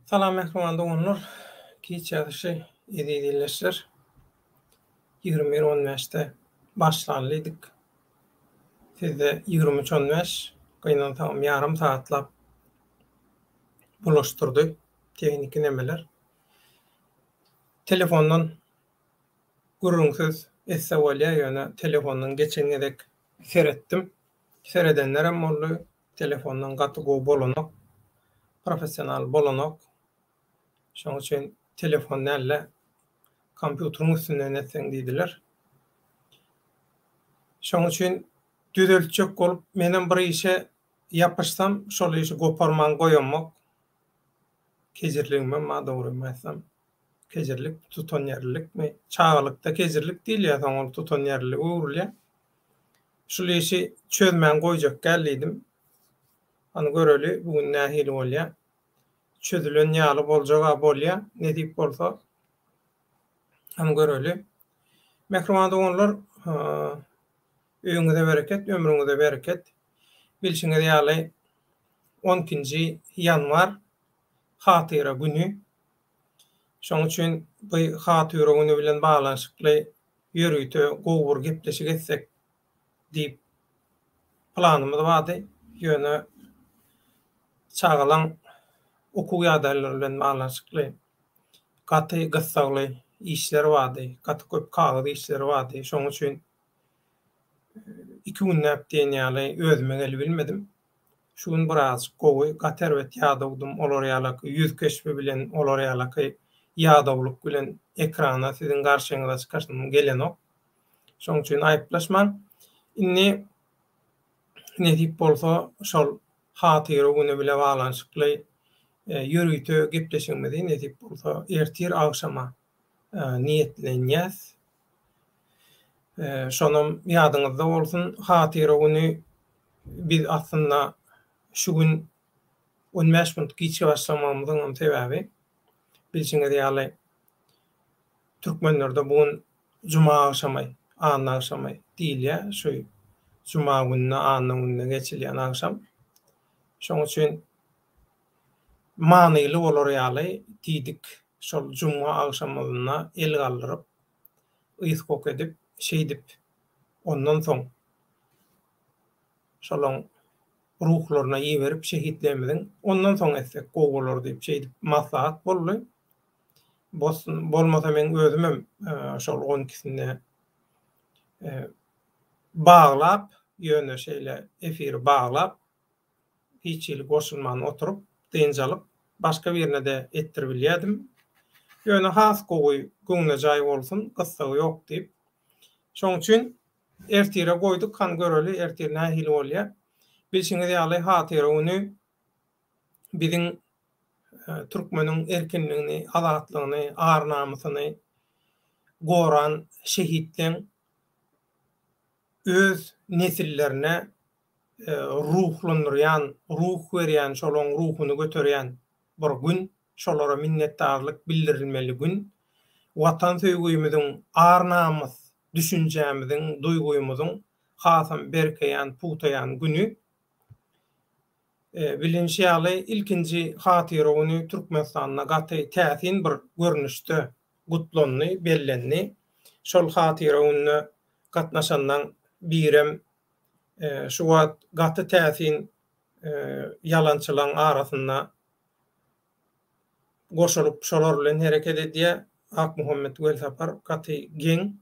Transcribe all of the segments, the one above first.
Salam mähriban doganlar, giç ýazyşy eziz ildeşler. 21 15-de başlanlydyk. Sizde 23 15, gynansagam ýarym sagatlap bulaşdyrdy tehniki nemeler. Telefondan gürrüňsiz etse bolýar, ýöne telefondan geçen gezek seretdim. Seredenlerem boldy, telefondan gaty gowy bolanok, professional bolanok. Şonuň üçin telefon däl-de, kompýuteriň üstünden etseň diýdiler. Şonuň üçin düzeltjek bolup, menem bir işe ýapyşsam, şol işi goparman goýamok. Kejirligimem bar, dogrymy aýtsam. Kejirlik, tutanýerlilikmi? Çagalykda kejirlik diýilýär, soň ol tutanýerlilige öwrülýär. Şul işi çözmän goýjak däl diýdim. Hany göreli bu gün nähili bolýar. Çözülen ýaly boljag-a bolýar, nesip bolsa. Hany göreli. Mähriban doganlar, öýüňize bereket, ömrüňize bereket. Bilşiňiz ýaly, on ikinji ýanwar Hatyra güni. Şonuň üçin bu Hatyra güni bilen baglanyşykly ýörite gowy bir gepleşik etsek diýip planymyz bardy. Ýöne çagalaň okuw ýagdaýlary bilen baglanyşykly gaty gyssagly işler bardy, gaty köp kagyz işleri bardy. Şonuň üçin iki günläp diýen ýaly özüme gelibilmedim. Şu gün birazjyk gowy, gaty erbet ýadawdym, olar ýalaky ýüz keşbi bilen, olar ýalaky ýadawlyk bilen ekrana siziň garşyňyza çykasym gelenok. Şoň üçin aýyplaşmaň. Indi nesip bolsa şol Hatyra güni bile baglanyşykly ýörite gepleşigimizi nesip bolsa ertir agşama niýetlenýäs. Şonam ýadyňyzda bolsun, Hatyra güni biz aslynda şu gün on bäş minut giçge başlamagymyzyňam sebäbi, bilşiňiz ýaly, türkmenlerde bu gün juma agşamy, anna agşamy diýilýär. Şu juma gününe, anna gününe geçilýän agşam. Şonuň üçin manyly bolar ýaly diýdik, şol juma agşamynda el galdyryp, ys-kok edip, şeýdip, ondan soň şolaň ruhlaryna iberip şehitlerimiziň, ondan soň etsek gowy bolar diýip, şeýdip maslahat boldy. Bolmasa meň özümem şol on ikisinde baglap, ýöne şeýle efiri baglap, hiç hili goşulman oturyp, dynç alyp, başga birine-de etdiribilýärdim. Ýöne has gowy göwnejaý bolsun, gyssagy ýok diýip. Şoň üçin ertire goýduk, hany göreli, ertir nähili bolýar. Bilşiňiz ýaly, Hatyra güni biziň türkmeniň erkinligini, azatlygyny, ar-namysyny goran şehitleň öz nesillerine ruhlandyrýan, ruh berýän, şolaň ruhuny göterýän bir gün, şolara minnetdarlyk bildirilmeli gün. Watan söýgümiziň, ar-namys düşünjämiziň, duýgymyzyň hasam berkeýän, pugtaýan güni. Bilinişi ýaly, ilkinji Hatyra güni Türkmenistanda gaty täsin bir görnüşde gutlandy, bellendi. Şol Hatyra gününe gatnaşanlaň birem şu wagt gaty täsin ýalançylaň arasynda goşulyp şolar bilen hereket edýär. Akmuhammet Welsapar gaty geň.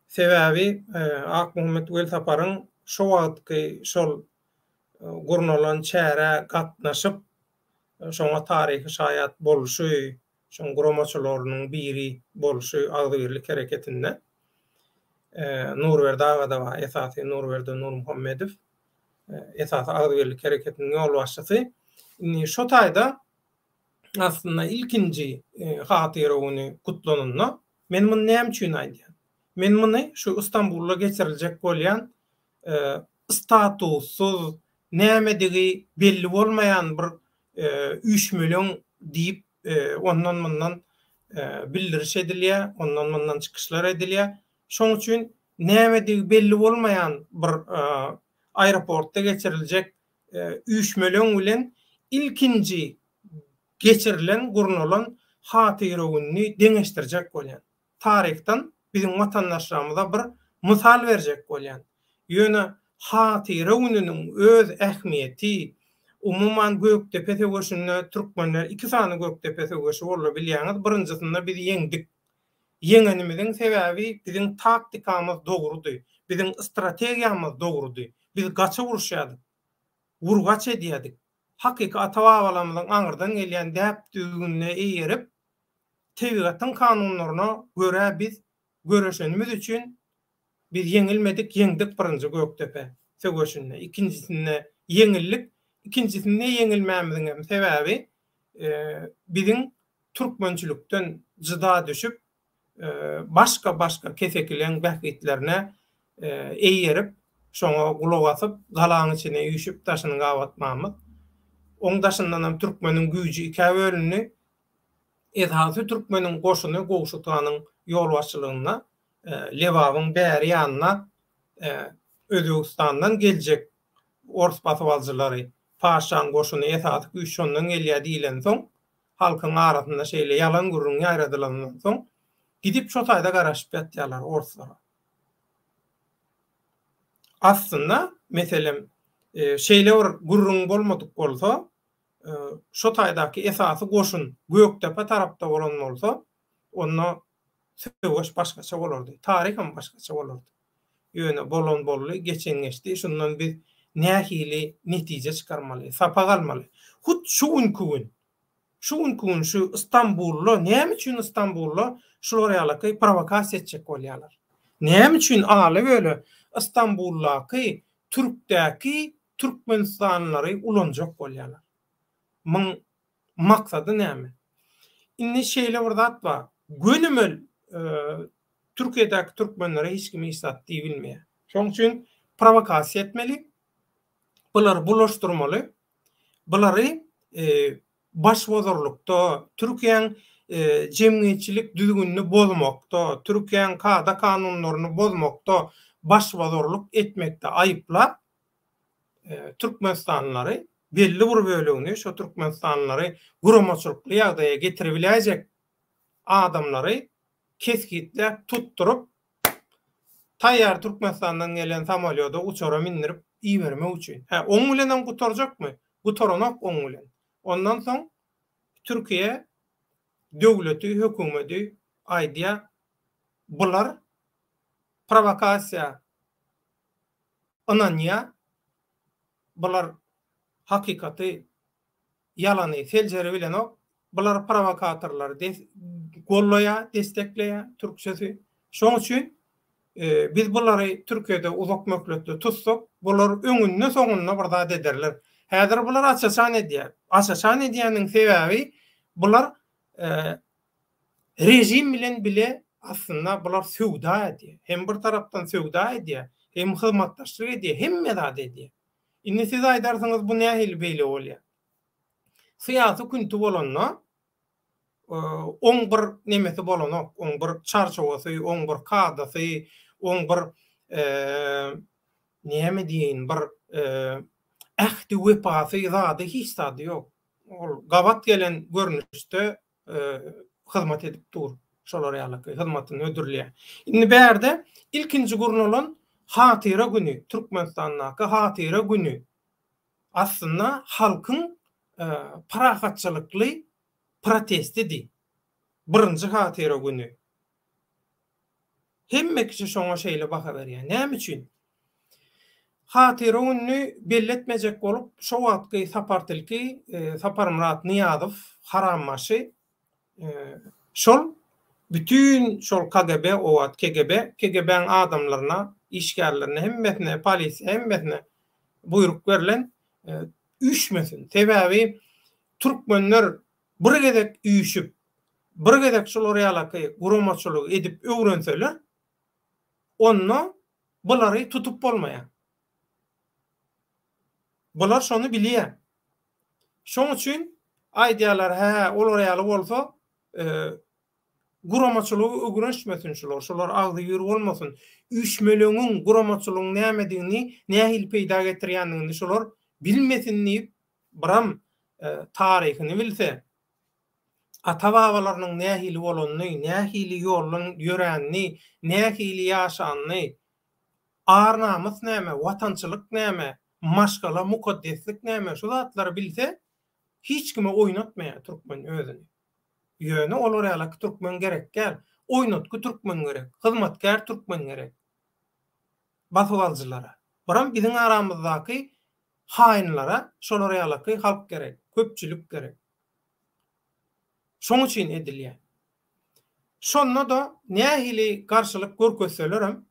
Sebäbi Akmuhammet Welsaparyň şo wagtky şol gurnalan çärä gatnaşyp, şoňa taryhy şaýat bolşy, şoň guramaçylarynyň biri bolşy Agzybirlik hereketinde. Nurberdi aga-da bar, esasy Nurberdi Nurmuhammedow, esasy Agzybirlik hereketiniň ýolbaşçysy. Indi şo taýda aslynda ilkinji Hatyra güni gutlananda, men muny näme üçin aýdýan? Men muny şu Istanbulda geçiriljek bolýan statussyz, nämedigi belli bolmaýan bir üýşmeleň diýip ondan-mundan bildiriş edilýär, ondan-mundan çykyşlar edilýär. Şoň üçin nämedigi belli bolmaýan bir aeroportda geçiriljek üýşmeleň bilen ilkinji. geçirilen, gurnalan Hatyra gününi deňeşdirjek bolýan. Taryhdan biziň watandaşlarymyza bir mysal berjek bolýan. Ýöne Hatyra gününiň öz ähmiýeti, umuman Gökdepe söweşinde türkmenler iki sany Gökdepe söweşi boldy bilýäňiz, birinjisinde biz ýeňdik. Ýeňenimiziň sebäbi biziň taktikamyz dogrudy, biziň strategiýamyz dogrudy. Biz gaça uruşýardyk, wurgaç edýärdik. Hakyky ata-babalarymyzyň aňyrdan gelýän däp-düzgünine eýerip, tebigatyň kanunlaryna görä biz göreşenimiz üçin biz ýeňilmedik, ýeňdik birinji Gökdepe söweşinde, ikinjisinde ýeňildik. Ikinjisinde ýeňilmämiziň hem sebäbi biziň türkmençilikden jyda düşüp, başga-başga kesekileň bähbitlerine eýerip, şoňa gulak asyp, galaň içine üýşüp daşyny gabatmamyz. Oň daşyndanam türkmeniň güýji ikä bölündi. Esasy türkmeniň goşuny Gowşut hanyň ýolbaşçylygynda Lebabyň bäri ýanyna Özbegistandan geljek ors basybalyjylary, paşşaň goşuny esasy güýç şondan gelýär diýlensoň, halkyň arasynda şeýle ýalan gürrüň ýaýradylandan soň, gidip şo taýda garaşyp ýatýarlar orslara. Aslynda, meselem, şeýle bir gürrüň bolmadyk bolsa, şo taýdaky esasy goşun Gökdepe tarapda bolan bolsa, onda söweş başgaça bolardy, taryham başgaça bolardy. Ýöne bolan boldy, geçen geçdi, şundan biz nähili netije çykarmaly, sapak almaly? Hut şu günki gün, şu günki gün şu Stambulda, näme üçin Stambulda şular ýalaky prowokasiýa etjek bolýarlar? Näme üçin ala-böle Stambuldaky türkdäki türkmenistanlylary ulanjak bolýarlar? Muň maksady näme? Indi şeýle bir zat bar, gönümel Türkiýedäki türkmenlere hiç kim hiç zat diýibilmeýär. Şonuň üçin prowokasiýa etmeli, bulary bulaşdyrmaly, bulary başbozarlykda, Türkiýäň jemgyýetçilik düzgünini bozmakda, Türkiýäň kada-kanunlaryny bozmakda, başbozarlyk etmekde aýyplap, türkmenistanlylary belli bir bölegini, şo türkmenistanlylary guramaçylykly ýagdaýa getiribiläýjek adamlary kesgitläp tutduryp, taýýar Türkmenistandan gelen samolýoda, uçara mindirip ibermek üçin. Hä, oň bilenem gutarjakmy? Gutaranok oň bilen. Ondan soň Türkiýe döwleti, hökümeti aýdýar, bular prowokasiýa ynanýar, bular hakykaty ýalany seljeribilenok, bular prowokatorlary gollaýar, destekleýär türkçesi. Şoň üçin biz bulary Türkiýede uzak möhletli tutsak, bular öňünde soňunda bir zat ederler. Häzir bular aç-açan edýär. Aç-açan edýäniniň sebäbi bular režim bilen bile aslynda bular söwda edýär. Hem bir tarapdan söwda edýär, hem hyzmatdaşlyk edýär, hemme zat edýär. Indi siz aýdarsyňyz bu nähili beýle bolýar? Syýasy künti bolanda oň bir nemesi bolanok, oň bir çarçuwasy, oň bir kadasy, oň bir näme diýeýin bir ähdi wepasy zady hiç zady ýok. Ol gabat gelen görnüşde hyzmat edip dur. Şolar ýalyky hyzmatyny hödürleýär. Indi bärde ilkinji gurnalan Hatyra güni, Türkmenistandaky Hatyra güni aslynda halkyň parahatçylykly protestidi. Birinji Hatyra güni. Hemme kişi şoňa şeýle baha berýär. Näme üçin? Hatyra gününi belletmejek bolup, şo wagtky Sapar tilki, Saparmyrat Nyýazow harambaşy şol bütin şol KGB, o wagt KGB, KGB-niň adamlaryna, işgärlerine hemmesine, polisiýa hemmesine buýruk berlen, üýşmesin. Sebäbi türkmenler bir gezek üýşüp, bir gezek şular ýalaky guramaçylygy edip öwrenseler, onda bulary tutup bolmaýar. Bular şony bilýär. Şoň üçin aýdýarlar, hä, olar ýaly bolsa, guramaçylygy öwrenişmesin şular, şular agzybir bolmasyn. Üýşmeleňiň, guramaçylygyň nämedigini, nähili peýda getirýändigini şular bilmesin diýip, biram taryhyny bilse. Ata-babalarynyň nähili bolanyny, nähili ýoldan ýöränini, nähili ýaşanyny, ar-namys näme, watançylyk näme, maşgala mukaddeslik näme, şu zatlary bilse, hiç kime oýnatmaýar türkmen özüni. Ýöne olar ýalaky türkmen gerek däl. Oýnatgy türkmen gerek, hyzmatkär türkmen gerek. Basybalyjylara. Biram biziň aramyzdaky haýynlara şolar ýalaky halk gerek, köpçülik gerek. Şoň üçin edilýär. Şonda-da nähili garşylyk görkezselerem,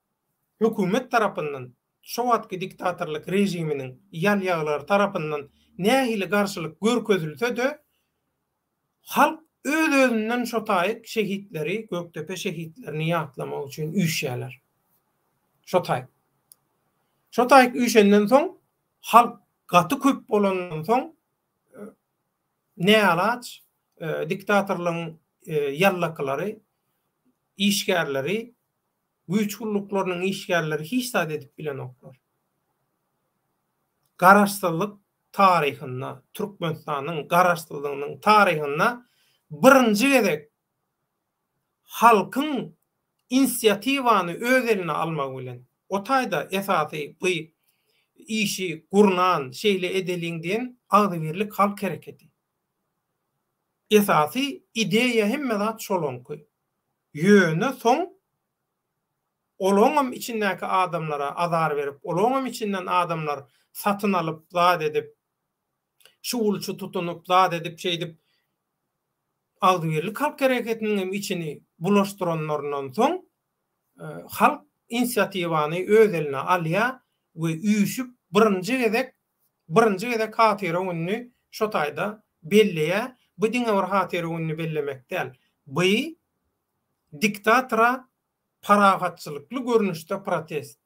hökümet tarapyndan, şo wagtky diktatorlyk režiminiň ýalýaglary tarapyndan nähili garşylyk görkezilse-de, halk öz-özünden şo taýyk şehitleri, Gökdepe şehitlerini ýatlamak üçin üýşýärler. Şo taýyk. Şo taýyk üýşenden soň, halk gaty köp bolandan soň, näalaç diktatorlygyň ýallakylary, işgärleri, güýç gulluklarynyň işgärleri hiç zat edip bilenoklar. Garaşsyzlyk taryhynda, Türkmenistanyň garaşsyzlygynyň taryhynda birinji gezek halkyň inisiatiwany öz eline almagy bilen, o taýda esasy bu işi gurnan, şeýle edeliň diýen Agzybirlik halk hereketi. Esasy ideýa hemme zat şolaňky. Ýöne soň olaňam içindäki adamlara azar berip, olaňam içinden adamlar satyn alyp zat edip, şugulçy tutunyp zat edip şeýdip Agzybirlik halk hereketiniň hem içini bulaşdyranlaryndan soň halk inisiatiwany öz eline alýar we üýşüp birinji gezek birinji gezek hatyra gününi şo taýda belleýär. Bu diňe bir hatyra gününi bellemek däl. Bu diktatora parahatçylykly görnüşde protest.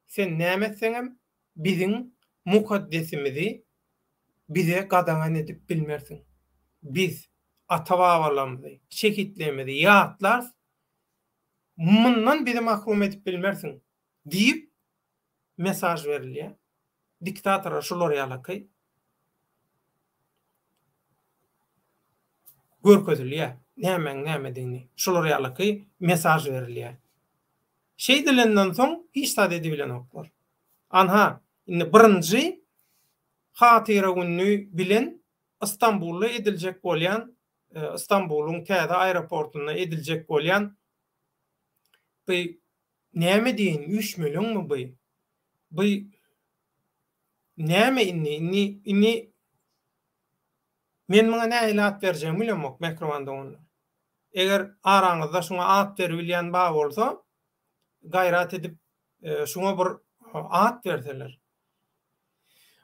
Sen näme etseňem biziň mukaddesimizi bize gadagan edip bilmersiň. Biz ata-babalarymyzy, şehitlerimizi ýatlarys, mundan bizi mahrum edip bilmersiň diýip mesaž berilýär. Diktatora şular ýalaky görkezilýär. Nämäň nämedigini. Şular ýalaky mesaž berilýär. Şeýdilenden soň hiç zat edibilenoklar. Anha, indi birinji hatyra gününi bilen Stambulda ediljek bolýan, Stambulyň täze aeroportynda ediljek bolýan bu näme diýeýin, üýşmeleňmi bu? Bu näme indi? Indi, indi men muňa nähili at berjegimi bilemok, mähriban doganlar. Eger araňyzda şuňa at beribilýän bar bolsa, gaýrat edip şuňa bir at berseler.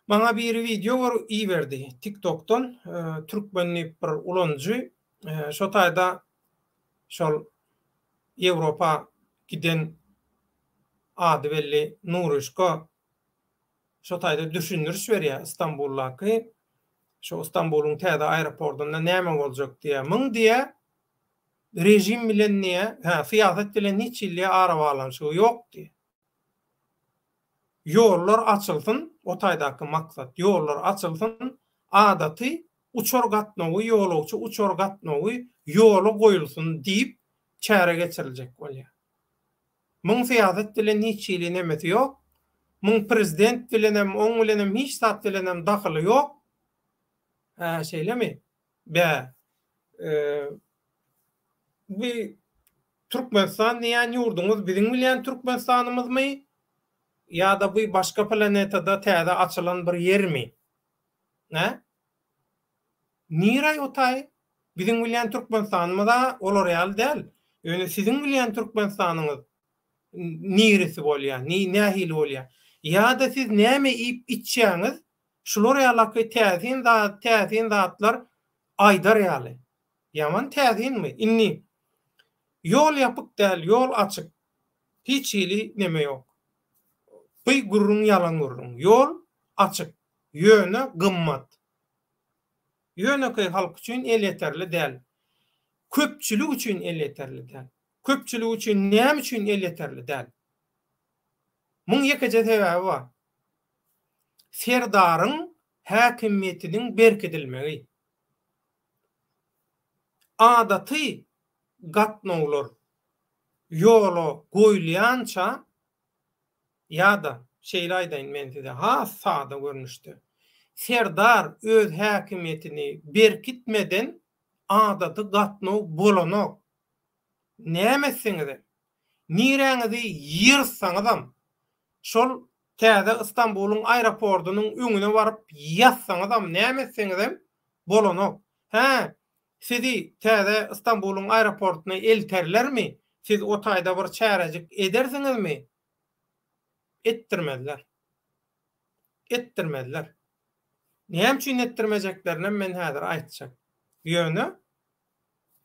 Maňa biri wideo gör iberdi TikTokdan türkmen diýip bir ulanyjy şo taýda şol Ýewropa giden ady belli Nuryşka şo taýda düşündiriş berýär Istanbuldaky şo Istanbulyň täze aeroportunda näme boljak diýýär. Muň diýýär režim bilen diýýär, hä syýasat bilen hiç hili diýýär arabaglanyşygy ýok diýýär. Ýollar açylsyn, o taýdaky maksat, ýollar açylsyn, adaty uçar gatnawy, ýolagçy uçar gatnawy ýola goýulsyn diýip çäre geçiriljek bolýar. Muň syýasat bilen hiç hili nemesi ýok. Muň prezident bilenem, oň bilenem hiç zat bilenem dahyly ýok. Hä, şeýlemi? Bä. Bu Türkmenistan diýýän ýurduňyz biziň bilýän Türkmenistanymyzmy ýa-da bu başga planetada täze açylan bir ýermi? Hä? Niraý o taý? Biziň bilýän Türkmenistanymyz-a olar ýaly däl. Ýöne siziň bilýän Türkmenistanyňyz niresi bolýar, nähili bolýar? Ýa-da siz näme iýip-içýäňiz, şular ýalaky täsin zat, täsin zatlar aýdar ýaly. Ýaman täsinmi? Indi ýol ýapyk däl, ýol açyk. Hiç hili neme ýok. By gürrüň ýalan gürrüň. Ýol açyk, ýöne gymmat. Ýönekeý halk üçin elýeterli däl. Köpçülik üçin elýeterli däl. Köpçülik üçin näme üçin elýeterli däl? Muň ýekeje sebäbi bar. Serdaryň häkimiýetiniň berkidilmegi. Adaty gatnawlar ýola goýulýança ýa-da şeýle aýdaýyn men size has sada görnüşde, Serdar öz häkimiýetini berkitmeden adaty gatnaw bolanok. Näme etseňizem, niräňizi ýyrtsaňyzam, şol täze Ystambulyň aeroportynyň öňüne baryp ýatsaňyzam, näme etseňizem bolanok. Hä, sizi täze Ystambulyň aeroportyna elterlermi? Siz o taýda bir çärejik edersiňizmi? Etdirmezler. Etdirmezler. Näme üçin etdirmejeklerinem men häzir aýtjak. Ýöne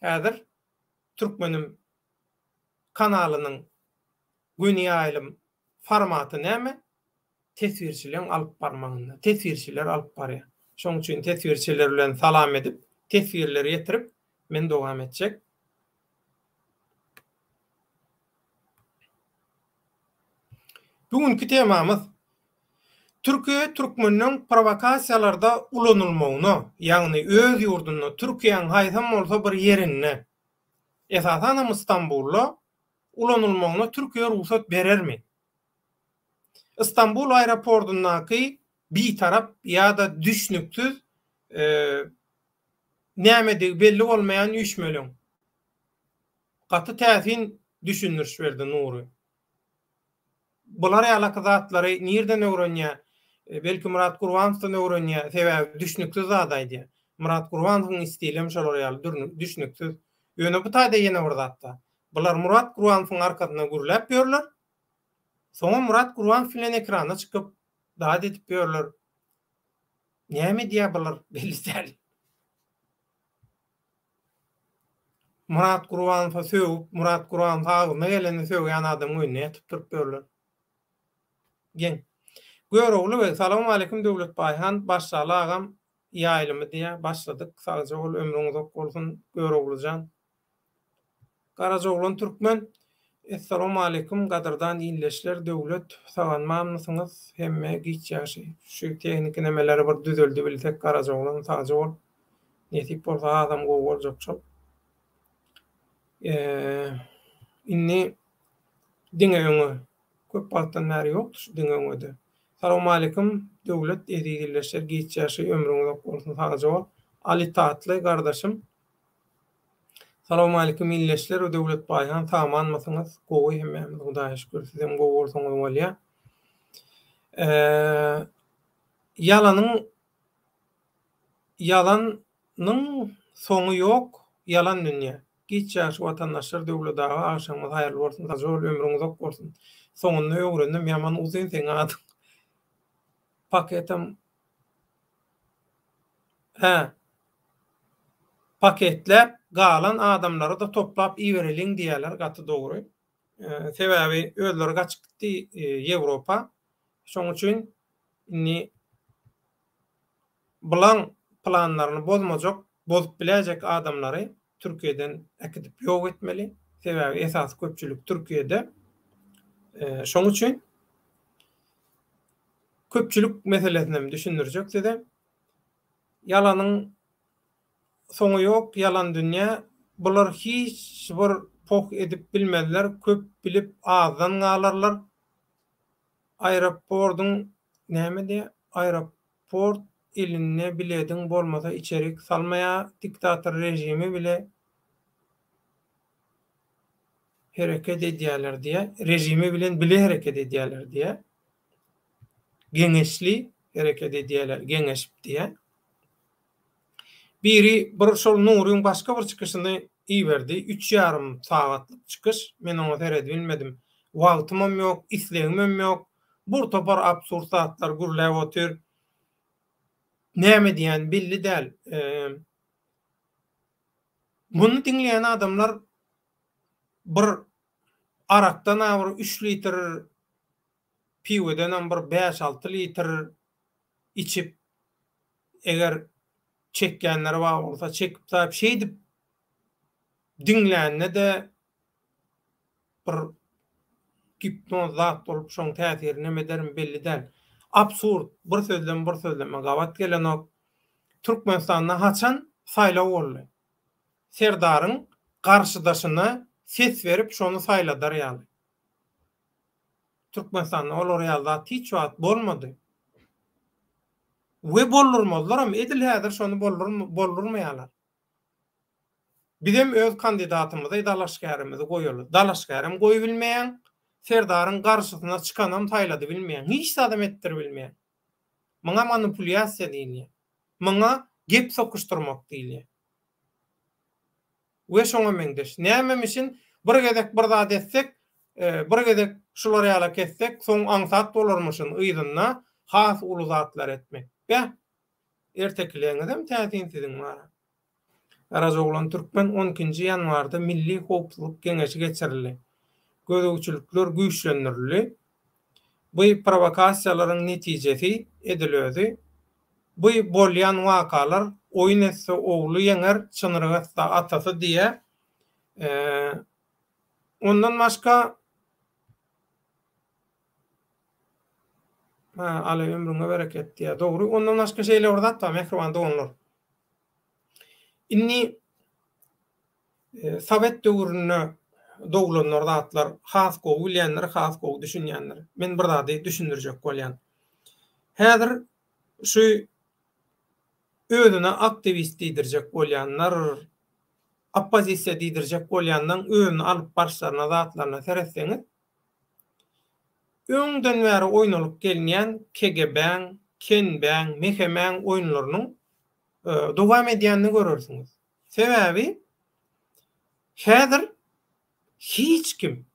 häzir Türkmenim kanalynyň göni ýaýlym formaty näme? Teswirçileň alyp barmagynda. Teswirçiler alyp barýar. Şoň üçin teswirçiler bilen salam edip, teswirleri ýetirip, men dowam etjek. Bu günki temamyz Türkiýe türkmeniň prowokasiýalarda ulanylmagyna, ýagny öz ýurdunda, Türkiýäň haýsam bolsa bir ýerinde, esasanam Stambulda ulanylmagyna Türkiýe rugsat berermi? Stambul aeroportyndaky bitarap ýa-da düşnüksiz nämedigi belli bolmaýan üýşmeleň. Gaty täsin düşündiriş berdi Nury. Bular ýalaky zatlary nirden öwrenýär? Belki Myrat Gurbanowdan öwrenýär, sebäbi düşnüksiz zat aýdýar. Myrat Gurbanowyň stilem şolar ýaly düşnüksiz. Ýöne bu taýda ýene bir zat bar. Bular Murat Gurbanowyň arkasynda gürläp ýörler. Soňam Murat Gurbanow bilen ekrana çykyp zat edip ýörler. Näme edýär bular belli däl. Murat Gurbanowa sögüp, Murat Gurbanowa agzyna gelenini sögýän adamyň öýünde ýatyp durup ýörler. Geň. Görogly beg, Salowmaleýkim Döwlet Baýhan, başlaly agam ýaýlymy diýýär, başladyk, sagja bol, ömrüň uzak bolsun Göroglyjan. Garajaoglan Türkmen, Essalowmaleýkim gadyrdan ildeşler Döwlet saganmamysyňyz hemme giç ýagşy şu tehniki nemeleri bir düzeldibilsek Garajaoglan sagja bol nesip bolsa hasam gowy boljak şol indi diňe öňe köp wagtdan bäri ýokdy şu diňe öňede Salowmaleýkim Döwlet eziz ildeşler giç ýagşy ömrüň uzak bolsun sagja bol Aly Tatly gardaşym Salowmalikim illeşler we Döwlet Baýhan sagmanmysyňyz gowy hemmämiz Hudaýa şükür sizem gowy bolsaňyz bolýa. Ýalanyň ýalanyň soňy ýok ýalan dünýä. Giç ýagşy watandaşlar Döwlet aga agşamyňyz haýyrly bolsun sagja bol ömrüň uzak bolsun. Soňunda öwrendim ýaman uzyn seň adyň. Paketem Hä. Paketläp galan adamlary-da toplap ibereliň diýýärler, gaty dogry. Sebäbi özleri gaçyp gitdi Ýewropa. Şoň üçin indi bulaň planlaryny bozmajak, bozup biläýjek adamlary Türkiýeden äkidip ýok etmeli. Sebäbi esasy köpçülik Türkiýede. Şoň üçin köpçülik meselesinem düşündirjek size. Ýalanyň soňy ýok ýalan dünýä bular hiç bir poh edip bilmezler köp bilip azdan galarlar aeropordyň näme diýä aeroport elinde bilediň bolmasa içerik salmaýa diktator režimi bile hereket edýäler diýä režimi bilen bile hereket edýäler diýä. Geňeşli hereket edýärler, geňeşip diýýär. Biri bir şol Nuryň başga bir çykyşyny iberdi. Üç ýarym sagatlyk çykyş. Men oňa seredibilmedim. Wagtymam ýok, islegimem ýok. Bir topar absurd zatlar gürläp otyr. Näme diýýäni belli däl. Muny diňleýän adamlar bir arakdan-a bir üç litr piwedenem bir bäş-alty litr içip, eger çekýänleri bar bolsa çekip saýyp şeýdip diňlände-de bir gipnoz zat bolup şoň täsirini hem edermi belli däl. Absurd, bir sözlem bir sözleme gabat gelenok. Türkmenistanda haçan saýlaw boldy? Serdaryň garşydaşyna ses berip şony saýladar ýaly. Türkmenistanda olar ýaly zat hiç wagt bolmady. We boldurmazlaram, edil häzir şony boldurmaýarlar. Bizem öz kandidatymyzy, dalaşgärimizi goýaly. Dalaşgärem goýubilmeýäň, Serdaryň garşysyna çykanam saýladybilmeýäň. Hiç zadam etdiribilmeýäň. Muňa manipulýasiýa diýilýär. Muňa gep sokuşdyrmak diýilýär. We şoňa meňzeş. Nämemişin bir gezek bir zat etsek, bir gezek şular ýalak etsek, soň aňsat bolarmyşyn yzynda has uly zatlar etmek. Beh! Ertekileňizem täsin siziň wara. Garajaoglan Türkmen on ikinji ýanwarda Milli howpsuzlyk geňeşi geçirildi. Gözegçilikler güýçlendirildi. Bu prowokasiýalaryň netijesi edil özi. Bu bolýan wakalar oýun etse ogly ýeňer, çynyrgatsa atasy diýä. Ondan başga Hä, Aly ömrüňe bereket diýä. Dogry. Ondan başga şeýle bir zat bar, mähriban doganlar. Indi sowet döwründe doglanlar zatlar has gowy bilýändir, has gowy düşünýändir. Men bir zady düşündirjek bolýan. Häzir şu özüne aktiwist diýdirjek bolýanlar, oppozisiýa diýdirjek bolýanlaryň özüni alyp baryşlaryna zatlaryna seretseňiz, öňden bäri oýnalyp gelinýän KGB-äň, KNB-äň, MHM-äň oýunlarynyň dowam edýänini görersiňiz. Sebäbi häzir hiç kim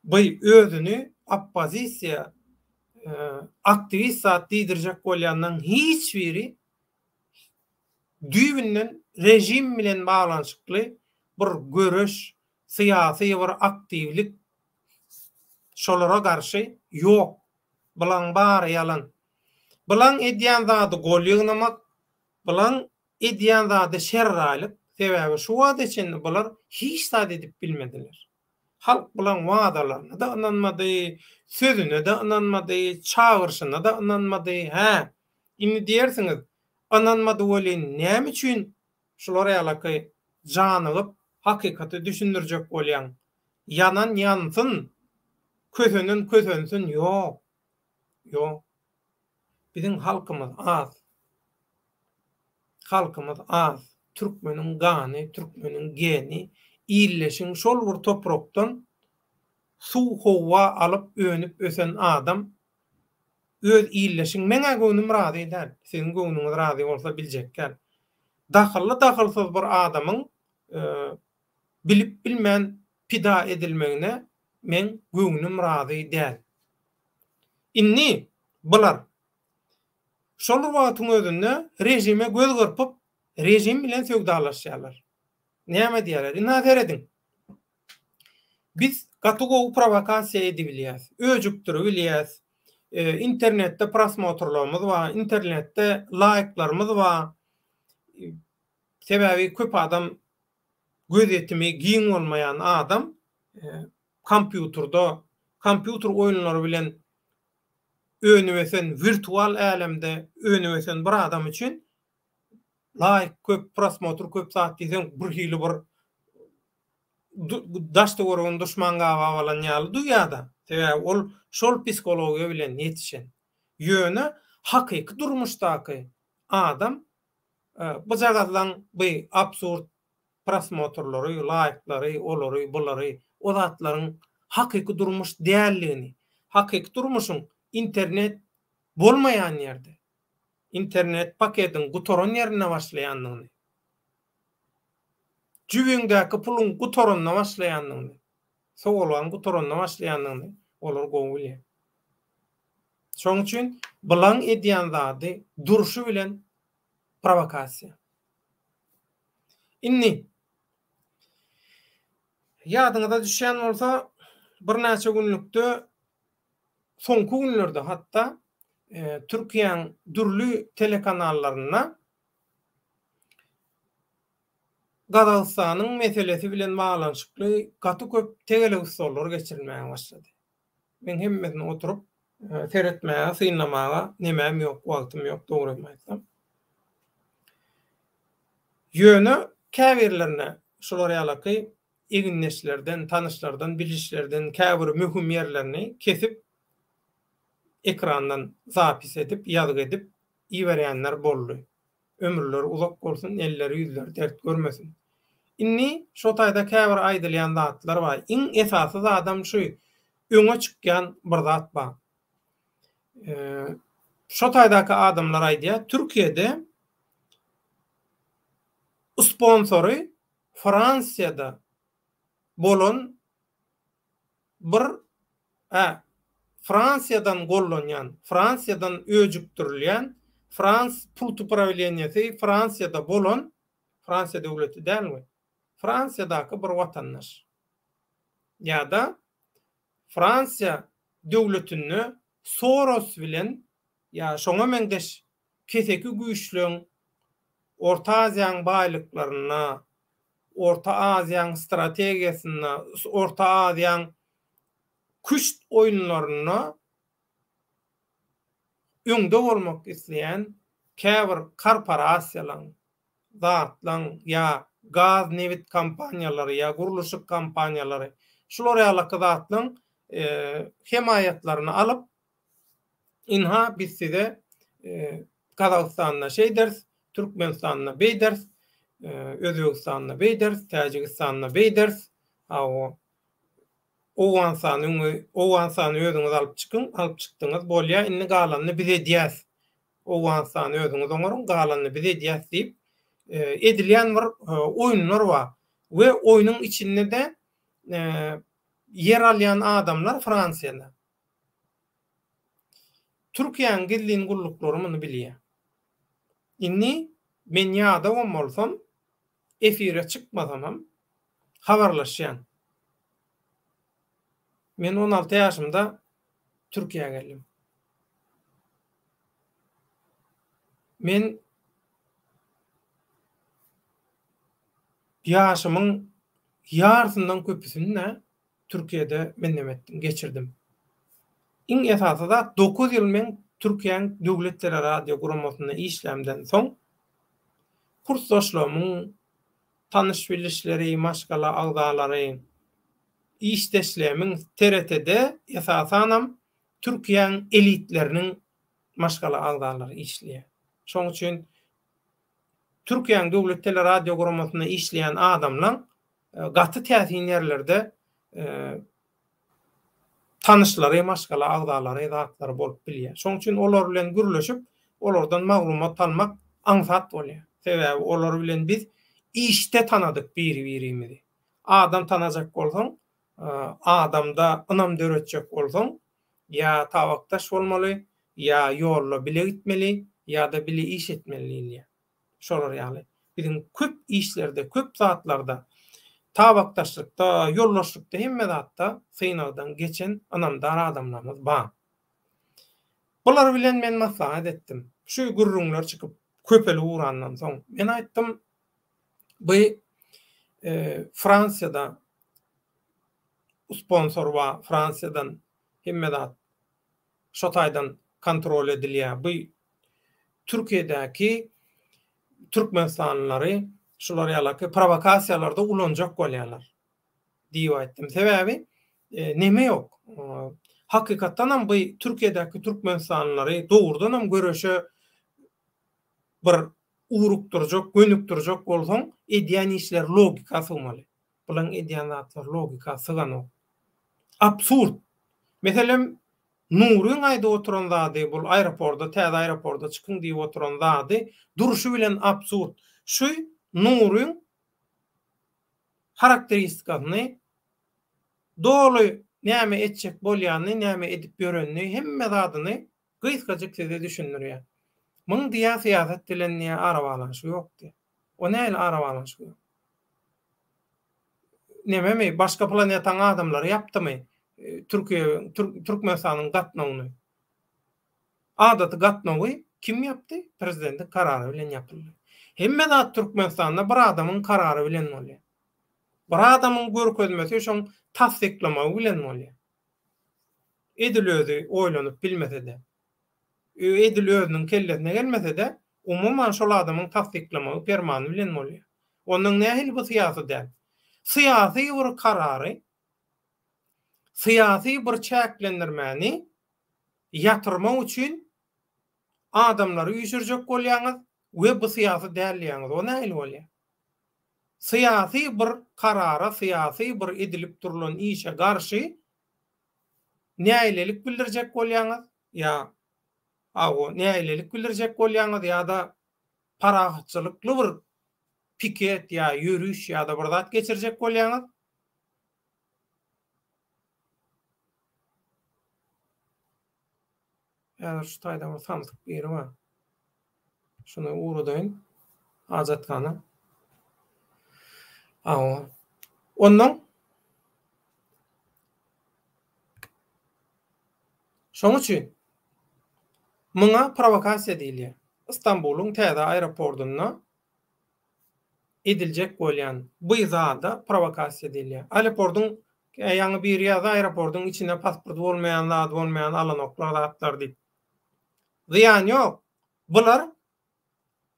bu özüni oppozisiýa, aktiwist zat diýdirjek bolýanlaryň hiç biri düýbünden režim bilen baglanyşykly bir göreş, syýasy bir aktiwlik şolara garşy ýok. Bulaň bary ýalan. Bulaň edýän zady gol ýygnamak, bulaň edýän zady şerraýlyk, sebäbi şu wagta çenli bular hiç zat edip bilmediler. Halk bulaň wadalaryna-da ynanmady, sözüne-de ynanmady, çagyryşyna-da ynanmady. Hä, indi diýersiňiz, ynanmady welin näme üçin şular ýalaky janygyp hakykaty düşündirjek bolýaň? Ýanan ýansyn, kösenen kösensin ýok. Ýok. Biziň halkymyz az. Halkymyz az. Türkmeniň gany, türkmeniň geni illeşiň şol bir toprakdan suw howa alyp önüp ösen adam öz illeşiň meňä göwnüm razy däl. Siziň göwnüňiz razy bolsa biljek däl. Dahylly dahylsyz bir adamyň bilip bilmän pida edilmegine meň göwnüm razy däl. Indi bular şol bir wagtyň özünde režime göz gyrpyp, režim bilen söwdalaşýarlar. Näme diýýärler? Ynha serediň. Biz gaty gowy prowokasiýa edibilýäs, öjükdiribilýäs. Internetde prosmotrlarymyz bar, internetde laýklarymyz bar. Sebäbi köp adam gözýetimi giň bolmaýan adam kompýuterde, kompýuter oýunlary bilen önüp ösen, wirtual älemde önüp ösen bir adam üçin laýk köp, prosmotr köp zat diýseň bir hili bir daş-töweregini duşman gabap alan ýaly duýýar-da. Sebäbi ol şol psihologiýa bilen ýetişen. Ýöne hakyky durmuşdaky adam bujagazlaň bu absurd prosmotrlary, laýklary, olary, bulary, o zatlaryň hakyky durmuş däldigini, hakyky durmuşyň internet bolmaýan ýerde, internet pakediň gutaran ýerinde başlaýandygyny, jübiňdäki puluň gutaranda başlaýandygyny, sowalgaň gutaranda başlaýandygyny olar gowy bilýär. Şonuň üçin bulaň edýän zady durşy bilen prowokasiýa. Indi, ýadyňyza düşýän bolsa, birnäçe günlükde, soňky günlerde hatda Türkiýäň dürli telekanallarynda Gazagystanyň meselesi bilen baglanyşykly gaty köp tegelek stollar geçirilmäge başlady. Men hemmesini oturyp seretmäge, synlamaga nemäm ýok, wagtym ýok, dogrymy aýtsam. Ýöne. Käbirlerine şular ýalaky egindeşlerden, tanyşlardan, bilişlerden käbir möhüm ýerlerini kesip, ekrandan zapis edip, ýazgy edip iberýänler boldy. Ömürleri uzak bolsun, elleri ýüzleri dert görmesin. Indi şo taýda käbir aýdylýan zatlar bar. Iň esasy zadam şu öňe çykýan bir zat bar. Şo taýdaky adamlar aýdýar, Türkiýede sponsory Fransiýada bolan bir hä Fransiýadan gollanýan, Fransiýadan öjükdirilýän, frans pult uprawleniýesi Fransiýada bolan, Fransiýa döwleti däl we Fransiýadaky bir watandaş ýa-da Fransiýa döwletinde Soros bilen ýa şoňa meňzeş keseki güýçleň Orta Aziýaň baýlyklarynda, Orta Aziýaň strategiýasynda, Orta Aziýaň küşt oýunlarynda öňde bolmak isleýän käbir korporasiýalaň, zatlaň ýa gaz, nebit kompaniýalary ýa gurluşyk kompaniýalary şular ýalaky zatlaň hemaýatlaryny alyp, Ynha, biz size Gazagystanda şeýderis, Türkmenistanda beýderis, Özbegistanda beýderis, Täjigistanda beýderis, hawa, Owganystany öňe, Owganystany özüňiz alyp çykyň, alyp çykdyňyz, bolýa, indi galanyny biz edýäs. Owganystany özüňiz oňaryň, galanyny biz edýäs diýip, edilýän bir oýunlar bar we oýnuň içinde-de ýer alýan adamlar Fransiýada. Türkiýäniň gizlin gulluklary muny bilýär. Indi men ýadawam bolsam, efire çykmasamam habarlaşýan. Men 16 ýaşymda Türkiýä geldim. Men ýaşymyň ýarsyndan köpüsini Türkiýede men neme etdim, geçirdim. Iň esasy zat dokuz ýyl men Türkiýäň Döwlet teleradio guramasynda işlämden soň kursdaşlarymyň tanyş-bilişleri, maşgala agzalary, işdeşlerimiň TRT-de esasanam Türkiýäň elitleriniň maşgala agzalary işleýär. Şoň üçin Türkiýäň Döwlet teleradio guramasynda işleýän adamlaň gaty täsin ýerlerde tanyşlary, maşgala agzalary, zatlary bolup bilýär. Şonuň üçin olar bilen gürleşip, olardan maglumat almak aňsat bolýar. Sebäbi olar bilen biz işde tanadyk biri-birimizi. Adam tanajak bolsaň, adamda ynam döretjek bolsaň, ýa tabakdaş bolmaly, ýa ýolda bile gitmeli, ýa-da bile iş etmeli diýilýär. Şolar ýaly biziň köp işlerde, köp zatlarda, tabakdaşlykda, ýoldaşlykda hemme zatda synagdan geçen ynamdar adamlarymyz bar. Bular bilen men maslahat etdim. Şu gürrüňler çykyp köpelip ugrandan soň men aýtdym, bu Fransiýada sponsor bar, Fransiýadan hemme zat şo taýdan kontrol edilýär. Bu Türkiýedäki türkmenistanlylary şular ýalaky prowokasiýalarda ulanjak bolýarlar diýip aýtdym. Sebäbi neme ýok. Hakykatdanam bu Türkiýedäki türkmenistanlylary dogrudanam göreşe bir ugrukdyrjak, gönükdirjek bolsaň, edýän işleri logika sygmaly. Bularyň edýän zatlary logika syganok. Absurd. Meselem, Nuryň aýdyp oturan zady bul aeroporda täze aeroporda çykyň diýip oturan zady durşy bilen absurd. Şu Nuryň harakteristikasyny doly näme etjek bolýanyny näme edip ýörenini hemme zadyny gysgajyk size düşündirýär. Muň diýýär syýasat bilen diýýär arabaglanyşygy ýok diýýär. O nähili arabaglanyşygy ýok? Nememi, başga planetaň adamlary ýapdymy Türkiýe, Türkmenistanyň gatnawyny? Adaty gatnawy kim ýapdy? Prezidentiň karary bilen ýapyldy. Hemme zat Türkmenistanda bir adamyň karary bilen bolýar. Bir adamyň görkezmesi, şoň tassyklamagy bilen bolýar. Edil özi oýlanyp bilmese-de, edil özüniň kellesine gelmese-de, umuman şol adamyň tassyklamagy, permany bilen bolýar. Ondan nähili bu syýasy däl? Syýasy bir karary, syýasy bir çäklendirmäni ýatyrmak üçin adamlary üýşürjek bolýaňyz we bu syýasy däl diýýäňiz. O nähili bolýar? Syýasy bir karara, syýasy bir edilip durlan işe garşy nägilelik bildirjek bolýaňyz ýa hawa, nägilelik bildirjek bolýaňyz ýa-da parahatçylykly bir piket ýa ýörüş ýa-da bir zat geçirjek bolýaňyz. Häzir şu taýda bir samsyk biri bar. Şuny ugradaýyn hajathana. Hawa. Ondan Şoň üçin muňa prowokasiýa diýilýär. Istanbulyň täze aeroportunda ediljek bolýan bu zada prowokasiýa diýilýär. Aeroportyň ýaňy biri ýazdy aeroportyň içinde pasport bolmaýan zady bolmaýan alanoklar zatlar diýip. Zyýany ýok. Bular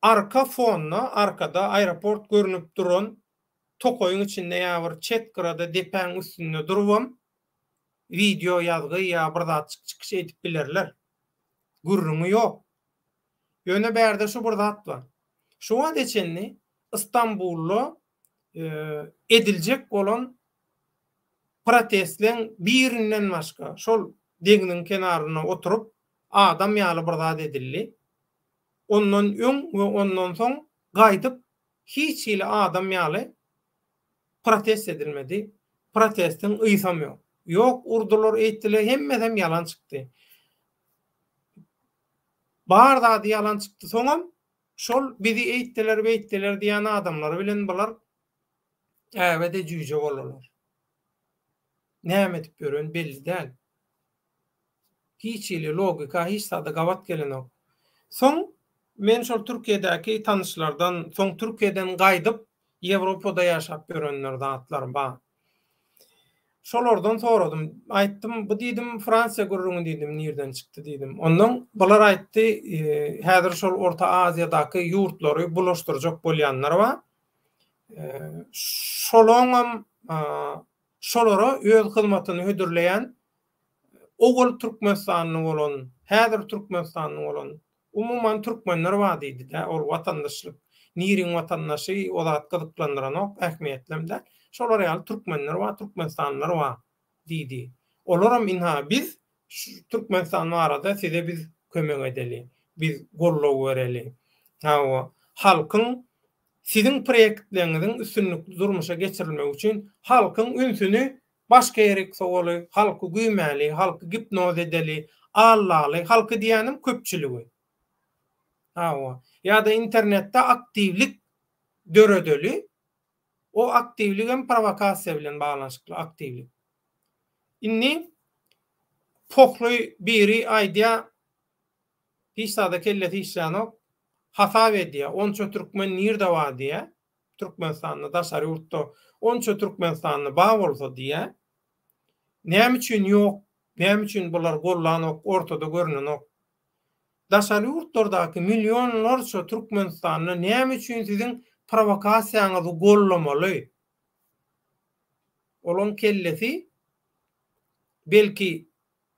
arka fonda arkada aeroport görnüp duran tokaýyň içinde ýa bir çet gyrada depäň üstünde durubam wideo ýazgy ýa bir zatjyk çykyş edip bilerler. Gürrüňi ýok. Ýöne bärde şu bir zat bar. Şu wagta çenli Istanbulda ediljek bolan protestleň birinden başga şol deňziň kenarynda oturyp adam ýaly bir zat edildi. Ondan öň we ondan soň gaýdyp hiç hili adam ýaly protest edilmedi. Protestiň ysam ýok. Ýok urdular eýtdiler hemmesem ýalan çykdy. Bar zady ýalan çykdy. Soňam şol bizi eýtdiler beýtdiler diýen adamlar bilen bular äbe-de jüýje boldular. Näme edip ýören belli däl. Hiç hili logika hiç zada gabat gelenok. Soň men şol Türkiýedäki tanyşlardan soň Türkiýeden gaýdyp Ýewropada ýaşap ýörenler zatlar bar. Şolardan soradym. Aýtdym, bu diýdim Fransiýa gürrüňi diýdim nirden çykdy diýdim. Ondan bular aýtdy, häzir şol Orta Aziýadaky ýurtlary bulaşdyrjak bolýanlar bar. Şolaňam şolara öz hyzmatyny hödürleýän owal türkmenistanly bolan, häzir türkmenistanly bolan, umuman türkmenler bar diýdi-dä, ol watandaşlyk, niriň watandaşy o zat gyzyklandyranok, ähmiýetlem däl. Şolar ýaly türkmenler bar, türkmenistanlylar bar diýdi. Olaram ynha biz şu Türkmenistan barada size biz kömek edeli, biz goldaw bereli. Hawa, halkyň siziň proýektleriňiziň üstünlikli durmuşa geçirilmegi üçin halkyň ünsüni Başga ýerik sowaly, halky güýmäli, halky gipnoz edeli, aldaly, halky diýýänim köpçüligi. Hawa. Ýa-da internetde aktiwlik döredeli, o aktiwligem prowokasiýa bilen baglanyşykly aktiwlik. Indi pohly biri aýdýar, hiç zada kellesi işlänok, hasap edýär, onça türkmen nirde bar diýýär. Türkmenistanda daşary ýurtda onça türkmenistanly bar bolsa diýýä. Näme üçin ýok, näme üçin bular gollanok, ortada görnenok. Daşary ýurtlardaky millionlarça türkmenistanly näme üçin siziň prowokasiýaňyzy gollamaly? Olaň kellesi belki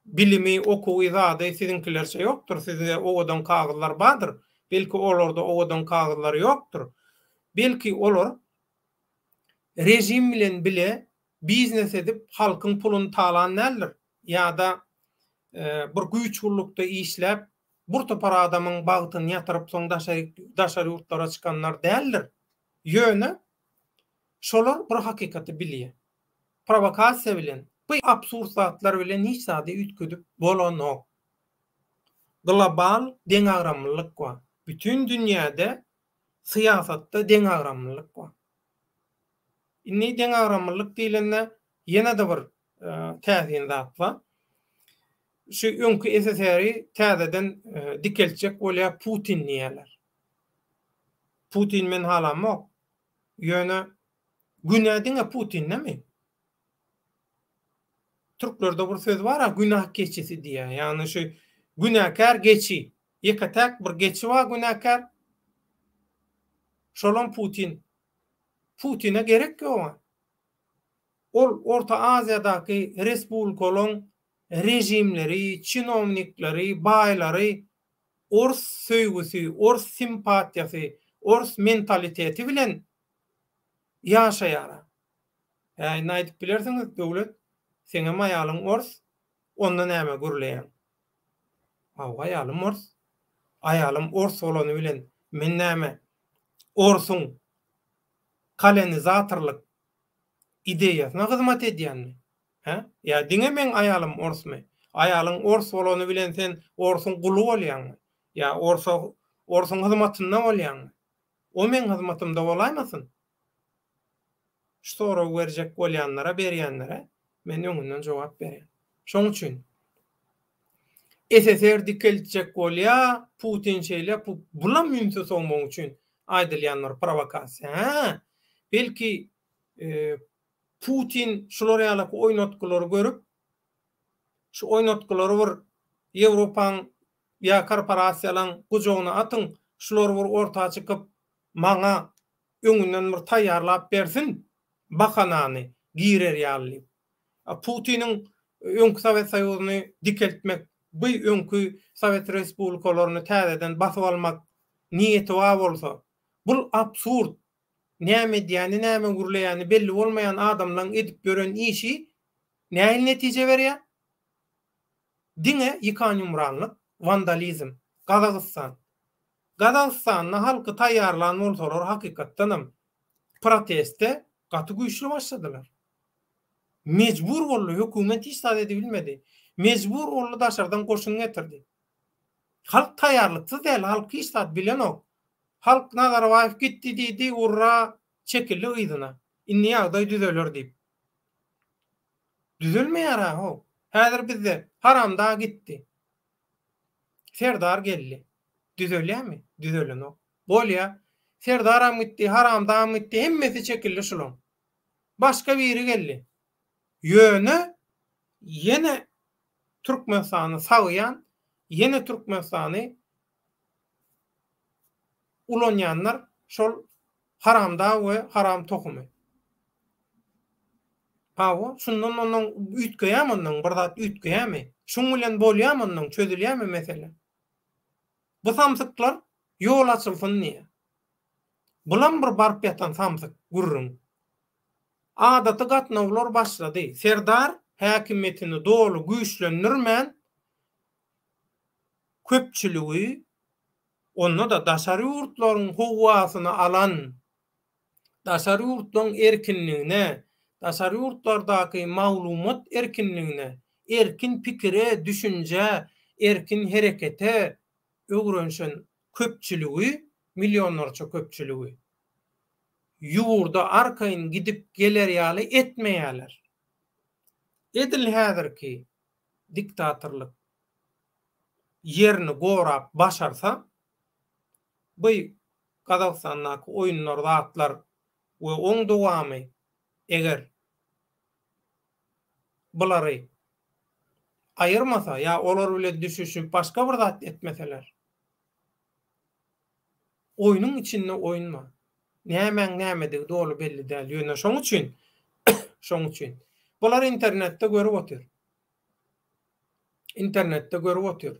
Bilimi, okuwy, zady siziňkilerçe ýokdur, sizde owadan kagyzlar bardyr, belki olarda owadan kagyzlar ýokdur. Belki olar režim bilen bile biznes edip halkyň puluny talan däldir ýa-da bir güýç gullukda işläp bir topar adamyň bagtyny ýatyryp soň daşary ýurtlara çykanlar däldir. Ýöne şolar bir hakykaty bilýär. Prowokasiýa bilen, bu absurd zatlar bilen hiç zady üýtgedip bolanok. Global deňagramlylyk bar. Bütin dünýäde syýasatda deňagramlylyk bar. Indi deňagramlylyk diýlende ýene-de bir täsin zat bar. Şu öňki SSR-i täzeden dikeltjek bolýar Putin diýýärler. Putin men halamok. Ýöne Günä diňe Putindemi? Türklerde bir söz bar-a günah keçisi diýýär. Ýagny şu günäkär geçi. Ýeke-täk bir geçi bar günäkär. Şolam Putin. Putine gerek ýoga. Ol Orta Aziýadaky respublikalaryň režimleri, çinownikleri, baýlary ors söýgüsi, ors simpatiýasy, ors mentaliteti bilen ýaşaýara. Hä, indi aýdyp bilersiňiz, Döwlet, seňem aýalyň ors, onda näme gürleýäň? Hawa, aýalym ors. Aýalym ors bolany bilen men näme orsuň kolonizatorlyk ideýasyna hyzmat edýänmi? Hä? Ýa diňe meň aýalym orsmy? Aýalyň ors bolany bilen sen orsuň guly bolýaňmy? Ýa orsa orsuň hyzmatynda bolýaňmy? O meň hyzmatymda bolaýmasyn? Şu soragy berjek bolýanlara, berýänlere men öňünden jogap berýän. Şoň üçin SSR dikeltjek bolýa, Putin şeýle, bulam ünsi sowmak üçin aýdylýan bir prowokasiýa. Hä, belki Putin şular ýalaky oýnatgylary görüp, şu oýnatgylary bir Ýewropaň ýa korporasiýalaň gujagyna atyň, şular bir orta çykyp maňa öňünden bir taýýarlap bersin bahanany girer ýaly diýip. Putiniň öňki Sowet Soýuzyny dikeltmek, bu öňki Sowet respublikalaryny täzeden basyp almak niýeti bar bolsa, bul absurd, näme edýäni, näme gürleýäni belli bolmaýan adamlaň edip ýören işi nähili netije berýär? Diňe ýykan-ýumranlyk, wandalizm. Gazagystan. Gazagystanda halky taýýarlan bolsalar hakykatdanam proteste gaty güýçli başladylar. Mejbur boldy, hökümet hiç zat edibilmedi. Mejbur boldy daşardan goşun getirdi. Halk taýýarlyksyz däl, halk hiç zat bilenok. Halk Nazarbaýew gitdi diýdi, urra, çekildi yzyna. Indi ýagdaý düzeler diýip. Düzelmeýär-ä how. Häzir bizde Haramdag gitdi. Serdar geldi. Düzelýärmi? Düzelenok. Bolýa. Serdaram gitdi, Haramdagam gitdi, hemmesi çekildi şulaň. Başga biri geldi. Ýöne ýene Türkmenistany sagýan, ýene Türkmenistany ulanýanlar şol Haramdag we haram tohumy. Hawa, şundan ondan üýtgeýämi ondan, bir zat üýtgeýämi? Şuň bilen bolýamy ondan, çözülýämi mesele? Bu samsyklar ýol açylsyn diýýär. Bulam bir baryp ýatan samsyk gürrüň. Adaty gatnawlar başlady. Serdar häkimiýetini doly güýçlendirmän köpçüligi, onda-da daşary ýurtlaryň howasyny alan, daşary ýurtlaryň erkinligine, daşary ýurtlardaky maglumat erkinligine, erkin pikire, düşünjä, erkin herekete öwrenişen köpçüligi, millionlarça köpçüligi ýurda arkaýyn gidip geler ýaly etmeýärler. Edil häzirki diktatorlyk ýerini gorap başarsa, bu Gazagystandaky oýunlar zatlar we oň dowamy eger bulary aýyrmasa ýa olar bilen düşüşip başga bir zat etmeseler oýnuň içinde oýun bar. Nämäň nämedigi doly belli däl. Ýöne şoň üçin şoň üçin bular internetde görüp otyr. Internetde görüp otyr.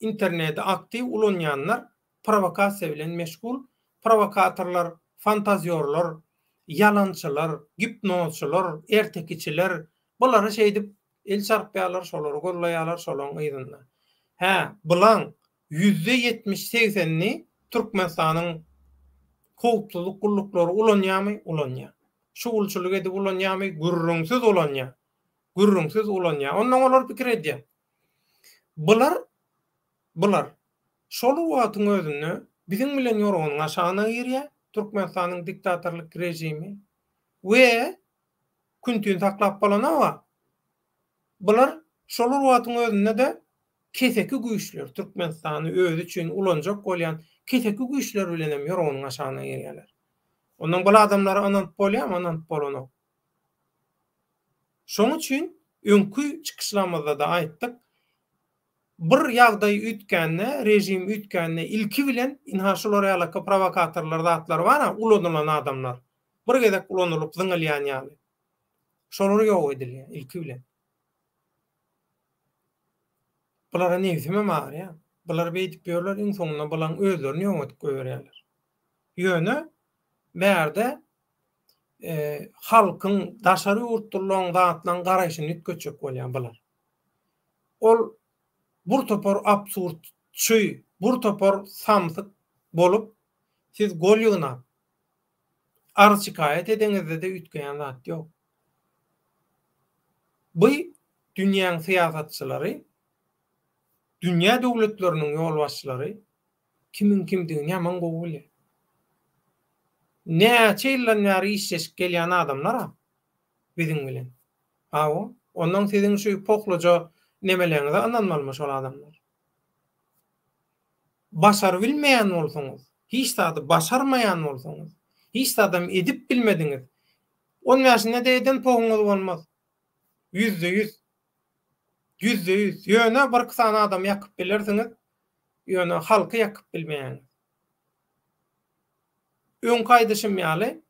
Interneti aktiw ulanýanlar prowokasiýa bilen meşgul, prowokatorlar, fantazýorlar, ýalançylar, gipnozçylar, ertekiçiler, bulary şeýdip el çarpýarlar, şolary gollaýarlar, şolaryň yzynda. Hä, bulaň ýüzde ýetmiş-segsenini Türkmenistanyň howpsuzlyk gulluklary ulanýarmy? Ulanýar. Şugulçylyk edip ulanýarmy? Gürrüňsiz ulanýar. Gürrüňsiz ulanýar. Onnoň olar pikir edýär. Bular, bular şol wagtyň özünde biziň bilen ýorganyň aşagyna girýär, Türkmenistanyň diktatorlyk režimi we küntin saklap bolanok-a. Bular şol bir wagtyň özünde-de keseki güýçler, Türkmenistany özi üçin ulanjak bolýan keseki güýçler bilen hem ýorganyň aşagyna girýärler. Onnoň bul adamlara ynanyp bolýarmy? Ynanyp bolanok. Şoň üçin öňki çykyşlarymyzda-da aýtdyk, bir ýagdaý üýtgände, režim üýtgände ilki bilen ynha şular ýalyky prowokatorlar zatlar bar-a, ulanylan adamlar. Bir gezek ulanylyp zyňylýan ýaly. Şolar ýok edilýär ilki bilen. Bulara nebsimem agyrýar. Bular beýdip ýörler, iň soňunda bulaň özlerini ýok edip goýberýärler. Ýöne bärde halkyň daşary ýurtlylaryň zatlaryň garaýşyny üýtgetjek bolýar bular. Ol bir topar absurdçy, bir topar samsyk bolup, siz gol ýygnap, arz-şikaýat edeňizde-de üýtgeýän zat ýok. Bu dünýäň syýasatçylary, dünýä döwletleriniň ýolbaşçylary kimiň kimdigini ýaman gowy bilýär. Näçe ýyldan bäri işleşip gelýän adamlar-a biziň bilen. Hawa, onnoň siziň şu pohlaja nemeleňize ynanmalymy şol adamlar? Başarybilmeýän bolsaňyz, hiç zady başarmaýan bolsaňyz, hiç zadam edip bilmediňiz, On bäşinde-de eden pohuňyz bolmaz. 100%. 100%. Ýöne birki sany adamy ýakyp bilersiňiz, ýöne halky ýakyp bilmeýäňiz. Öňki aýdyşym ýaly,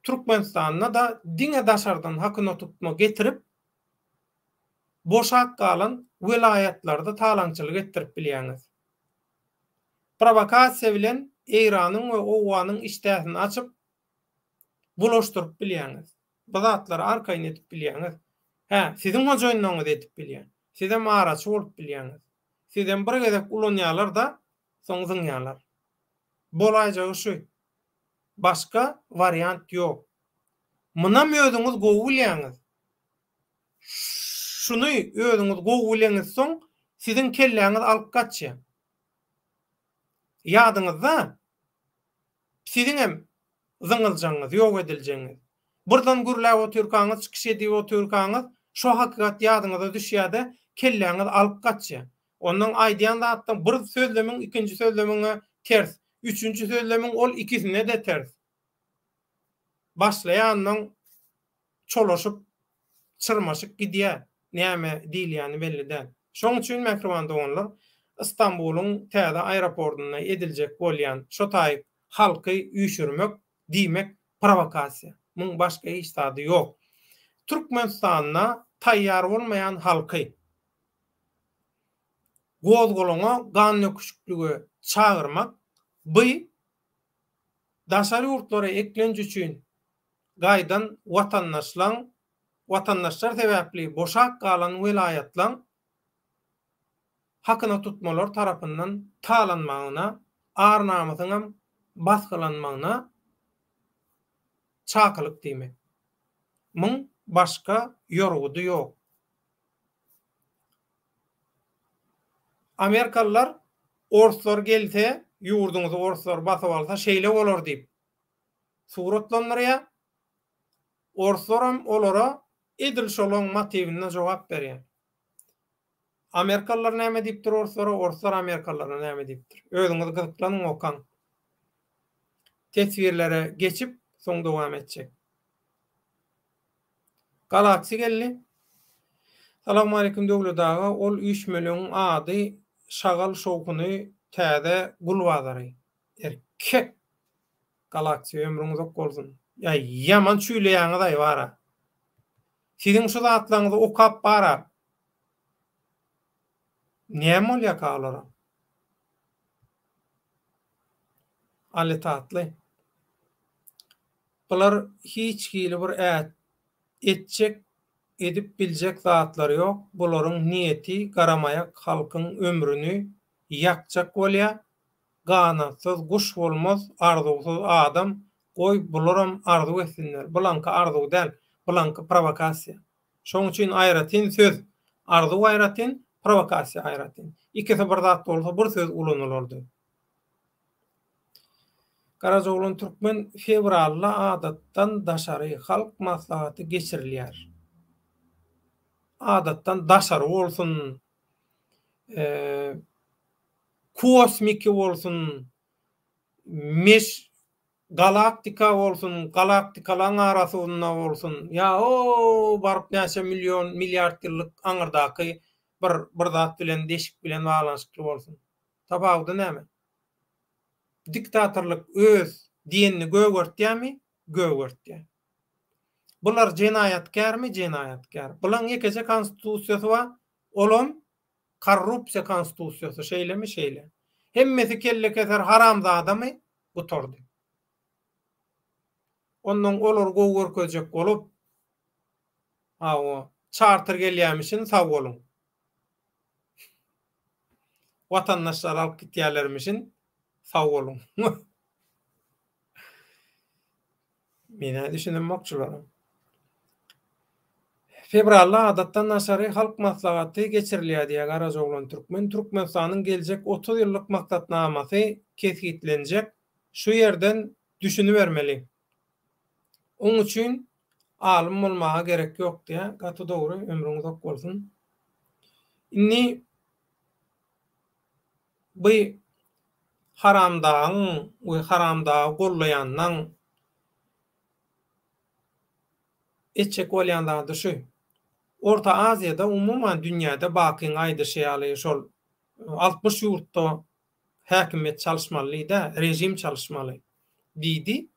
Türkmenistanda-da diňe daşardan hakyna tutma getirip, boşap galan welaýatlarda talaňçylyk etdirip bilýäňiz. Prowokasiýa bilen Eýranyň we Owganyň işdäsini açyp, bulaşdyryp bilýäňiz. Bu zatlary arkaýyn edip bilýäňiz. Hä, siziň hojaýynlaryňyz edip bilýär. Sizem araçy bolup bilýäňiz. Sizem bir gezek ulanýarlar-da, soň zyňýarlar. Bolaýjagy şu. Başga wariant ýok. Munam özüňiz gowy bilýäňiz. Şuny özüňiz gowy bileňizsoň, siziň kelläňiz alyp gaçýar. Ýadyňyzda, Siziňem zyňyljagyňyz, ýok ediljegiňiz. Birden gürläp otyrkaňyz, çykyş edip otyrkaňyz, şo hakykat ýadyňyza düşýär-de, kelläňiz alyp gaçýar. Onnoň aýdýan zatlaň bir sözlemiň ikinji sözlemiňe ters, üçünji sözlemiň ol ikisine-de ters. Başlaýar onnoň çolaşyp, çyrmaşyk gidýär, näme diýilýäni belli däl. Şoň üçin, mähriban doganlar, Stambulyň täze aeroportunda ediljek bolýan şo taýyk halky üýşürmek diýmek prowokasiýa. Muň başga hiç zady ýok. Türkmenistanda taýýar bolmaýan halky gozgalaňa, gandöküşiklige çagyrmak, by daşary ýurtlara eklenç üçin gaýdan watandaşlaň, watandaşlar sebäpli boşap galan welaýatlaň hakyna tutmalar tarapyndan talanmagyna, ar-namysyňam basgylanmagyna çakylyk diýmek. Muň başga ýorgudy ýok. Amerikalylar orslar gelse, ýurduňyzy orslar basyp alsa şeýle bolar diýip suratlandyrýar. Orslaram olara edil şolaň motiwinde jogap berýär. Amerikalylar näme diýipdir orslara, orslar amerikalylara näme diýipdir. Özüňiz gyzyklanyň okaň. Teswirlere geçip soň dowam etjek. Galaxy geldi. Salowmaleýkim Döwlet aga, ol üýşmeleňiň ady Şagal şowhuny täze gul bazary. Erkek! Galaksiýa ömrüň uzak bolsun. Ýa ýaman çüýleýäňizaý bara. Siziň şu zatlaryňyzy okap bara. Näme bolýaka olara? Aly Tatly. Bular hiç hili bir etjek edip biljek zatlary ýok. Bularyň niýeti garamaýak halkyň ömrüni ýakjak bolýa. Ganatsyz guş bolmaz, arzuwsyz adam, goý bularam arzuw etsinler. Bulaňky arzuw däl, bulaňky prowokasiýa. Şoň üçin aýratyn söz, arzuw aýratyn, prowokasiýa aýratyn. Ikisi bir zat bolsa bir söz ulanylardy. Garajaoglan Türkmen fewralda adatdan daşary halk maslahaty geçirilýär. Adatdan daşary bolsun, kosmiki bolsun, meş galaktika bolsun, galaktikalaň arasynda bolsun, ýa o baryp näçe million, milliard ýyllyk aňyrdaky bir bir zat bilen, deşik bilen baglanyşykly bolsun. Tapawudy näme? Diktatorlyk öz diýenini gögertýärmi? Gögertýär. Bular jenaýatkärmi? Jenaýatkär. Bulaň ýekeje konstitusiýasy bar, olam korrupsiýa konstitusiýasy, şeýlemi? Şeýle. Hemmesi kellekeser haramzadamy? Gutardy. Onnoň olary gowy görkezjek bolup, hawa, çarter gelýämişin, sag boluň. Watandaşlary alyp gitýärlermişin, sag boluň. Men-ä düşünemok şulara. Fewralda adatdan daşary Halk Maslahaty geçirilýär diýýär Garajaoglan Türkmen. Türkmenistanyň geljek 30 ýyllyk maksatnamasy kesgitlenjek. Şu ýerden düşünibermeli. Oň üçin alym bolmaga gerek ýok diýýär. Gaty dogry, ömrüň uzak bolsun. Indi bu haramdagyň we haramdagy gollaýanlaň etjek bolýan zady şu. Orta Aziýada umuman dünýäde Bakyň aýdyşy ýaly şol 60 ýurtda häkimiýet çalyşmaly diýdä, režim çalyşmaly diýdi.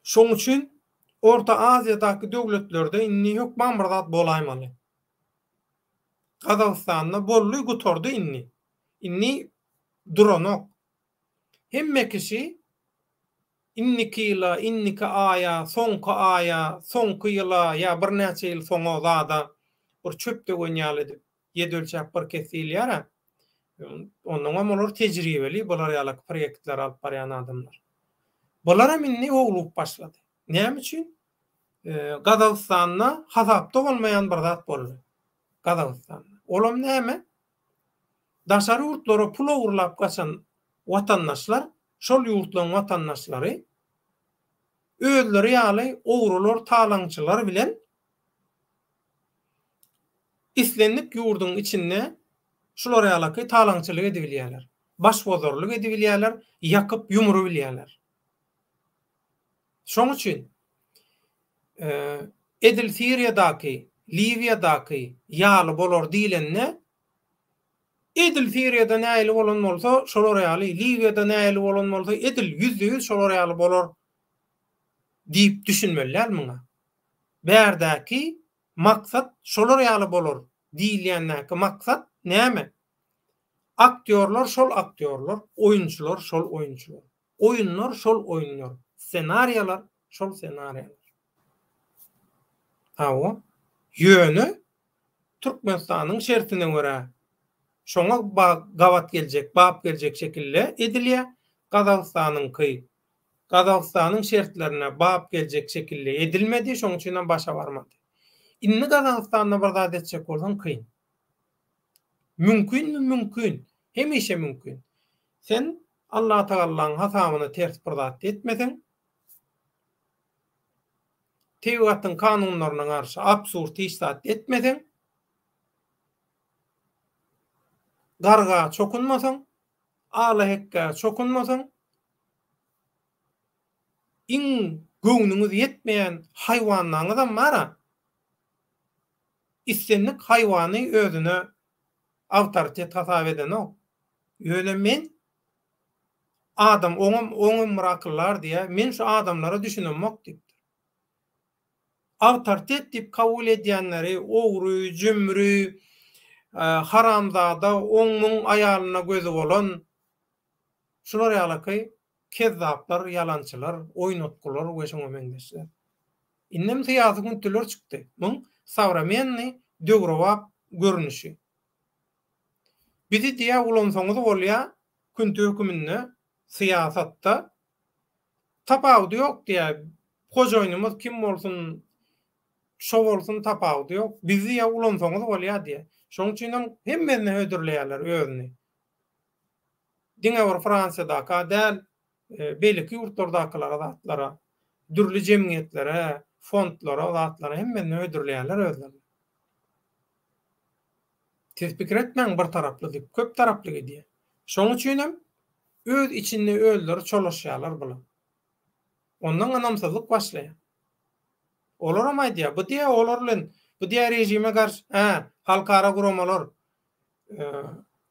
Şoň üçin Orta Aziýadaky döwletlerde indi hökman bir zat bolaýmaly. Gazagystanda boldy gutardy indi. Indi duranok. Hemme kişi indiki ýyla, indiki aýa, soňky aýa, soňky ýyla ýa birnäçe ýyl soňa zada bir çöp döwen ýaly edip ýedi ölçäp bir kes diýilýär-ä. Onnoňam olar tejribeli bular ýalak proýektleri alyp barýan adamlar. Bularam indi howlugyp başlady. Näme üçin? Gazagystanda hasapda bolmaýan bir zat boldy. Gazagystanda. Olam näme? Daşary ýurtlara pul ogurlap gaçan watandaşlar, şol ýurtlaryň watandaşlary özleri ýaly ogrular, talaňçylar bilen islendik ýurduň içinde şular ýalaky talaňçylyk edibilýärler. Başbozarlyk edibilýärler, ýakyp ýumurybilýärler. Şoň üçin edil Siriýadaky, Liwiýadaky ýaly bolar diýlende, edil Siriýada nähili bolan bolsa, şolar ýaly, Liwiýada nähili bolan bolsa, edil ýüzde-ýüz şolar ýaly bolar diýip düşünmeli däl muňa. Bärdäki maksat şolar ýaly bolar diýilýändäki maksat näme? Aktýorlar şol aktýorlar, oýunçylar şol oýunçylar. Oýunlar şol oýunlar, ssenariýalar şol ssenariýalar. Hawa, ýöne Türkmenistanyň şertine görä şoňa gabat geljek, bap geljek şekilde edilýär. Gazagystanyňky Gazagystanyň şertlerine bap geljek şekilde edilmedi, şonuň üçinem başa barmady. Indi Gazagystanda bir zat etjek bolsaň kyn. Mümkinmi? Mümkin. Hemişe mümkin. Sen Allatagallaň hasabyna ters bir zat etmeseň, tebigatyň kanunlaryna garşy absurd hiç zat etmeseň, garga çokunmasaň, alahekgä çokunmasaň, iň göwnüňiz ýetmeýän haýwanlaňyzam bar-a, islendik haýwany özüne awtoritet hasap edenok. Ýöne men adam oňam oňam bir akyl bar diýýär. Men şu adamlara düşünemok diýipdir. Awtoritet diýip kabul edýänleri ogry, jümri, haramzada, oň-muň aýalyna gözi bolan şular ýalaky kezzaplar, ýalançylar, oýnatgylar we şoňa meňzeşler. Indem syýasy güntüler çykdy. Muň sowremennyý döwrebap görnüşi. Bizi diýä ulansaňyz bolýa künti höküminde syýasatda tapawudy ýok diýä hojaýynymyz kim bolsun şo bolsun tapawudy ýok bizi diýä ulansaňyz bolýa diýä şoň üçinem hemmesine hödürleýärler özüni diňe bir Fransiýadaka däl beýleki ýurtlardakylara zatlara dürli jemgyýetlere fondlara zatlara hemmesine hödürleýärler özlerini. Siz pikir etmäň bir taraply diýip, köp taraply gidýär. Şoň üçinem öz içinde özleri çolaşýarlar bular. Ondan ynamsyzlyk başlaýar. Olaram aýdýar, bu diýýär olar bilen, bu diýýär režime garşy, hä, halkara guramalar,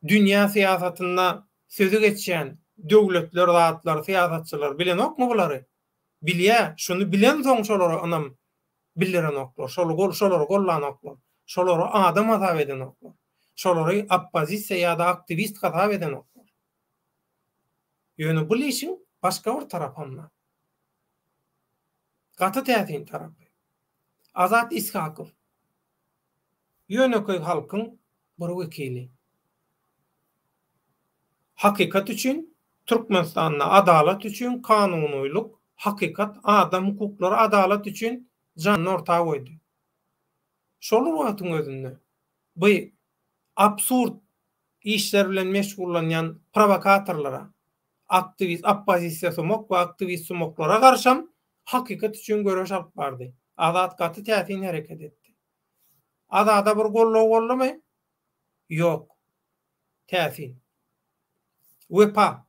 dünýä syýasatynda sözi geçýän döwletler, zatlar, syýasatçylar bilenokmy bulary? Bilýä, şuny bilensoň şolara ynam bildirenoklar, şol şolary gollanoklar, şolary adam hasap edenoklar, şolary oppozisiýa ýa-da aktiwist hasap edenoklar. Ýöne bul işiň başga bir tarapam bar. Gaty täsin tarapy. Azat Ishakow ýönekeý halkyň bir wekili. Hakykat üçin, Türkmenistanda adalat üçin, kanunylyk, hakykat, adam hukuklary, adalat üçin janyny orta goýdy. Şol bir wagtyň özünde bu absurd işler bilen meşgullanýan prowokatorlara, aktiwist, oppozisiýa sumak we aktiwist sumaklara garşam hakykat üçin göreş alyp bardy. Azat gaty täsin hereket etdi. Azada bir goldaw boldumy? Ýok. Täsin. Wepa.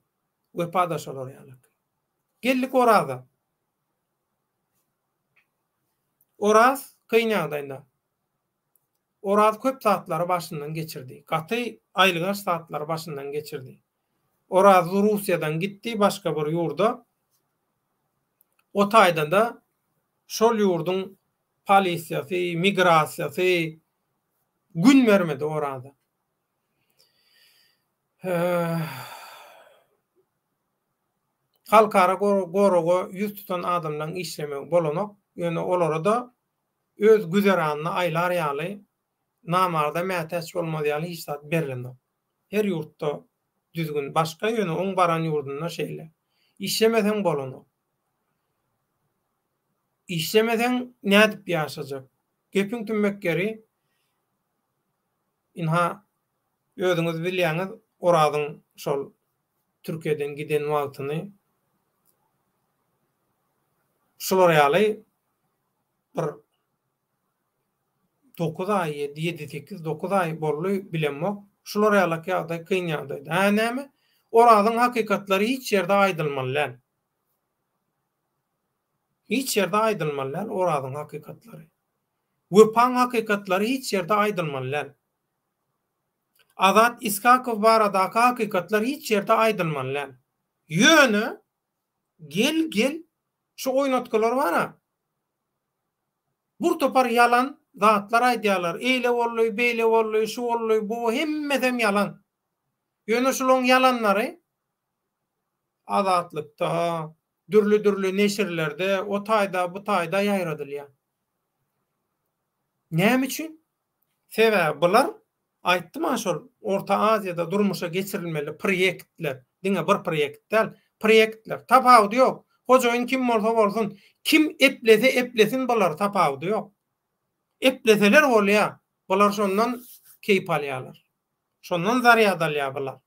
Wepa-da şolar ýaly. Geldik Oraza. Oraz kyn ýagdaýda. Oraz köp zatlary başyndan geçirdi. Gaty aýylganç zatlary başyndan geçirdi. Oraz Russiýadan gitdi başga bir ýurda. O taýda-da şol ýurduň polisiýasy, migrasiýasy gün bermedi Oraza. Halkara goraga ýüz tutan adamlaryň işlemegi bolanok, ýöne olara-da öz güzeranyny aýlar ýaly, namarda mätäç bolmaz ýaly hiç zat berlenok. Her ýurtda düzgün başga, ýöne oň baran ýurdunda şeýle. Işlemeseň bolanok. Işlemeseň nädip ýaşajak? Gepiň tümmek ýeri, ynha, özüňiz bilýäňiz, Orazyň şol Türkiýeden giden wagtyny şular ýaly bir dokuz aý, ýedi, sekiz, dokuz aý boldy, bilemok. Şular ýalak ýagdaý kyn ýagdaýda. Hä näme? Orazyň hakykatlary hiç ýerde aýdylmaly däl. Hiç ýerde aýdylmaly däl Orazyň hakykatlary. Wepaň hakykatlary hiç ýerde aýdylmaly däl. Azat Iskakow baradaky hakykatlar hiç ýerde aýdylmaly däl. Ýöne gel gel şu oýnatgylar bar-a. Bir topar ýalan zatlar aýdýarlar. Eýle boldy, beýle boldy, şu boldy, bu hemmesem ýalan. Ýöne şulaň ýalanlary Azatlykda, dürli-dürli neşirlerde o taýda, bu taýda ýaýradylýar. Näme üçin? Sebäbi bular, aýtdym-a şol Orta Aziýada durmuşa geçirilmeli proýektler, diňe bir proýekt däl, proýektler, tapawudy ýok. Hojaýyn kim bolsa bolsun, kim eplese eplesin bular tapawudy ýok. Epleseler bolýar, bular şondan keýp alýarlar. Şondan zarýad alýar bular.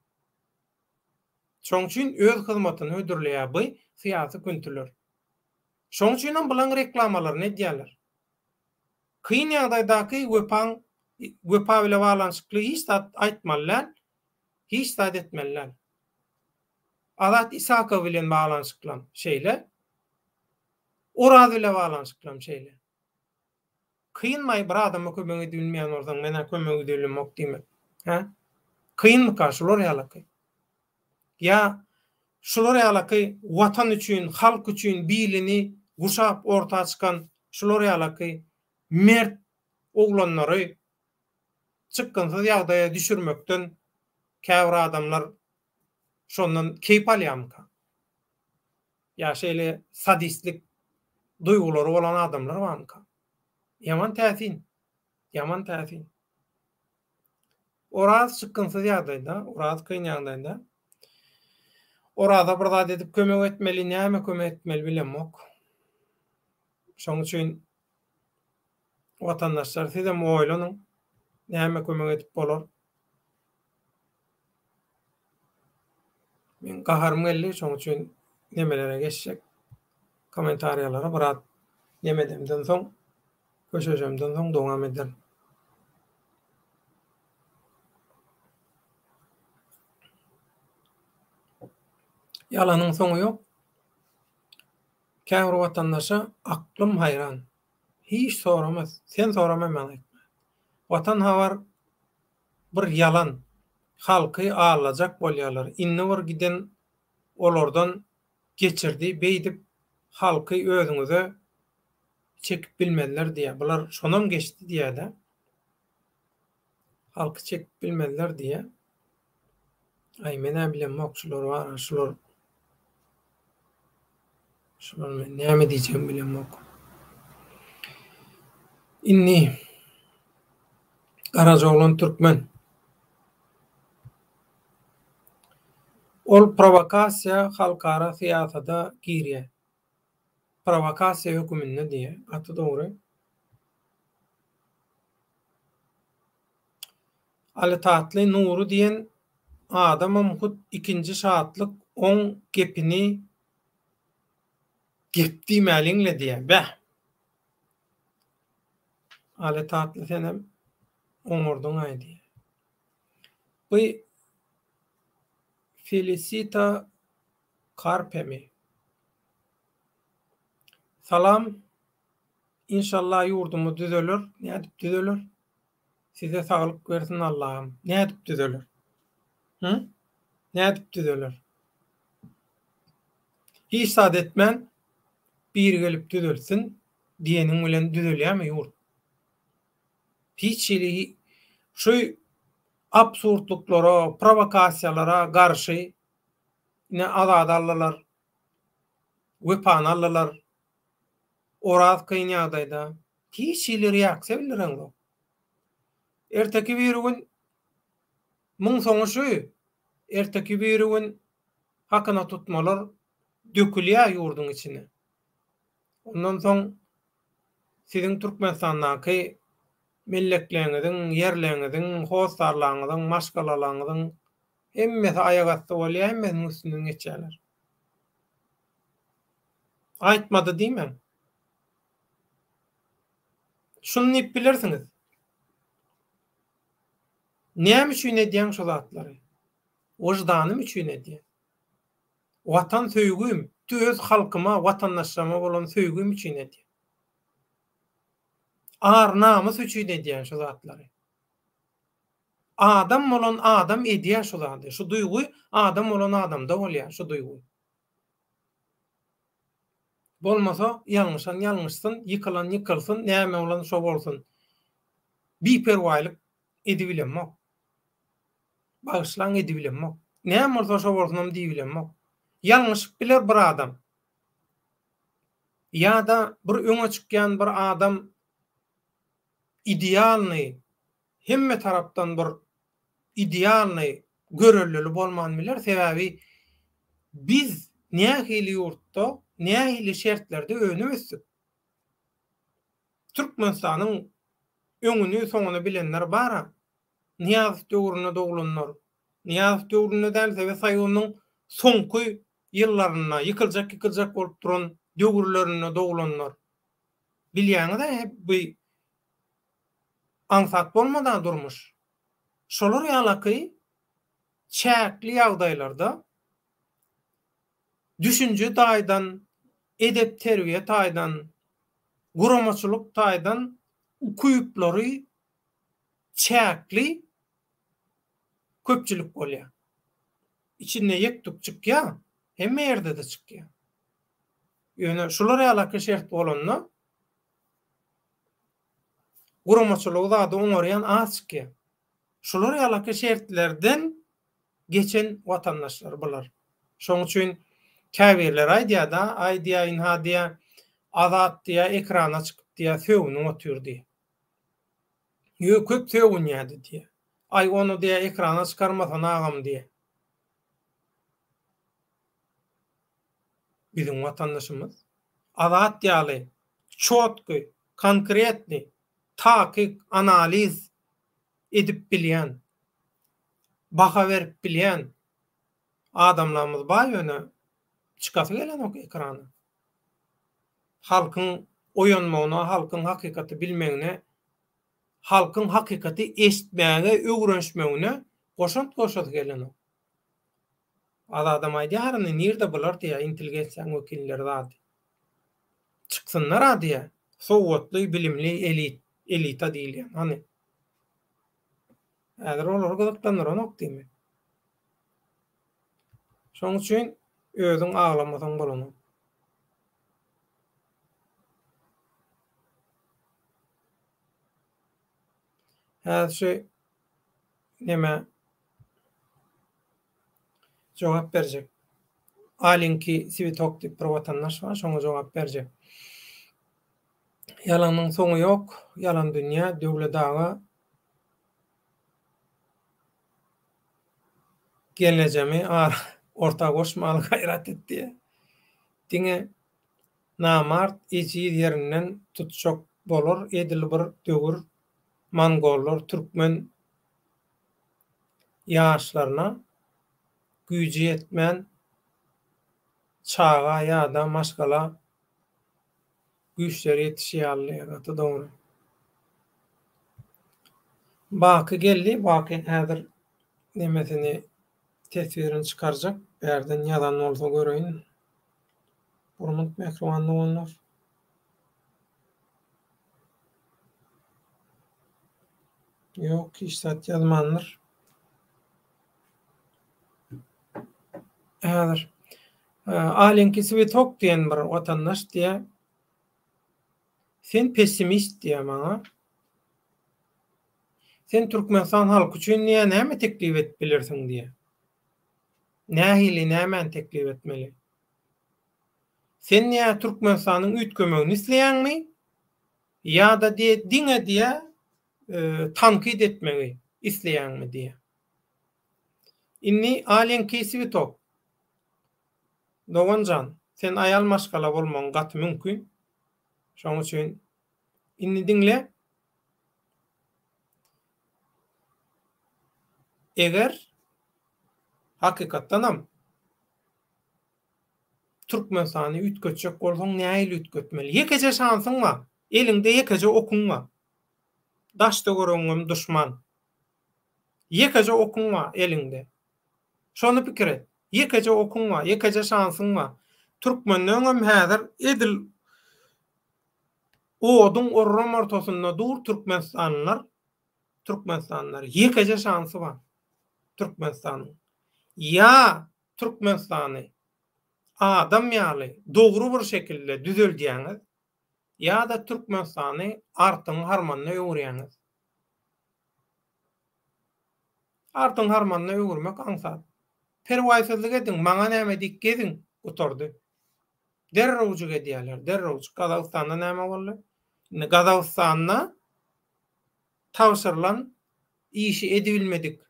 Şoň üçin öz hyzmatyny hödürleýär bu syýasy küntüler. Şoň üçinem bulaň reklamalaryny edýärler. Kyn ýagdaýdaky Wepaň Wepa bile baglanyşykly hiç zat aýtmaly däl, hiç zat etmeli däl. Azat Isakow bilen baglanyşyklam şeýle. Oraz bile baglanyşyklam şeýle. Kynmaý bir adama kömek edibilmeýän bolsaň menä kömek edibilemok diýmek. Hä? Kynmyka şular ýalaky? Ýa şular ýalaky watan üçin, halk üçin bilini guşap orta çykan şular ýalaky mert oglanlary çykgynsyz ýagdaýa düşürmekden käbir adamlar şondan keýp alýarmyka? Ýa şeýle sadistlik duýgulary bolan adamlar barmyka? Ýaman täsin. Ýaman täsin. Oraz çykgynsyz ýagdaýda, Oraz kyn ýagdaýda. Oraza bir zat edip kömek etmeli, näme kömek etmeli bilemok. Şoň üçin watandaşlar sizem oýlanyň, näme kömek edip bolar. Men gaharym geldi, şoň üçin nemelere geçjek. Kommentariýalara biraz neme edemden soň, köşeşemden soň dowam ederin. Ýalanyň soňy ýok. Käbir watandaşa aklym haýran. Hiç soramaz. Sen sorama men aýtmaýan. Watan habar bir ýalan. Halky allajak bolýarlar. Indi bir giden olardan geçirdi beýdip. Halky özüňize çekip bilmezler diýýär. Bular şonam geçdi diýýär-de. Halky çekip bilmezler diýýär. Aý men-ä bilemok şular bar-a şular şular men näme diýjegimi bilemok. Indi Garajaoglan türkmen. Ol prowokasiýa halkara syýasada girýär. Prowokasiýa höküminde diýýär. Gaty dogry. Aly Tatly Nury diýen adamam hut ikinji Şatlyk oň gepini gep diýmäliňle diýýär. Bäh! Aly Tatly senem oňardyň-aý diýýär. Bu Felisita Karpemi? Salam. Inşallah ýurdumyz düzeler. Nädip düzeler? Size saglyk bersin Allahym. Nädip düzeler? Hı? Nädip düzeler? Hiç zat etmän biri gelip düzeltsin diýeniň bilen düzelýärmi ýurt? Hiç hili şu absurdlyklara, prowokasiýalara garşy ine Azady aldylar, Wepany aldylar, Oraz kyn ýagdaýda. Hiç hili reaksiýa bildireňzok. Erteki birigün muň soňy şu, erteki birigün hakyna tutmalar dökülýär ýurduň içine. Ondan soň siziň Türkmenistandaky mellekleňiziň, ýerleňiziň, hossarlaňyzyň, maşgalalaňyzyň hemmesi aýak asty bolýar, hemmesiniň üstünden geçýärler. Aýtmady diýmäň. Şuny diýip bilersiňiz. Näme üçin edýäň şu zatlary? Wyždanym üçin edýän. Watan söýgüm, öz halkyma, watandaşlaryma bolan söýgüm üçin edýän. Ar-namys üçin edýän şu zatlary. Adam bolan adam edýär şu zady. Şu duýgy adam bolan adamda bolýar şu duýgy. Bolmasa ýalňyşan ýalňyşsyn, ýykylan ýykylsyn, näme bolan şo bolsun. Biperwaýlyk edibilemok. Bagyşlaň edibilemok. Näme bolsa şo bolsunam diýibilemok. Ýalňyşyp biler bir adam. Ýa-da bir öňe çykýan bir adam idealnyý hemme tarapdan bir idealnyý görellili bolman biler. Sebäbi biz nähili ýurtda, nähili şertlerde önüp ösdük. Türkmenistanyň öňüni soňuny bilenler bar-a. Nyýazow döwründe doglanlar, Nyýazow döwründe däl, Sowet Soýuzynyň soňky ýyllarynda, ýykyljak-ýykyljak bolup duran döwürlerinde doglanlar. Bilýäňiz-ä, bu aňsat bolmad-a durmuş. Şolar ýalaky çäkli ýagdaýlarda düşünje taýdan, edep-terbiýe taýdan, guramaçylyk taýdan ukyplary çäkli köpçülik bolýar. Içinde ýek-tük çykýar, hemme ýerde-de çykýar. Ýöne şular ýalaky şert bolanda guramaçylygy zady oňarýan az çykýar. Şular ýalaky şertlerden geçen watandaşlar bular. Şoň üçin käbirleri aýdýar-da, aý diýýär, ynha diýýär, Azat diýýär, ekrana çykyp diýýär, sögünip otyr diýýär. Ýö köp sögünýädi diýýär. Aý ony diýýär ekrana çykarmasana agam diýýär. Biziň watandaşymyz Azat ýaly çotky, konkretny, takyk analiz edip bilýän, baha berip bilýän adamlarymyz bar ýöne çykasy gelenok ekrana. Halkyň oýanmagyna, halkyň hakykaty bilmegine, halkyň hakykaty eşitmäge öwrenişmegine goşant goşasy gelenok. Azadam aýdýar indi nirde bular diýýär intelligensiýaň wekilleri zady. Çyksynlar-a diýýär. Sowatly, bilimli elit, elita diýilýän hany. Häzir olary gyzyklandyranok diýmek. Şoň üçin özüň aglamasaň bolanok. Häzir şu neme jogap berjek. Alinki Switok diýip bir watandaş bar, şoňa jogap berjek. Ýalanyň soňy ýok, ýalan dünýä, Döwlet aga gelnejemi ara orta goşmaly gaýrat et diýýär. Diňe namart ejiz ýerinden tutjak bolar edil bir döwür mongollar türkmen ýaşlaryna güýji ýetmän çaga ýada maşgala güýçleri ýetişi ýaly gaty dogry. Baky geldi Baky häzir nemesini teswirini çykarjak bärden ýazan bolsa göreýin. Hormat mähriban doganlar. Ýok hiç zat ýazmandyr. Häzir Alenki Swetok diýen bir watandaş diýýär. Sen pessimist diýýär maňa. Sen Türkmenistan halky üçin diýýär näme teklip edip bilersiň diýýär. Nähili nämäni teklip etmeli? Sen diýýär Türkmenistanyň üýtgemegini isleýäňmi? Ýa-da diýýär diňe diýýär tankyt etmegi isleýäňmi diýýär. Indi Alenkiý Switok. Dogan jan, sen aýal maşgala bolmagyň gaty mümkin. Şoň üçin indi diňle. Eger hakykatdanam Türkmenistany üýtgetjek bolsaň nähili üýtgetmeli? Ýekeje şansyň bar. Eliňde ýekeje okuň bar. Daş-töweregiňem duşman. Ýekeje okuň bar eliňde. Şony pikir et. Ýekeje okuň bar, ýekeje şansyň bar. Türkmenleňem häzir edil oduň orram ortasynda dur türkmenistanlylar. Türkmenistanlylar ýekeje şansy bar Türkmenistanyň. Ýa Türkmenistany adam ýaly dogry bir şekilde düzeldýäňiz, ýa-da Türkmenistany artyň harmanyna öwürýäňiz. Artyň harmanyna öwürmek aňsat. Perwaýsyzlyk ediň, maňa näme diýip geziň, gutardy. Derrewjik edýärler, derrewjik. Gazagystanda näme boldy? Indi Gazagystanda tabşyrylan işi edibilmedik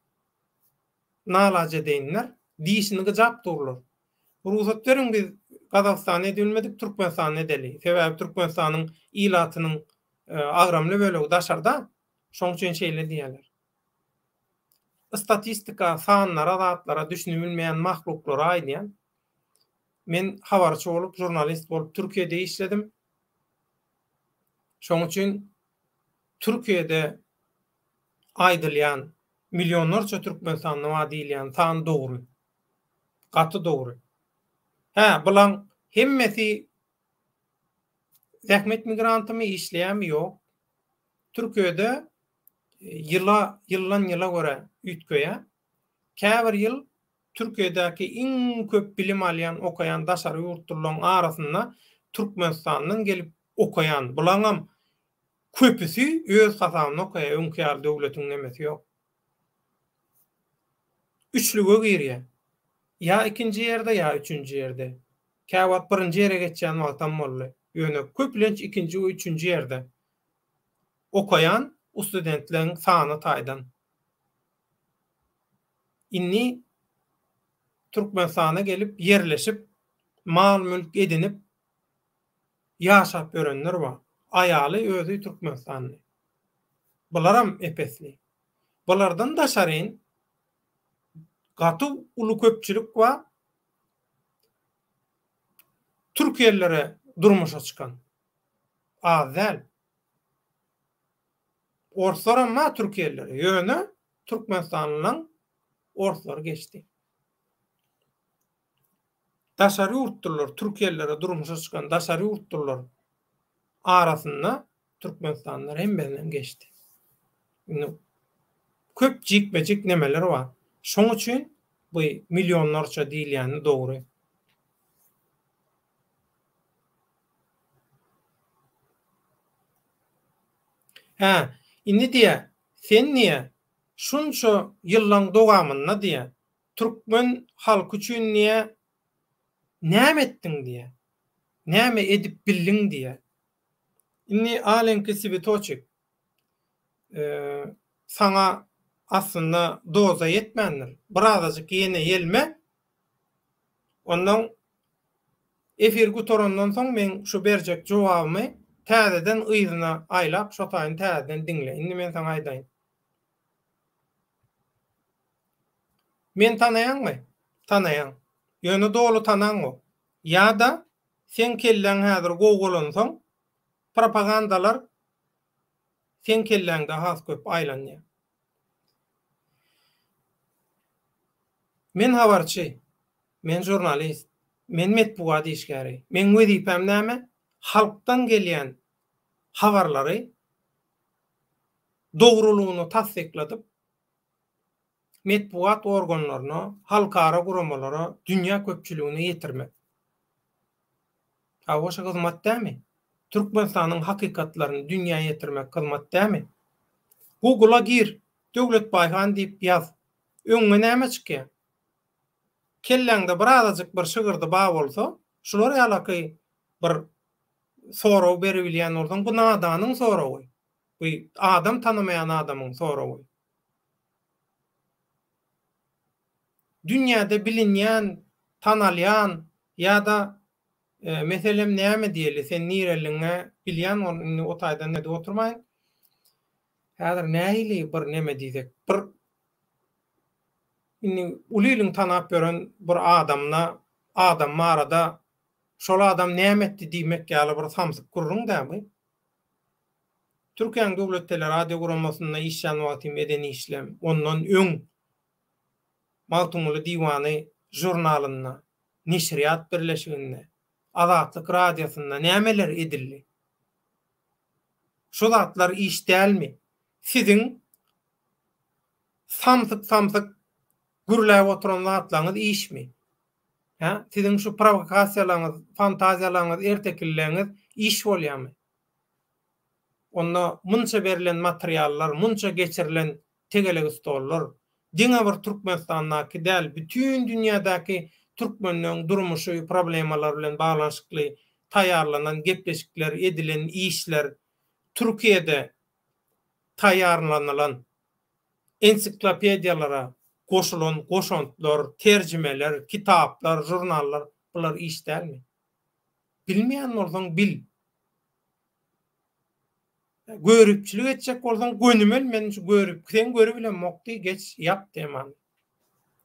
nalajedeýinler dişini gyjap durlar. Rugsat beriň biz Gazagystanda edibilmedik Türkmenistanda edeli. Sebäbi Türkmenistanyň ilatynyň agramly bölegi daşarda, şoň üçin şeýle diýýärler. Statistika, sanlara, zatlara düşünibilmeýän mahluklara aýdýan. Men habarçy bolup, žurnalist bolup Türkiýede işledim. Şoň üçin Türkiýede aýdylýan millionlarça türkmenistanly bar diýilýän san dogry. Gaty dogry. Hä, bulaň hemmesi zähmet migrantymy, işleýärmi? Ýok. Türkiýede ýyla, ýyldan ýyla görä üýtgeýär. Käbir ýyl Türkiýedäki iň köp bilim alýan, okaýan daşary ýurtlylaryň arasynda Türkmenistandan gelip okaýan, bulaňam köpüsi öz hasabyna okaýar, öňki ýaly döwletiň nemesi ýok. Üçlüge girýär. Ýa ikinji ýerde, ýa üçünji ýerde. Käwagt birinji ýere geçýän wagtam boldy. Ýöne köplenç ikinji we üçünji ýerde okaýan ustudentleň sany taýdan. Indi Türkmenistana gelip ýerleşip, mal-mülk edinip ýaşap ýörenler bar. Aýaly özi türkmenistanly. Bularam epesli. Bulardan daşaryn gaty uly köpçülik bar. Türkiýelilere durmuşa çykan. Az däl. Orslaram bar türkiýelilere. Ýöne türkmenistanlylaň orslary geçdi. Daşary ýurtlular, türkiýelilere durmuşa çykan daşary ýurtlular arasynda türkmenistanlylar hemmesinden geçdi. Indi köp jikme-jik nemeler bar. Şoň üçin bu millionlarça diýilýäni dogry. Hä, indi diýýär, Sen diýýär, şunça ýyllaň dowamynda diýýär, türkmen halky üçin diýýär, näme etdiň diýýär. Näme edip bildiň diýýär. Indi Alenki Switoçik, saňa aslynda doza ýetmändir. Birazajyk ýene ýelme, onnoň efir gutarandan soň meň şu berjek jogabymy täzeden yzyna aýlap şo taýyny täzeden diňle. Indi men saňa aýdaýyn. Meni tanaýaňmy? Tanaýaň. Ýöne doly tanaňok. Ýa-da seň kelläň häzir gowy bolansoň propagandalar seň kelläňde has köp aýlanýar. Men habarçy, men žurnalist, men metbugat işgäri. Meň wezipäm näme? Halkdan gelýän habarlary dogrulygyny tassykladyp, metbugat organlaryna, halkara guramalara, dünýä köpçüligine ýetirmek. Hawa, şu hyzmat dämi? Türkmenistanyň hakykatlaryny dünýä ýetirmek hyzmat dämi? Google-a gir, Döwlet Baýhan diýip ýaz. Öňüňe näme çykýar? Kelläňde birazajyk bir şygyrdy bar bolsa, şular ýalaky bir sorag beribilýän bolsaň, bu nadanyň soragy. Bu adam tanamaýan adamyň soragy. Dünýäde bilinýän, tanalýan ýa-da meselem näme diýeli, sen nireligiňe bilýän ol indi o taýdan edip oturmaýyn. Häzir nähili bir neme diýsek, bir indi uly iliň tanap ýören bir adamyna, adam barada şol adam näme etdi diýmek ýaly bir samsyk gürrüň dä bu. Türkiýäň Döwlet Teleradio guramasynda işlän wagtym eden işlem, ondan öň Magtymguly diwany žurnalynda, Neşirýat birleşiginde, Azatlyk radiosynda nämeler edildi? Şu zatlar iş dälmi? Siziň samsyk-samsyk gürläp oturan zatlaryňyz işmi? Hä? Siziň şu prowokasiýalaryňyz, fantaziýalaryňyz, ertekilleňiz iş bolýarmy? Onda munça berlen materiallar, munça geçirilen tegelek stollar diňe bir Türkmenistandaky däl, bütin dünýädäki türkmenleň durmuşy problemalary bilen baglanyşykly taýýarlanan gepleşikler, edilen işler, Türkiýede taýýarlanylan ensiklopediýalara goşulan goşantlar, terjimeler, kitaplar, žurnallar bular iş dälmi? Bilmeýän bolsaň bil. Göripçilik etjek bolsaň gönümel men şu görip sen görübilemok diý geç ýap temany.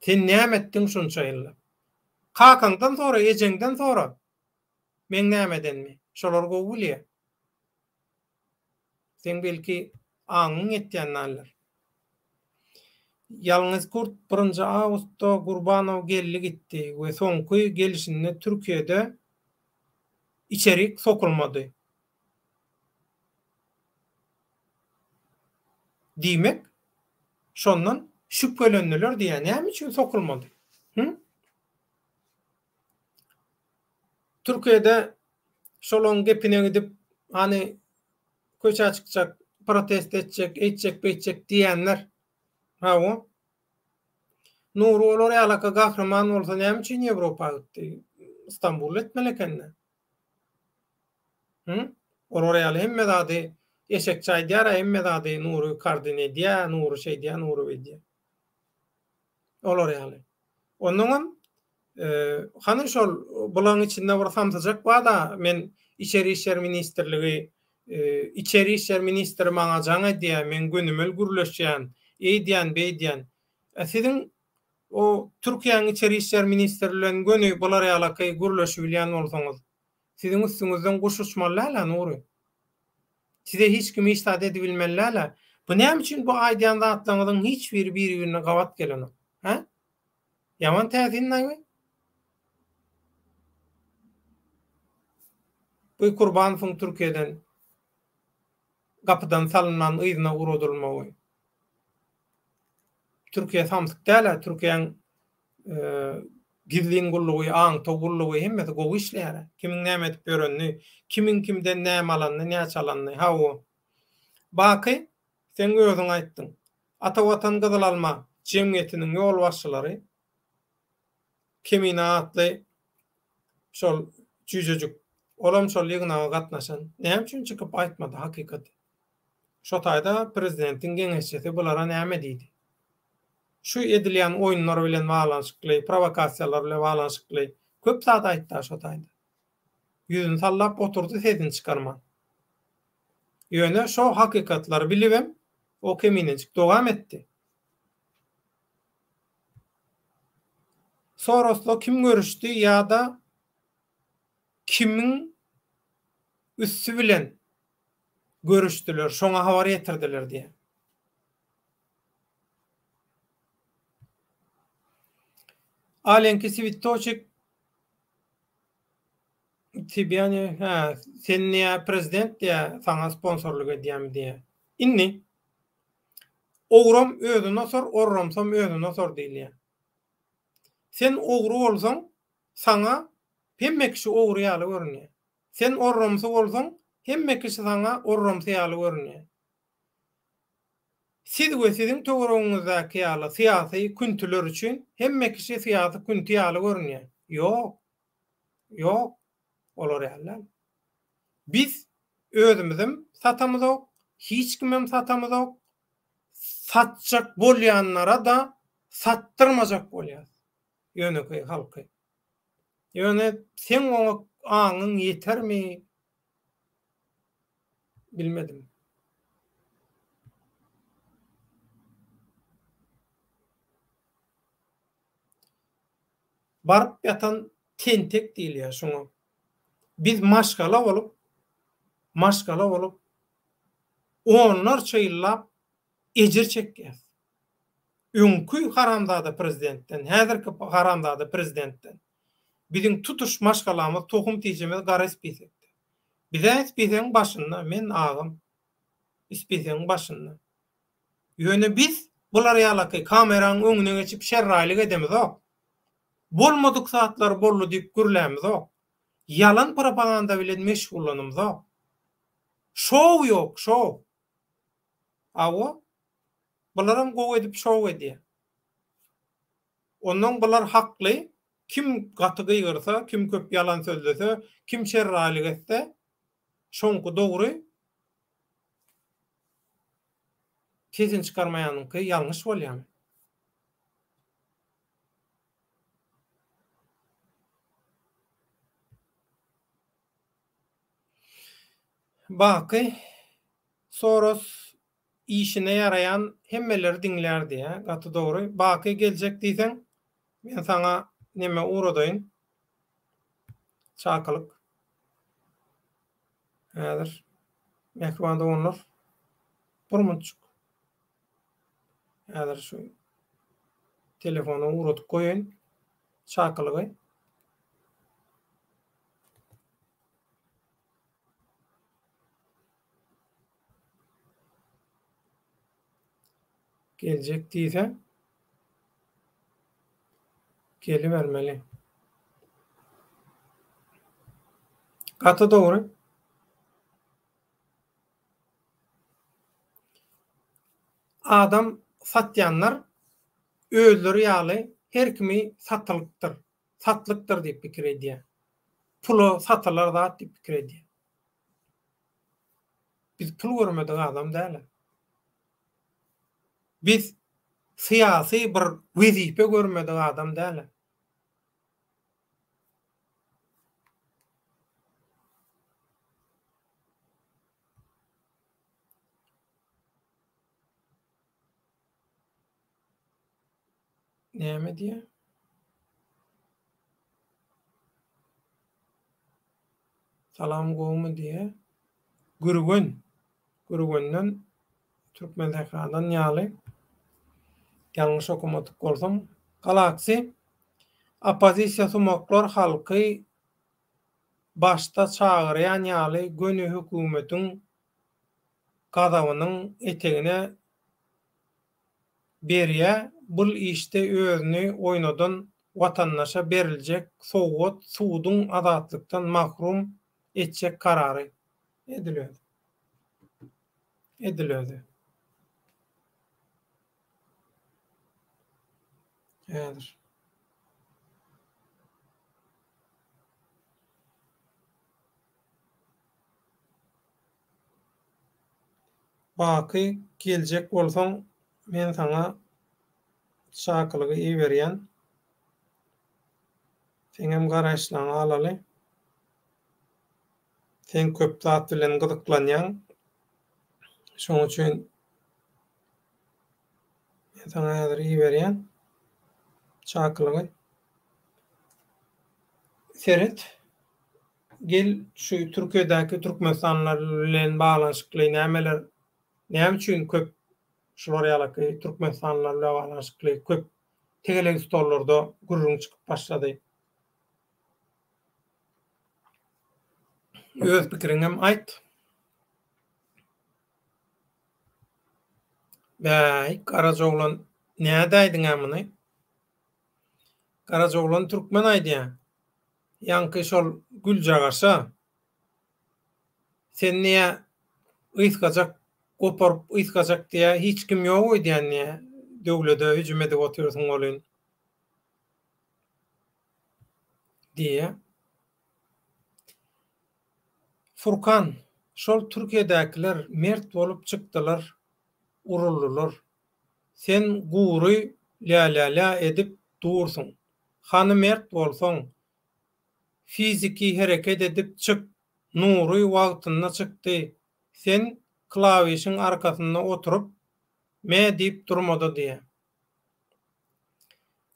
Sen näme etdiň şunça ýylda? Kakaňdan sora ejeňden sora meň näme edenimi şolar gowy bilýä. Seň belki aňyň ýetýän däldir. Ýalňyz Kurt birinji awgustda Gurbanow geldi gitdi we soňky gelişinde Türkiýede içerik sokulmady. Diýmek, şondan şübhelendiler diýýär. Näme üçin sokulmady? Hü? Türkiýede şolaň gepine gidip, hany köçä çykjak, protest etjek, eýtjek, beýtjek diýýänler. Hawa. Nury olar ýalaka gahryman bolsa näme üçin Ýewropa gitdi? Stambulda etmeli ekende. Hı? Olar ýaly hemme zady eşekçi aýdýar-a, hemme zady Nury kardin edýär, Nury şeýdýär, Nury beýdýär. Olar ýaly. Onnoňam hany şol bulaň içinde bir samsyjak bar-da, men Içeri işler ministrligi, Içeri işler ministri maňa jaň edýär, men gönümel gürleşýän, eýdýän, beýdýän. Siziň o Türkiýäň Içeri işler ministri bilen göni bular ýalaky gürleşibilýän bolsaňyz, siziň üstüňizden guş uçmaly däl-ä, Nury. Size hiç kim hiç zat edibilmeli däl-ä. Bu näme üçin bu aýdýan zatlaryňyzyň hiç biri biri-birine gabat gelenok? Hä? Ýaman täsin naýby. Bu Kurbanowyň Türkiýeden gapydan salynman yzyna ugradylmagy. Türkiýe samsyk däl-ä, Türkiýäň gizlin gullugy, aňtaw gullugy hemmesi gowy işleýär-ä. Kimiň näme edip ýörenini, kimiň kimden näme alanyny, näçe alanyny. Hawa. Baky, seň özüň aýtdyň. Ata Watan Gyzyl Alma jemgyýetiniň ýolbaşçylary Kemine atly şol jüýjejik, olam şol ýygnaga gatnaşan. Näme üçin çykyp aýtmady hakykaty? Şo taýda prezidentiň geňeşçisi bulara näme diýdi? Şu edilýän oýunlar bilen baglanyşykly, prowokasiýalar bilen baglanyşykly köp zat aýtdy-a şo taýda. Ýüzüni sallap oturdy sesini çykarman. Ýöne şo hakykatlary bilibem o keminejik dowam etdi. Sorosla kim görüşdi ýa-da kimiň üsti bilen görüşdiler, şoňa habar ýetirdiler diýýär. Alenki Switoçik Tibýani, hä, sen diýýär prezident diýýär, saňa sponsorlyk edýärmi diýýär. Indi ogram özüne osar, orramsam özüne osar diýilýär. Sen ogry bolsaň, saňa hemme kişi ogry ýaly görünýär. Sen orramsy bolsaň, hemme kişi saňa orramsy ýaly görünýär. Siz we siziň töweregiňizdäki ýaly syýasy küntüler üçin hemme kişi syýasy künti ýaly görünýär. Ýok. Ýok. Olar ýaly däl. Biz özümizem satamyzok, hiç kimem satamyzok. Satjak bolýanlara-da satdyrmajak bolýas. Ýönekeý halky. Ýöne seň oňa aňyň ýetermi? Bilmedim. Baryp ýatan tentek diýilýär şuňa. Biz maşgala bolup, maşgala bolup onlarça ýyllap ejir çekýäs. Öňki haramzada prezidentden, häzirki haramzada prezidentden. Biziň tutuş maşgalamyz, tohum-tijemiz gara spisekde. Biz-ä spisegiň başynda, men agam spisegiň başynda. Ýöne biz bular ýalaky kameraň öňüne geçip şerraýlyk edemizok. Bolmadyk zatlar boldy diýip gürlämizok. Ýalan propaganda bilen meşgullanymzok. Şou ýok, şou. Hawa, bularam gowy edip şou edýär. Onnoň bular hakly, kim gaty gygyrsa, kim köp ýalan sözlese, kim şerraýlyk etse, şoňky dogry, sesini çykarmaýanyňky ýalňyş bolýamy? Baky Soros işine ýaraýan hemmeleri diňlär diýýä. Gaty dogry. Baky geljek diýseň men saňa neme ugradaýyn. Çakylyk. Häzir mähriban doganlar bir munçuk. Häzir şu telefona ugradyp goýaýyn çakylygy. Geljek diýse gelibermeli. Gaty dogry. Adam satýanlar özleri ýaly her kimi satylykdyr, satlykdyr diýip pikir edýär. Pula satylar zat diýip pikir edýär. Biz pul görmedik adam däl. Biz syýasy bir wezipe görmedik adam däl. Näme diýýär? Salam gowmy diýýär. Gürgen. Gürgenden Türkmensähradan ýaly. Ýalňyş okamadyk bolsam. Galaxy. Oppozisiýa sumaklar halky başda çagyrýan ýaly göni hökümetiň gazabynyň etegine berýä bul işde özüni oýnadan watandaşa beriljek sowgat suduň azatlykdan mahrum etjek karary. Edil özi. Edil özi. Häzir. Baky geljek bolsaň men saňa çakylygy iberýän. Seňem garaýyşlaňy alaly. Sen köp zat bilen gyzyklanýaň. Şoň üçin men saňa häzir iberýän çakylygy. Seret. Gel şu Türkiýedäki türkmenistanlylar bilen baglanyşykly nämeler näme üçin köp şular ýalaky türkmenistanlylar bilen baglanyşykly köp tegelek stollarda gürrüň çykyp başlady. Öz pikiriňem aýt. Bäý, Garajaoglan nädäýdiň-ä muny? Garajaoglan türkmen aýdýa. Ýaňky şol güljagaşa Sen diýýä, ysgajak goparyp ysgajak diýýä, hiç kim ýok öýdýän diýýä, döwlede hüjüm edip otyrsyň welin. Diýýä. Furkan, şol Türkiýedäkiler mert bolup çykdylar, uruldylar. Sen gury lä-lä-lä edip dursuň. Hany mert bolsaň, fiziki hereket edip çyk, Nury wagtynda çykdy, sen klawişiň arkasynda oturyp, me diýip durmada diýýä.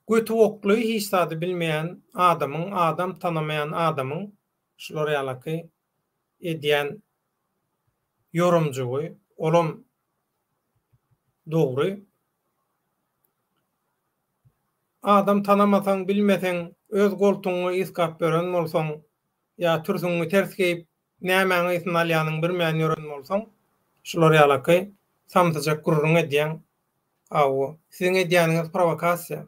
Göti okly hiç zady bilmeýän adamyň, adam tanamaýan adamyň şular ýalaky edýän ýorumjygy, olam dogry. Adam tanamasaň, bilmeseň, öz goltugyňy ysgap ýören bolsaň, ýa türsüňi ters geýip, nämäň ysyny alýanyňy bilmän ýören bolsaň, şular ýalaky samsyjak gürrüň edýäň. Hawa, siziň edýäniňiz prowokasiýa.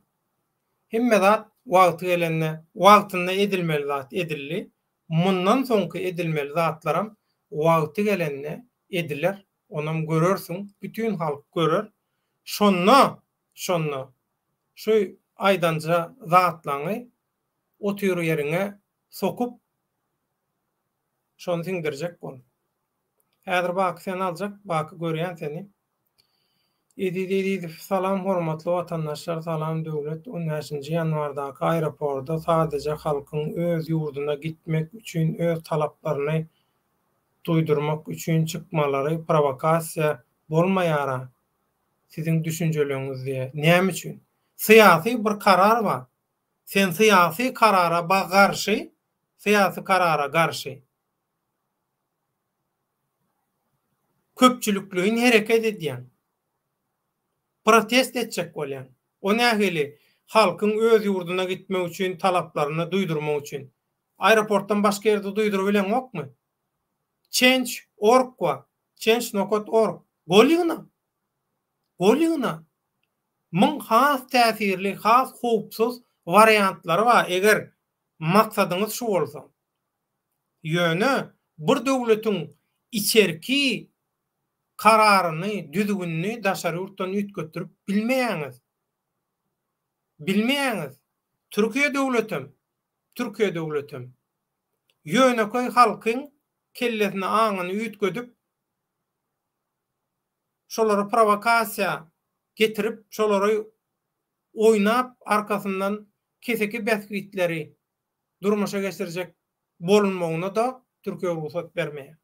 Hemme zat wagty gelende, wagtynda edilmeli zat edildi. Mundan soňky edilmeli zatlaram wagty gelende ediler. Onam görersiň, bütin halk görer. Şonda, şonda şu aýdanja zatlaňy otur ýeriňe sokup, şony siňdirjek bol. Häzir Baky seni aljak, Baky görýän seni. Eziz Ezizow Salam hormatly watandaşlar salam Döwlet on bäşinji ýanwardaky aeroporda sadaja halkyň öz ýurduna gitmek üçin öz talaplaryny duýdurmak üçin çykmalary prowokasiýa bolmaýara siziň düşünjeleriňizde näme üçin syýasy bir karar bar sen syýasy karara garşy syýasy karara garşy köpçülikleýin hereket edýäň. Protest etjek bolýaň. O nähili halkyň öz ýurduna gitmek üçin talaplaryny duýdurmak üçin. Aeroportdan başga ýerde duýdurybileňokmy? Change org bar. Change nokat org. Gol ýygna. Gol ýygna. Muň has täsirli, has howpsuz wariantlary bar, eger maksadyňyz şu bolsa. Ýöne bir döwletiň içerki kararyny, düzgünini daşary ýurtdan üýtgetdirip bilmeýäňiz. Bilmeýäňiz. Türkiýe döwletem, Türkiýe döwletem ýönekeý halkyň kellesini, aňyny üýtgedip, şolary prowokasiýa getirip, şolary oýnap arkasyndan keseki bähbitleri durmuşa geçirjek bolunmagyna-da Türkiýe rugsat bermeýär.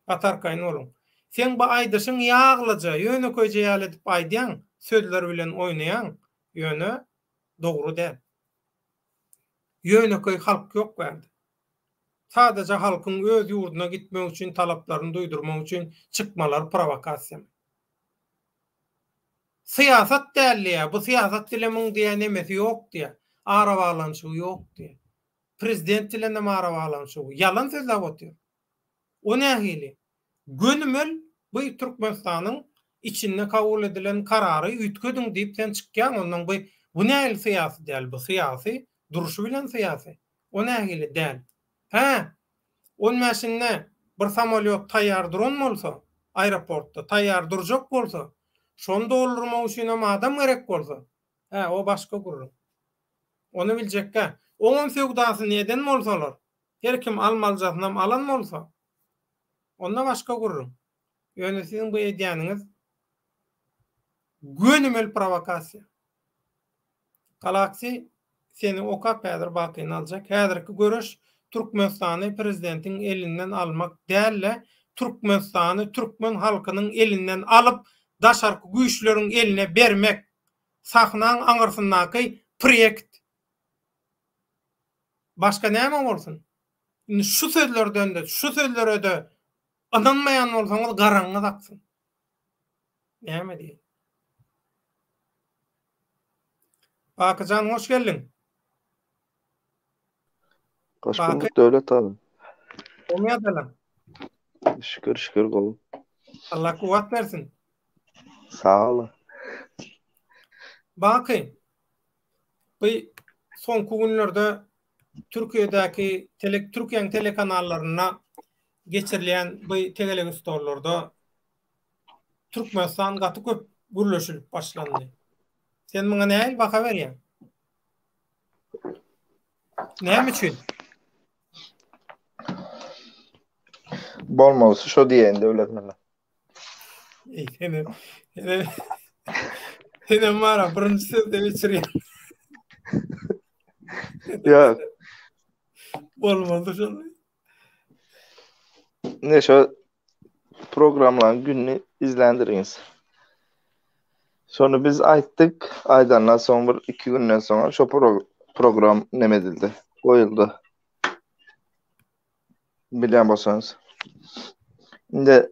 Gaty arkaýyn boluň. Seň bu aýdyşyň ýaglyja, ýönekeýje ýaly edip aýdýaň, sözler bilen oýnaýaň, ýöne dogry däl. Ýönekeý halk ýok bärde. Sadaja halkyň öz ýurduna gitmek üçin talaplaryny duýdurmak üçin çykmalary prowokasiýamy? Syýasat däl diýýär, bu syýasat bilen muň diýýär nemesi ýok diýýär, arabaglanyşygy ýok diýýär. Prezident bilenem arabaglanyşygy. Ýalan sözläp otyr. O nähili? Gönümel bu Türkmenistanyň içinde kabul edilen karary üýtgediň diýip sen çykýaň ondan bu bu nähili syýasy däl bu syýasy durşy bilen syýasy. O nähili däl? Hä, on bäşinde bir samolýot taýýar duran bolsa, aeroportda taýýar durjak bolsa, şony doldurmak üçinem adam gerek bolsa, hä, o başga gürrüň. Ony biljekgä. Oňam söwdasyny eden bolsalar, her kim almalyjasynam alan bolsa, onda başga gürrüň. Ýöne siziň bu edýäniňiz gönümel prowokasiýa. Galaxy seni okap häzir bakyny aljak. Häzirki göreş Türkmenistany prezidentiň elinden almak dälde Türkmenistany türkmen halkynyň elinden alyp daşarky güýçleriň eline bermek sahnaň aňyrsyndaky prýekt. Başga näme bolsun? Indi şu sözlerdende şu sözlerede ynanmaýan bolsaňyz garaňyz aksyn. Näme diýeýin. Bakyjan hoş geldiň. Hoş bulduk Döwlet abi. Gowy ýadalar. Şükür şükür gowy. Allah kuwwat bersin. Sag ol. Baky. Bu soňky günlerde Türkiýedäki tele Türkiýäniň telekanallarynda geçirilýän bu tegelek stollarda Türkmenistan gaty köp gürleşilip başlandy. Sen muňa nähili baha berýäň? Näme üçin? Bolmalysy şo diýeýin Döwlet mene. Eý, senem, senem, senem bara birinji sözde geçirýän. Ýok. Bolmaly şol. Ne şo programlaryň gününi izländiriňiz. Şony biz aýtdyk, aýdandan soň bir iki günden soň şo program neme edildi, goýuldy. Bilýän bolsaňyz. Indi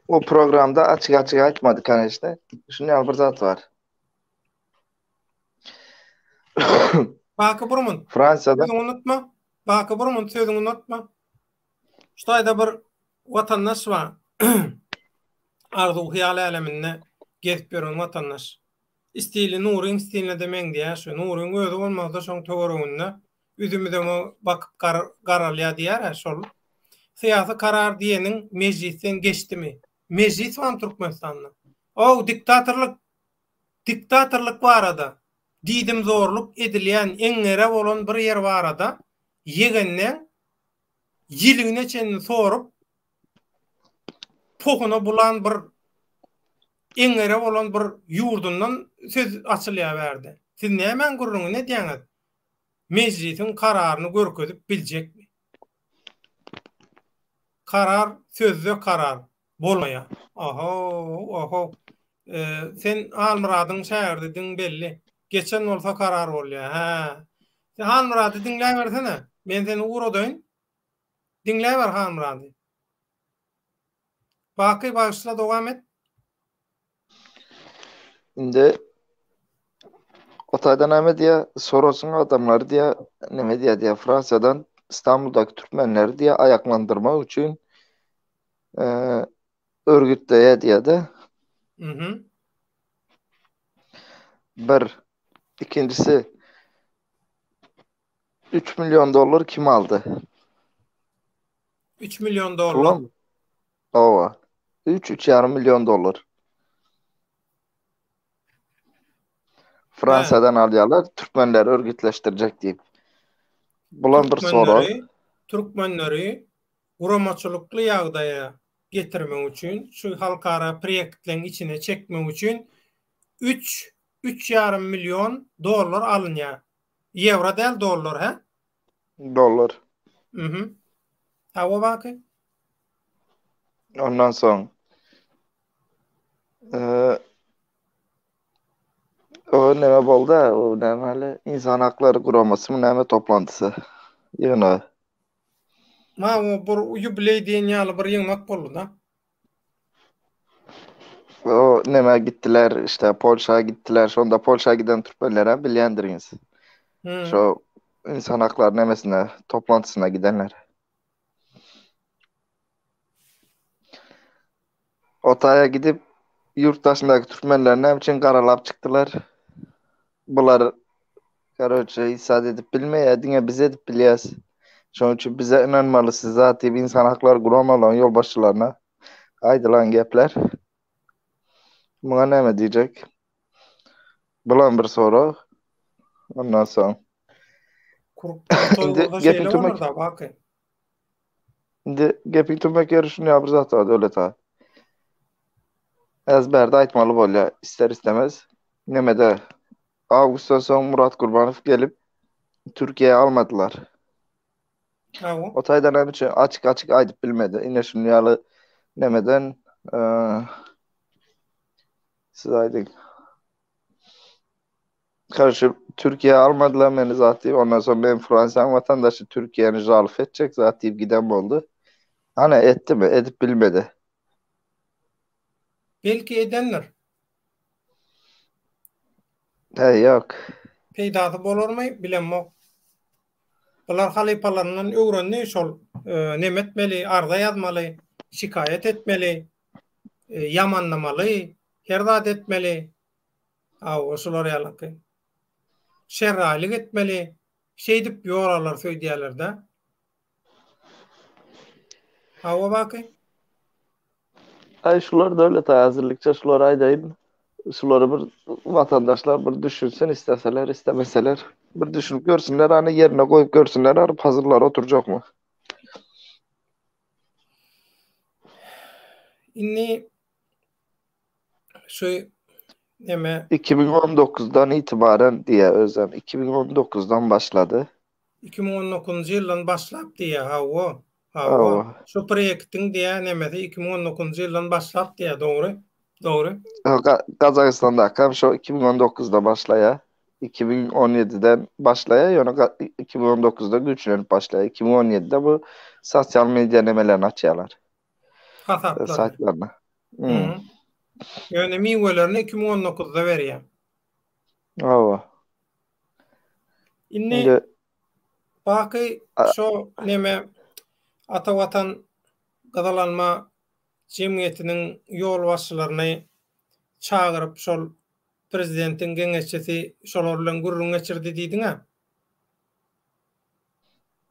o programda açyk-açyk aýtmady, koneçne. Şuny ýaly bir zat bar. Baky Burmund. Fransiýada. Sözüňi unutma. Baky Burmund sözüňi unutma. Şu taýda bir watandaş bar. Arzuw hyýal äleminde gezip ýören watandaş. Stili Nuryň stiline-de meňzeýär şu. Nuryň özi bolmasa-da şoň töwereginde üzüm üzüme bakyp garalýar diýýär-ä şol. Syýasy karar diýeniň mejlisden geçdimi? Mejlis barmy Türkmenistanda? Ow, diktatorlyk Diktatorlyk barada, diýdimzorluk edilýän eňňere bolan bir ýer barada ýegenleň ýiligine çenli sorup, pohuna bulan bir eňňere bolan bir ýurdundan söz açylýar bärde. Siz nämäň gürrüňini edýäňiz? Mejlisiň kararyny görkezip biljekmi? Karar sözde karar. Bolmaýar. Oho, oho. Sen Halmyradyň şägirdidiň belli. Geçen bolsa karar bolýar. Hä. Sen Halmyrady diňläbersene. Men seni ugradaýyn. Diňläber Halmyrady. Baky bagyşla dowam et. Indi o taýda näme diýýär? Sorosyň adamlary diýýär, näme diýýär diýýär, Fransiýadan Istanbuldaky türkmenleri diýýär aýaklandyrmak üçin örgütleýär diýýär-de. Mhm. Bir. Ikinjisi 3 million dollar kim aldy? 3 million dollar. Hawa. 3 3,5 million dollar. Fransiýadan alýarlar, türkmenleri örgütleşdirjek diýip. Bulam bir sorag. Türkmenleri guramaçylykly ýagdaýa getirmek üçin, şu halkara proýektleň içine çekmek üçin üç, üç ýarym million dollar alynýar. Ýewro däl, dollar, hä? Dollar. Mhm. Hawa, Baky. Ondan soň o näme boldy? O näme hali? Insan haklary guramasymy näme toplantysy? Ýygnagy. Ma o bir ýubileý diýen ýaly bir ýygnak boldy-da. O näme gitdiler, işte Polşa gitdiler. Şonda Polşa giden türkmenler hem bilýändiriňiz. Hmm. Şo insan haklary nemesine, toplantysyna gidenler. Otaýa gidip ýurt daşyndaky türkmenleri näme üçin garalap çykdylar? Bular karoçe hiç zat edip bilmeýär, diňe biz edip bilýäs. Şonuň üçin bize ynanmaly siz zat diýip insan haklary guramalaryň ýolbaşçylaryna aýdylan gepler. Muňa näme diýjek? Bulam bir sorag. Ondan soň. Krutoý Indi bolsa gepiň şeýle tümek bolar-da, Baky. Indi gepiň tümek ýeri şuny ýa bir zat bar Döwlet aga. Ezberde aýtmaly bolýar ister istemez. Nemede awgustdan soň Murat Gurbanow gelip Türkiýä almadylar. Hawa. O taýdan näme üçin açyk-açyk aýdyp bilmedi. Ine şuny ýaly nemeden siz aýdyň. Karşy Türkiýä almadylar meni zat diýip, ondan soň men Fransiýanyň watandaşy Türkiýäni žalf etjek zat diýip giden boldy. Ana etdimi? Edip bilmedi. Belki edendir. He, ýok. Peýdasy bolarmy, bilemok. Bular halypalaryndan öwrendi şol neme etmeli, arza ýazmaly, şikaýat etmeli, ýamanlamaly, her zat etmeli. Hawa, şular ýalyky. Şerraýlyk etmeli, şeýdip ýol alarys öýdýärler-dä. Hawa, Baky. Aý şular döwlet hazirlikçe şulary aýdaýyn. Şulary bir watandaşlar bir düşünsin isteseler istemeseler bir düşünip görsünler hany ýerine goýup görsünler hany puzzlelar oturjakmy. Indi şu neme 2019-dan itibaren diýýär özem 2019-dan başlady. 2019-njy ýyldan başlap diýýär, hawa, hawa. Şu proýektiň diýýär nemesi 2019-njy ýyldan başlap diýýär, dogry, dogry. Gazagystandaky hem şo 2019-da başlaýar. 2017-den başlaýar, ýöne 2019-da güýçlenip başlaýar. 2017-de bu sosial media nemelerini açýarlar. Hasaplaryny. Saýtlaryny. Hmm. Ýöne miwelerini 2019-da berýär. Hawa. Indi Indi baky şo neme Ata Watan Gyzyl Alma jemgyýetiniň ýolbaşçylaryny çagyryp şol prezidentiň geňeşçisi şolar bilen gürrüň geçirdi diýdiň-ä?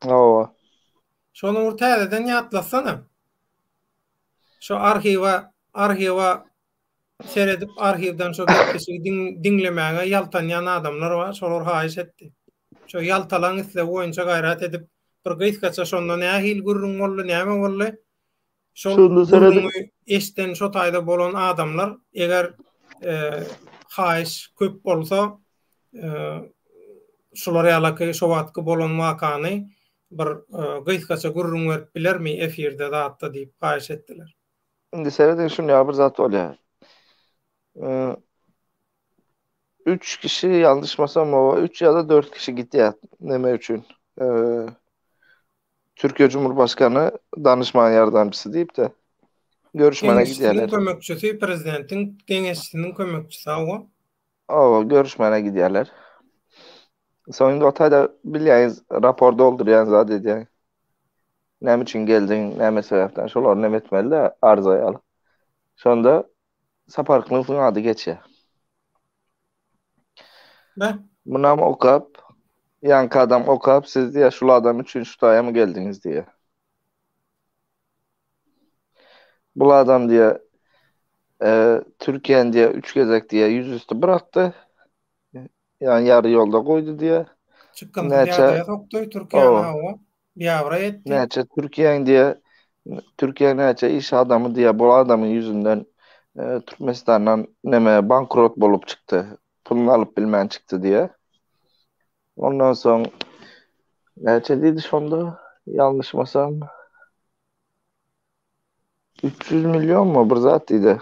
Hawa. Şony bir täzeden ýatlatsana. Şo arhiwa arhiwa seredip arhiwden şo gepleşigi diňlemäge ýaltanýan adamlar bar, şolar haýyş etdi. Şo ýaltalaň islegi boýunça gaýrat edip bir gysgaça şonda nähili gürrüň boldy, näme boldy? Şol gürrüňi eşden şo taýda bolan adamlar eger haýyş köp bolsa şular ýalaky şo wagtky bolan wakany bir gysgaça gürrüň berip bilermi efirde zatda diýip haýyş etdiler. Indi serediň şuny ýaly bir zat bolýar. Üç kişi ýalňyşmasam oba üç ýa-da dört kişi gidýär neme üçin? Türkiýe Cumhurbaşkany danyşman ýardamçysy diýip-de görüşmäne Geňeşçisiniň gidýärler. kömekçisi prezidentiň geňeşçisiniň kömekçisi hawa. Hawa, görüşmäne gidýärler. Soň indi o taýda bilýäňiz, rapor doldurýan zat edýän. Näme üçin geldiň, näme sebäpden şolary neme etmeli-de arza ýaly. Şonda Sapar Klynowyň ady geçýär. Be. Munam okap, ýaňky adam okap, siz diýýär, şul adam üçin şu taýa geldiňiz diýýär. Bul adam diýýär, e, Türkiýäni diýýär, üç gezek diýýär, ýüzüsti bırakdy. Ýani ýary ýolda goýdy diýýär. Çykgynsyz ýagdaýa sokdy Türkiýäni hawa. Biabraý etdi. Näçe Türkiýäň diýýär, Türkiýe näçe iş adamy diýýär, bu adamyň ýüzünden e, Türkmenistandan neme bankrot bolup çykdy. Puluny alyp bilmän çykdy diýýär. Ondan soň näçe diýdi şonda? Ýalňyşmasam 300 millionmy bir zat diýdi.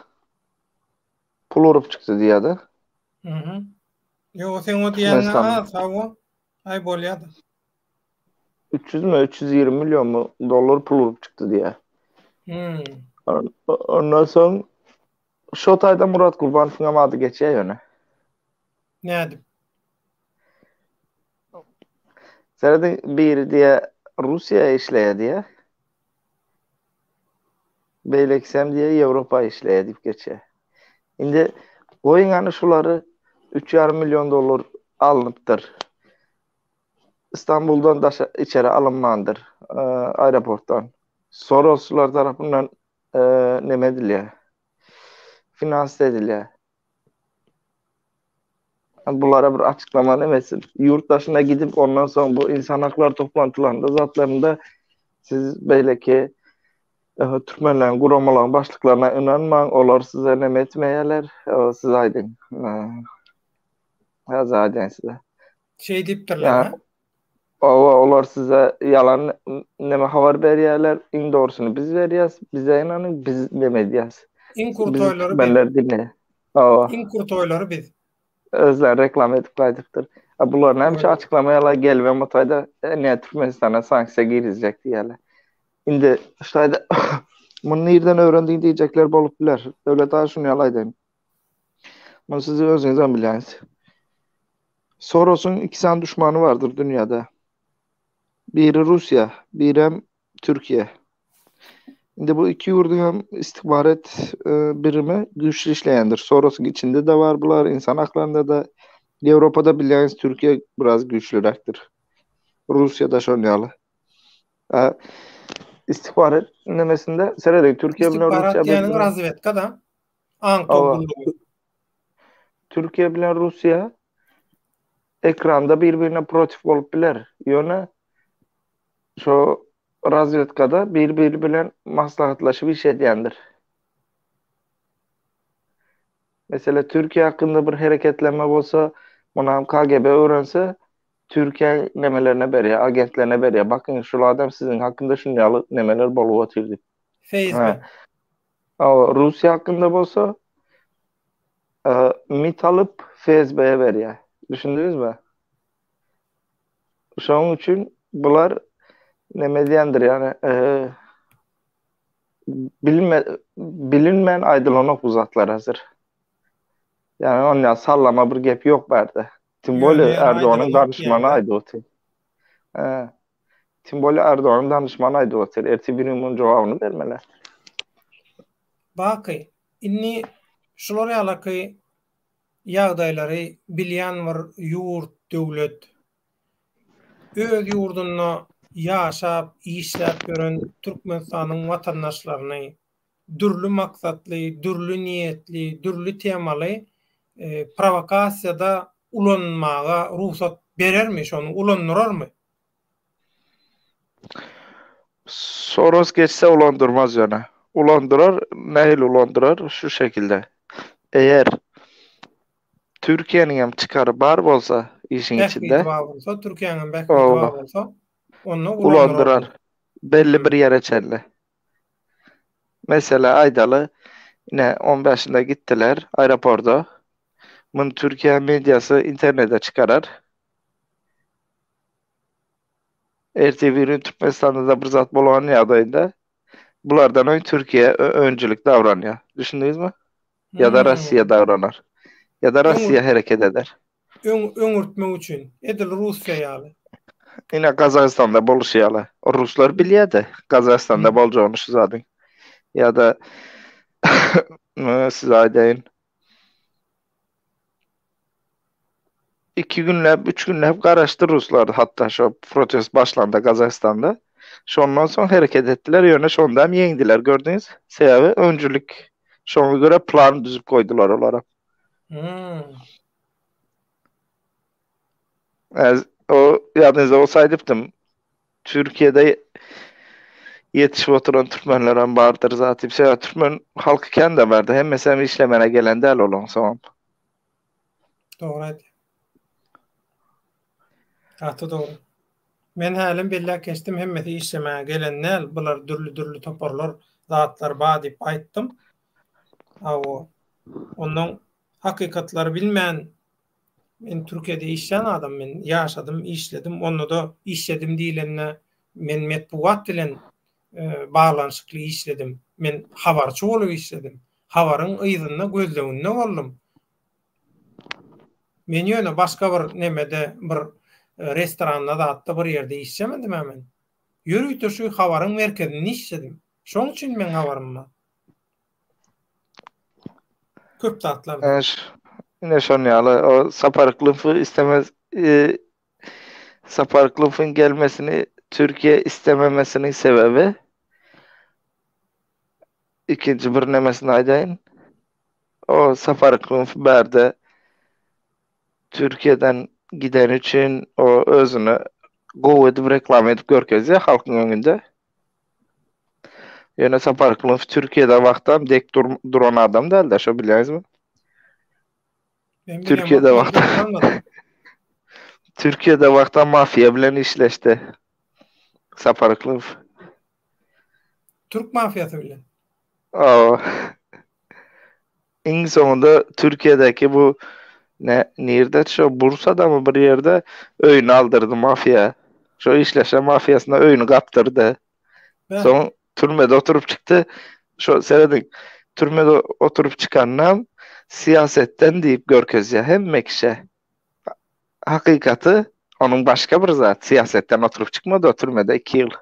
Pul urup çykdy diýýär-de. Mhm. Ýok, sen o diýýäniň az, hawa. Aý bolýar-da. 300 mi, 320 millionmy dollar pul urup çykdy diýýär. Hmm. Ondan soň şo taýda Murat Gurbanowyň hem ady geçýär ýöne. Nädip? Serediň biri diýýär Russiýa işleýär diýýär. Beýlekisem diýýär Ýewropa işleýär diýip geçýär. Indi goýuň hany şulary 3,5 million dollar alnypdyr. Istanbuldan daşa içeri alynmandyr aeroportdan. Sorosçular tarapyndan neme edilýär? Finans edilýär. Bulara bir açyklama nemesi. Ýurt daşyna gidip ondan soň bu insan haklary toplantylarynda zatlarynda siz beýleki türkmenleriň guramalaryň başlyklaryna ynanmaň, olar size neme etmeýärler, siz aýdyň. Häzir aýdaýyn size. Şeý diýipdirler, ha? Hawa, olar size ýalan neme habar berýärler, iň dogrusyny biz berýäs, bize ynanyň, biz neme edýäs. Iň kurtoýlary biz. Diňle. Hawa. Iň kurtoýlary biz. Özleri reklama edip gaýdypdyr. A bular näme üçin açyklamaýarlar, gelibem o taýda ne Türkmenistana sanksiýa girizjek diýýärler. Indi şu taýda muny nirden öwrendiň diýjekler bolup biler. Döwlet aga şuny ýaly aýdaýyn. Muny siz özüňizem bilýäňiz. Sorosyň iki sany duşmany bardyr dünýäde. Biri Russiýa, birem Türkiýe. Indi bu iki ýurduň hem istihbarat e, birimi güýçli işleýändir. Sorosyň içinde-de bar bular, insan haklarynda-da. Ýewropada bilýäňiz Türkiýe biraz güýçlüräkdir. Russiýa-da şol ýaly. E, istihbarat nemesinde serediň Türkiýe bilen Russiýa Istihbarat diýeniň razwedka-da. Aňtaw gullugy. Türkiýe bilen Russiýa ekranda bir-birine protiv bolup biler. Ýöne şo razwedkada bir-biri bilen maslahatlaşyp iş edýändir. Mesele Türkiýe hakynda bir hereketlenme bolsa, munam KGB öwrense, Türkiýe nemelerine berýär, agentlerine berýär. Bakyň, şul adam siziň hakynda şun ýaly nemeler bolup otyr diýip. FSB. Hawa, Russiýa hakynda bolsa, MIT alyp FSB-ye berýär. Düşündiňizmi? Şonuň üçin bular neme edýändir, ýagny bilme bilinmän aýdylanok bu zatlar häzir. Ýagny onýa sallama bir gep ýok bärde. Tim bolýa Erdoganyň danyşmany aýdyp otyr. He. Tim bolýa Erdoganyň danyşmany aýdyp otyr. Ertir bir gün munuň jogabyny bermeli. Baky, indi şular ýalaky ýagdaýlary bilýän bir ýurt, döwlet, öz ýurdunda ýaşap, işläp ýören Türkmenistanyň watandaşlaryny dürli maksatly, dürli niýetli, dürli temaly prowokasiýada ulanmaga rugsat berermi, şony ulandyrarmy? Soros geçse ulandyrmaz ýöne. Ulandyrar, nähili ulandyrar? Şu şekilde. Eger Türkiýäniň hem çykary bar bolsa işiň içinde. Bähbidi bar bolsa, Türkiýäniň hem bähbidi bar bolsa, onda ulandyrar. Belli bir ýere çenli. Mesela aýdaly, ine on bäşinde gitdiler aeroporda. Muny Türkiýe mediasy internete çykarar. Ertir bir gün Türkmenistanda-da bir zat bolan ýagdaýynda bulardan öň Türkiýe öncülik davranýar. Düşündiňizmi? Ýa-da Russiýa davranar. Ýa-da Russiýa hereket eder. Öň öňürtmek üçin. Edil Russiýa ýaly. Ine Gazagystanda boluşy ýaly. Ruslar bilýärdi Gazagystanda boljagyny şu zadyň. Ýa-da size aýdaýyn. Iki günläp, üç günläp garaşdy ruslar hatda şo protest başlanda Gazagystanda. Şondan soň hereket etdiler, ýöne şonda hem ýeňdiler gördüňiz. Sebäbi öncülik şoňa görä plan düzüp goýdular olara. Hmm. O ýadyňyzda bolsa aýdypdym. Türkiýede ýetişip oturan türkmenler hem bardyr zat diýip. Sebäbi türkmen halky kän de bardy. Hemmesi hem işlemene gelen däl olaň soňam. Dogry aýdýaň. Gaty dogry. Men hälem belläp geçdim hemmesi işlemäge gelen däl bular dürli dürli toparlar zatlar bar diýip aýtdym. Hawa. Ondan hakykatlary bilmän men Türkiýede işlän adam men ýaşadym işledim onda-da işledim diýlende men metbugat bilen baglanyşykly işledim. Men habarçy bolup işledim. Habaryň yzynda gözleginde boldum. Men ýöne başga bir nemede bir restoranda zatda bir ýerde işlemedim-ä men. Ýörite şu habaryň merkezinde işledim. Şoň üçin meň habarym bar. Köp zatlardan. Ine şon ýaly o Sapar Yklymowy istemez e, Sapar Yklymowyň gelmesini Türkiýe istememesiniň sebäbi ikinji bir nemesini aýdaýyn. O Sapar Yklymow bärde. Türkiýeden gideni üçin o özüni gowy edip reklama edip görkezýär halkyň öňünde. Ýöne Sapar Yklymow Türkiýede wagtam dek duran adam däldi, şo bilýäňizmi? Men Türkiýede bilemok, men wagtam dek durmadym. Türkiýede wagtam mafiýa bilen işleşdi. Sapar Yklymow. Türk mafiýasy bilen. Hawa. Iň soňunda Türkiýedäki bu ne nirde şo Bursadamy bir ýerde öýüni aldyrdy mafiýa. Şo işleşen mafiýasyna öýüni gapdyrdy. Beh. Soň türmede oturyp çykdy. Şo serediň. Türmede oturyp çykanynam syýasetden diýip görkezýär hemme kişä. Hakykaty onuň başga bir zat. Syýasetden oturyp çykmady o türmede 2 ýyl.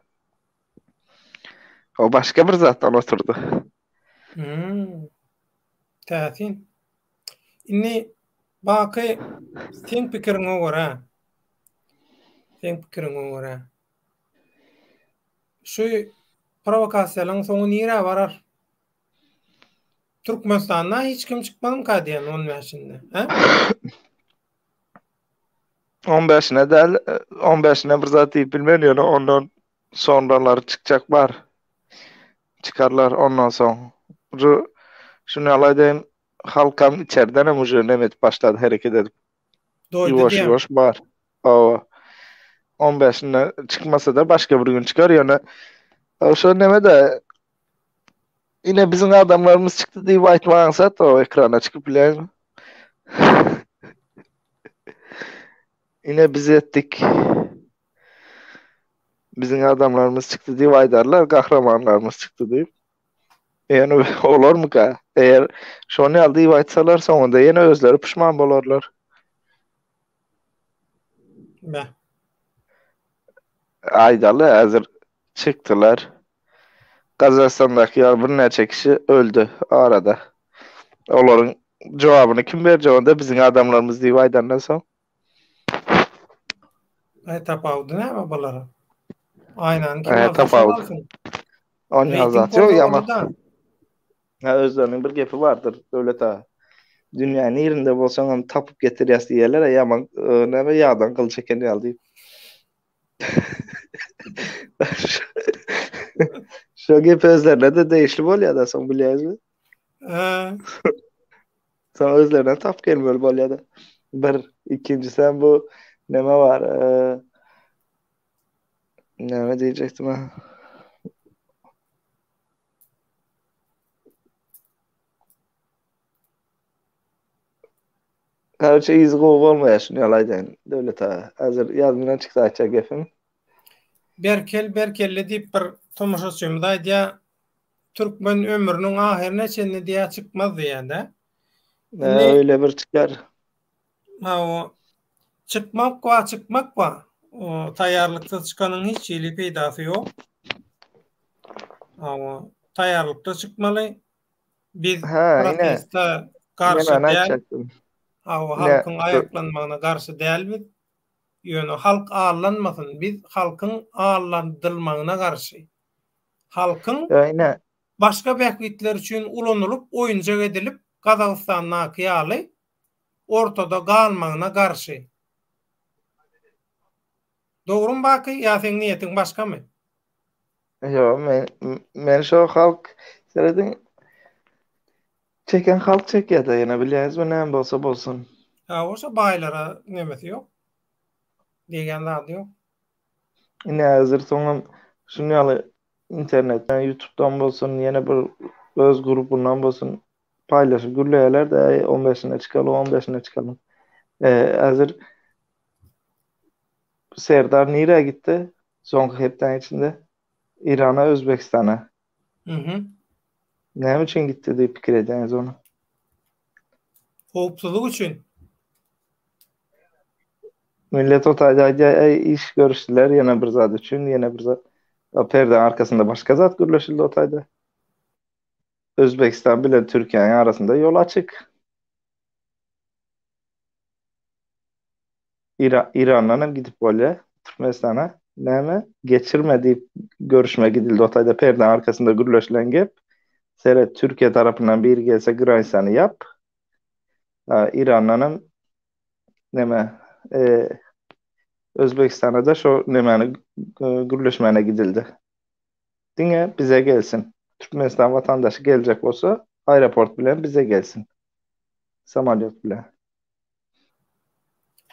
O başga bir zatdan oturdy. Hmm. Täsin. Indi Baky seň pikiriňe görä seň pikiriňe görä şu prowokasiýalaryň soňy nirä barar? Türkmenistanda hiç kim çykmazmyka diýen on bäşinde, hä? On bäşine däl, on bäşine bir zat diýip bilmen, ýöne ondan sonralar çykjak bar. Çykarlar ondan soň. Uje şuny ýaly aýdaýyn, halkam içerdenem uje neme edip başlady, hereket edip. Doýdy Ýuwaş diýýäň. ýuwaş bar. Hawa. On bäşinde çykmasa-da başga bir gün çykar, ýöne şo neme-de Ine biziň adamlarymyz çykdy diýip aýtmak aňsat o ekrana çykyp bileňmi? Ine biz etdik. Biziň adamlarymyz çykdy diýip aýdarlar, gahrymanlarymyz çykdy diýip. Ýöne olarmyka? Eger şony ýaly diýip aýtsalar, soňunda ýene özleri puşman bolarlar. Beh. Aýdaly, häzir çykdylar. Gazagystandaky ýaly birnäçe kişi öldi arada. Olaryň jogabyny kim berjek onda biziň adamlarymyz diýip aýdandan soň? Aý tapawudy näme bulara? Aýnany kim Aý alsa şol tapawut. alsyn. Onýa Reýting zat ýok bolsa ýaman. boldy-da. Ha özleriniň bir gepi bardyr Döwlet aga. Dünýä nirinde bolsaňam tapyp getirýäs diýerler, ýaman näme ýagdan gyl çeken ýaly diýip. Şo gep özlerine-de degişli bolýar-da soň bilýäňizmi? Hä. Soň özlerine tapyp gelmeli bolýar-da. Bir, ikinjisem bu neme bar, näme diýjekdim ha? Garyça yzy gowy bolmaýar şuny ýaly aýdaýyn Döwlet aga. Häzir ýadymdan çykdy aýtjak gepim. Berkel berkelle diýip bir tomaşaçymyz aýdýar. Türkmen ömrüniň ahyryna çenli diýýär çykmaz diýýär-de. Indi öýle bir çykar. Hawa. Çykmak bar, çykmak bar. Taýýarlyksyz çykanyň hiç hili peýdasy ýok. Hawa, taýýarlykda çykmaly. Biz proteste garşy däl. Hawa, halkyň aýaklanmagyna garşy däl biz. Ýöne halk aldanmasyn. Biz halkyň aldadylmagyna garşy. Halkyň başga bähbitler üçin ulanylyp, oýunjak edilip, Gazagystandaky ýaly ortada galmagyna garşy. Dogrymy Baky ýa seň niýetiň başgamy? Ýok men men şo halk serediň çeken halk çekýärde ýene bilýäňizmi näme bolsa bolsun. Hawa şo baýlara nemesi ýok. Degýän zady ýok. Ine häzir soňam şuny ýaly internetden ýutubdan bolsun ýene bir öz grubundan bolsun paýlaşyp gürleýärler-de äý on bäşine çykaly on bäşine çykaly. Häzir Serdar nirä gitdi soňky hepdäň içinde? Irana, Özbegistana. Mhm. Näme üçin gitdi diýip pikir edýäňiz ony? Howpsuzlyk üçin. Millet o taýda aýdýar, äý iş görüşdiler ýene bir zat üçin, ýene bir zat. Perdäň arkasynda başga zat gürleşildi o taýda. Özbegistan bilen Türkiýäniň arasynda ýol açyk. Irandan hem gidip bolýar Türkmenistana. Näme? Geçirme diýip görüşme gidildi o taýda perdäň arkasynda gürleşilen gep. Seret Türkiýe tarapyndan biri gelse granisany ýap. Irandan hem. Neme e, Özbegistana-da şo nemäni gürleşmäne gidildi. Diňe bize gelsin. Türkmenistan watandaşy geljek bolsa, aeroport bilen bize gelsin. Samolýot bilen.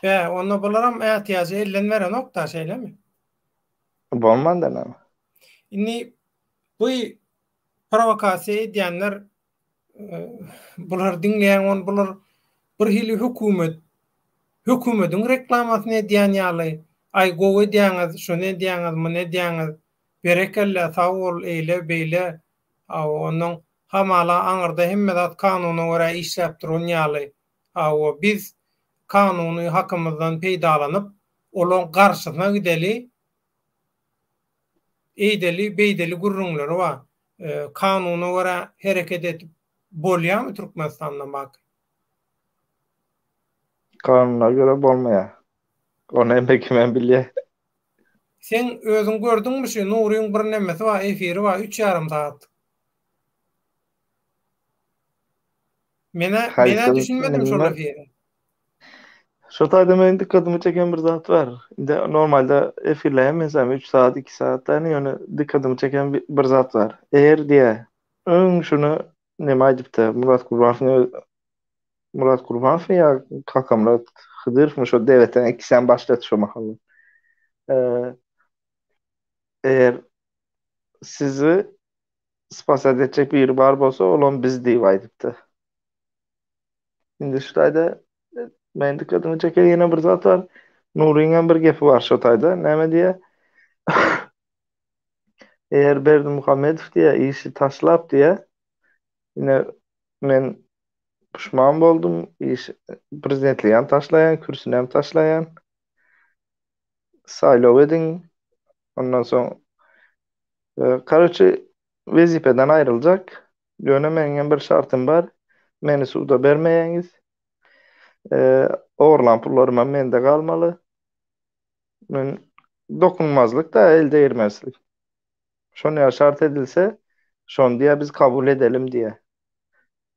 Bä, onda bularam ätiýajy elden berenok-da, şeýlemi? Bolmanda näme? Indi bu prowokasiýa edýänler bular diňleýän ony bular bir hili hökümet hökümediň reklamasyny edýän ýaly aý gowy edýäňiz şuny edýäňiz muny edýäňiz berekella sag bol eýle beýle hawa onnoň hamala aňyrda hemme zat kanuna görä işläp duran ýaly hawa biz kanuny hakymyzdan peýdalanyp olaň garşysyna gideli Eýdeli, beýdeli gürrüňleri bar. Kanuna görä hereket edip bolýarmy Türkmenistanda bak? Kanuna görä bolmaýar. Ony hemme kimem bilýär. Seň özüň gördüňmi şu Nuryň bir nemesi bar, efiri bar, üç ýarym sagat. Menä, menä düşünmedim şol efire. Şo taýda meniň dykgatymy çeken bir zat bar. Indi normalda efirleýän meselem 3 sagat, 2 sagat däl, ýöne dykgatymy çeken bir zat bar. Eger diýä, öň şuny neme aýdypdy, Murat Gurbanow Murat Gurbanow ýa Kakamyrat Hydyrowmy şo debeten ikisem başlady şo mahal. Eger sizi spasat etjek biri bar bolsa, olam biz diýip aýdypdy. Indi şu taýda men dikkatymy çeken ýene bir zat bar. Nuryň hem bir gepi bar şu taýda. Näme diýýär? Eger Berdimuhamedow diýýär, işi taşlap diýýär. Ine men puşman boldum, iş prezidentligi hem taşlaýan, kürsüni hem taşlaýan. Saýlaw ediň. Ondan soň karoçe wezipeden aýryljak. Ýöne meniňem bir şartym bar. Meni suda bermeýäňiz. Ogurlan pullarymam mende galmaly. Men dokunmazlyk da el degirmezlik. Şony ýa şart edilse, şony diýä biz kabul edelim diýä.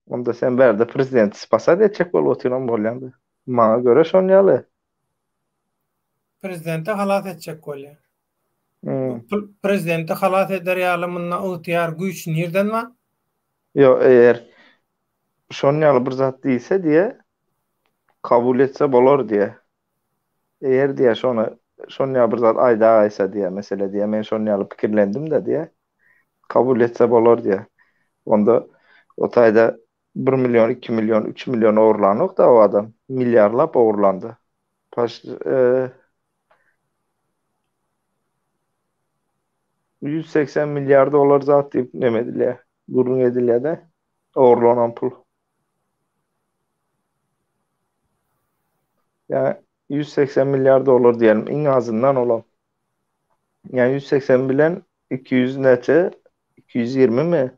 Onda sen bärde prezidenti spasat etjek bolup otyran bolýaň. Maňa göre şon ýaly. Prezidenti halas etjek bolýar. Prezidenti halas eder ýaly munda ygtyýar güýç nirden bar? Ýok, eger şon ýaly bir zat diýse diýe, kabul etse bolar diýe. Eger diýe şony şon ýaly bir zat aýdagaýsa diýe, mesele diýe, men şon ýaly pikirlendim-de diýe, kabul etse bolar diýe. Onda o taýda bir million, iki million, üç million ogurlanok-da o adam, milliarlap ogurlandy. Paş, 180 milliard dollar zat diýip neme edilýär, gürrüň edilýär-de, ogurlanan pul. Ýa 180 milliard dollar diýelim, iň azyndan olam. Ýa 180 bilen 200 näçe, 220 mi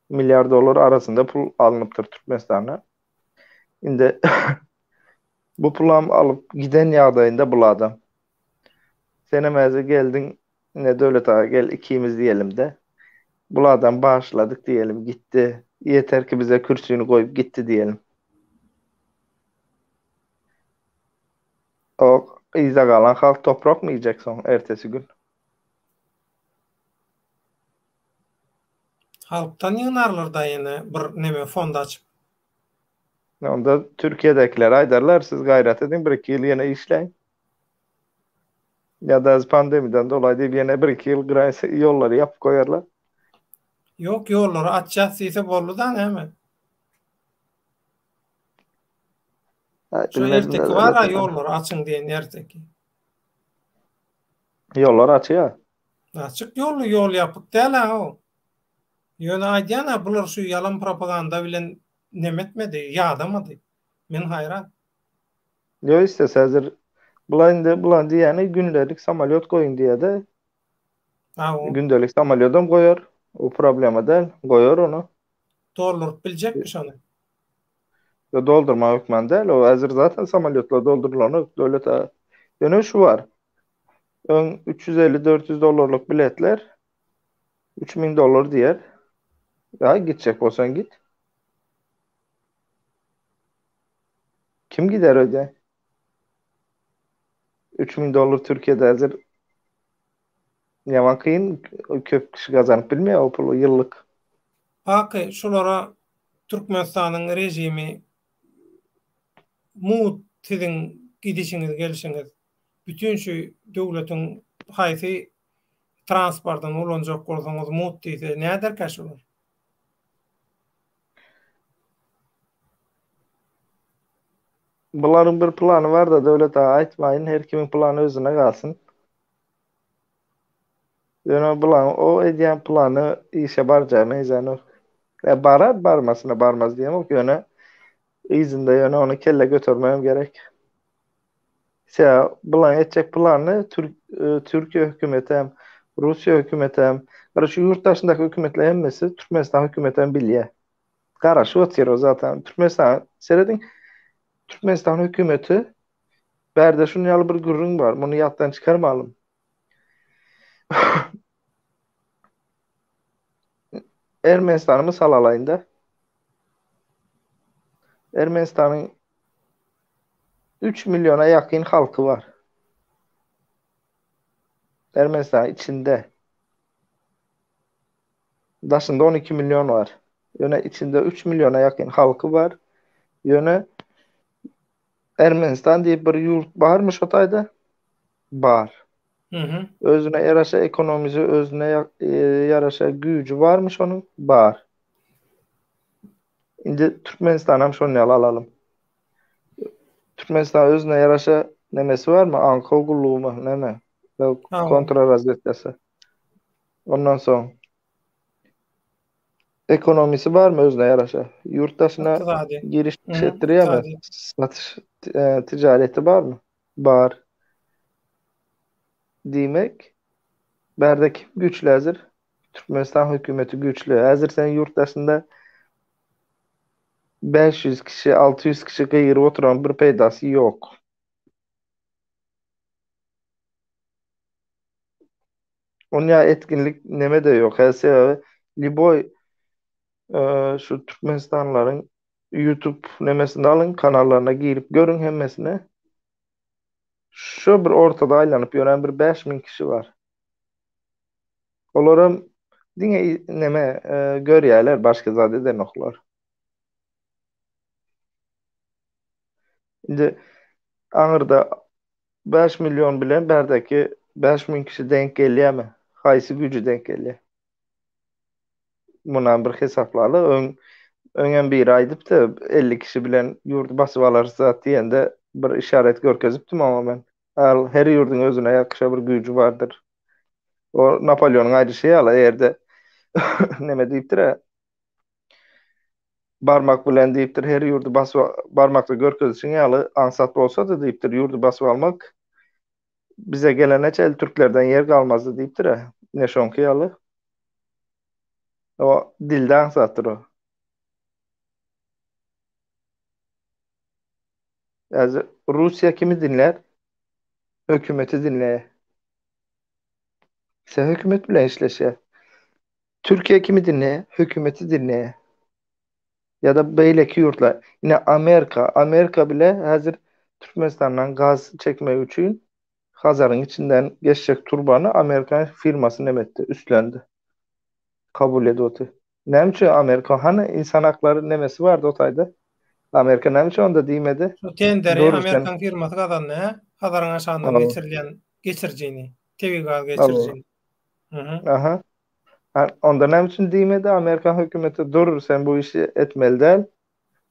milliard dollar arasynda pul alnypdyr Türkmenistanda. Indi bu pulam alyp giden ýagdaýynda bul adam. Senem häzir geldiň, ine Döwlet aga gel ikimiz diýelim-de. Bul adam bagyşladyk diýelim, gitdi. Ýeter ki bize kürsüni goýup gitdi diýelim. O yzda galan halk toprakmy iýjek soň ertesi gün? Halkdan ýygnarlar-da ýene bir neme fond açyp. Onda Türkiýedäkilere aýdarlar, siz gaýrat ediň, bir-iki ýyl ýene işläň. Ýa-da pandemiýadan dolaý diýip ýene bir-iki ýyl granisa ýollary ýapyp goýarlar. Ýok, ýollary açýas diýse boldy-da näme? Şu erteki bar-a ýollary açyň diýen erteki. Ýollar açýar. Açyk ýolly ýol ýapyk däl-ä o. Ýöne aýdýan-a bular şu ýalan propaganda bilen neme etmedi, ýadamady. Men haýran. Ýok istese häzir bular indi bular diýýäni gündelik samolýot goýuň diýýär-de. Gündelik samolýodam goýar. O problema däl. Goýar ony. Dolduryp biljekmi şony? Ýok doldurmak hökman däl. O häzir zaten samolýotlar doldurylanok döwlet Ýöne şu bar. Öň 350-400 dollarlyk biletler 3000 dollar diýer. Ýa gitjek bolsaň git. Kim gider öýde? 3000 dollar Türkiýede häzir ýaman kyn, köp kişi gazanyp bilmeýär o puly ýyllyk. Baky şulara Türkmenistanyň režimi mugt siziň gidişiňiz gelşiňiz bütin şu döwletiň haýsy transportyny ulanjak bolsaňyz mugt diýse näderkä şular? Bularyň bir plany barda Döwlet aga aýtmaýyn her kimiň plany özüne galsyn. Ýöne bularyň o edýän plany işe barjaga meňzänok. Ýa barar barmasyna barmaz diýemok ýöne yzynda ýöne ony kelle götermegem gerek. Sebäbi bularyň etjek planyny Türk Türkiýe hökümetem, Russiýa hökümetem, bir şu ýurt daşyndaky hökümetler hemmesi Türkmenistan hökümetem bilýär. Garaşyp otyr o zaten. Türkmenistan serediň. Türkmenistan hökümeti bärde şuny ýaly bir gürrüň bar. Muny ýatdan çykarmalym. Ermenistany mysal alaýyn-da. Ermenistanyň 3 milliona ýakyn halky bar. Ermenistan içinde. Daşynda 12 million bar. Ýöne içinde 3 milliona ýakyn halky bar. Ýöne Ermenistan diýip bir ýurt barmy şo taýda? Bar. Mhm. Özüne ýaraşa ekonomisi, özüne e, ýaraşa güýji barmy şonuň? Bar. Indi Türkmenistan hem şony ýaly alalym. Türkmenistan özüne ýaraşa nemesi barmy? Aňkaw gullugymy, neme? Kontrrazwedkasy. Ondan soň ekonomisi barmy özüne ýaraşa? Ýurt daşyna giriş çykyş etdirýärmi? Satyş e, ticareti barmy? Bar. Diýmek, bärde kim güýçli häzir? Türkmenistan hökümeti güýçli. Häzir sen ýurt daşynda 500 kişi, 600 kişi gygyryp oturan bir peýdasy ýok. Onýa etkinlik neme-de ýok. Hä sebäbi lýuboý şu türkmenistanlylaryň YouTube nemesini alyň, kanallaryna girip görüň hemmesine. Şu bir ortada aýlanyp ýören bir 5000 kişi bar. Olaram diňe neme görýärler, başga zat edenoklar. Indi aňyrda 5 million bilen bärdäki 5000 kişi deňk gelýärmi? Haýsy güýji deňk gelýär? Munam bir hesaplaly. Öň öňem biri aýdypdy, 50 kişi bilen ýurdy basyp alarys zat diýende bir işaret görkezipdim oňa men. Al, her ýurduň özüne ýakşa bir güýji bardyr. O Napoleonyň aýdyşy ýaly, eger-de neme diýipdir-ä, Barmak bilen diýipdir, her ýurdy basyp barmakda görkezişiň ýaly aňsat bolsady diýipdir, ýurdy basyp almak bize gelene çenli türklerden ýer galmazdy diýipdir-ä. Ine şoňky ýaly. O dilde aňsatdyr o. Häzir Russiýa kimi dinlär? Hökümeti dinleýär. Sen hökümet bilen işleşýär. Türkiýe kimi dinleýär? Hökümeti dinleýär. Ýa-da beýleki ýurtlar. Ine Amerika, Amerika bile häzir Türkmenistandan gaz çekmek üçin Hazaryň içinden geçjek turbany Amerikan firmasy neme etdi? Üstlendi. Kabul edip otyr. Näme üçin Amerika hany insan haklary nemesi bardy o taýda? Amerika näme üçin onda diýmedi? Şu tenderi Amerikan firmasy gazandy, hä? Hazaryň aşagyndan geçirilýän geçirijini, tebigy gaz geçirijini. Aha. Onda näme üçin diýmedi Amerikan hökümeti dur sen bu işi etmeli däl.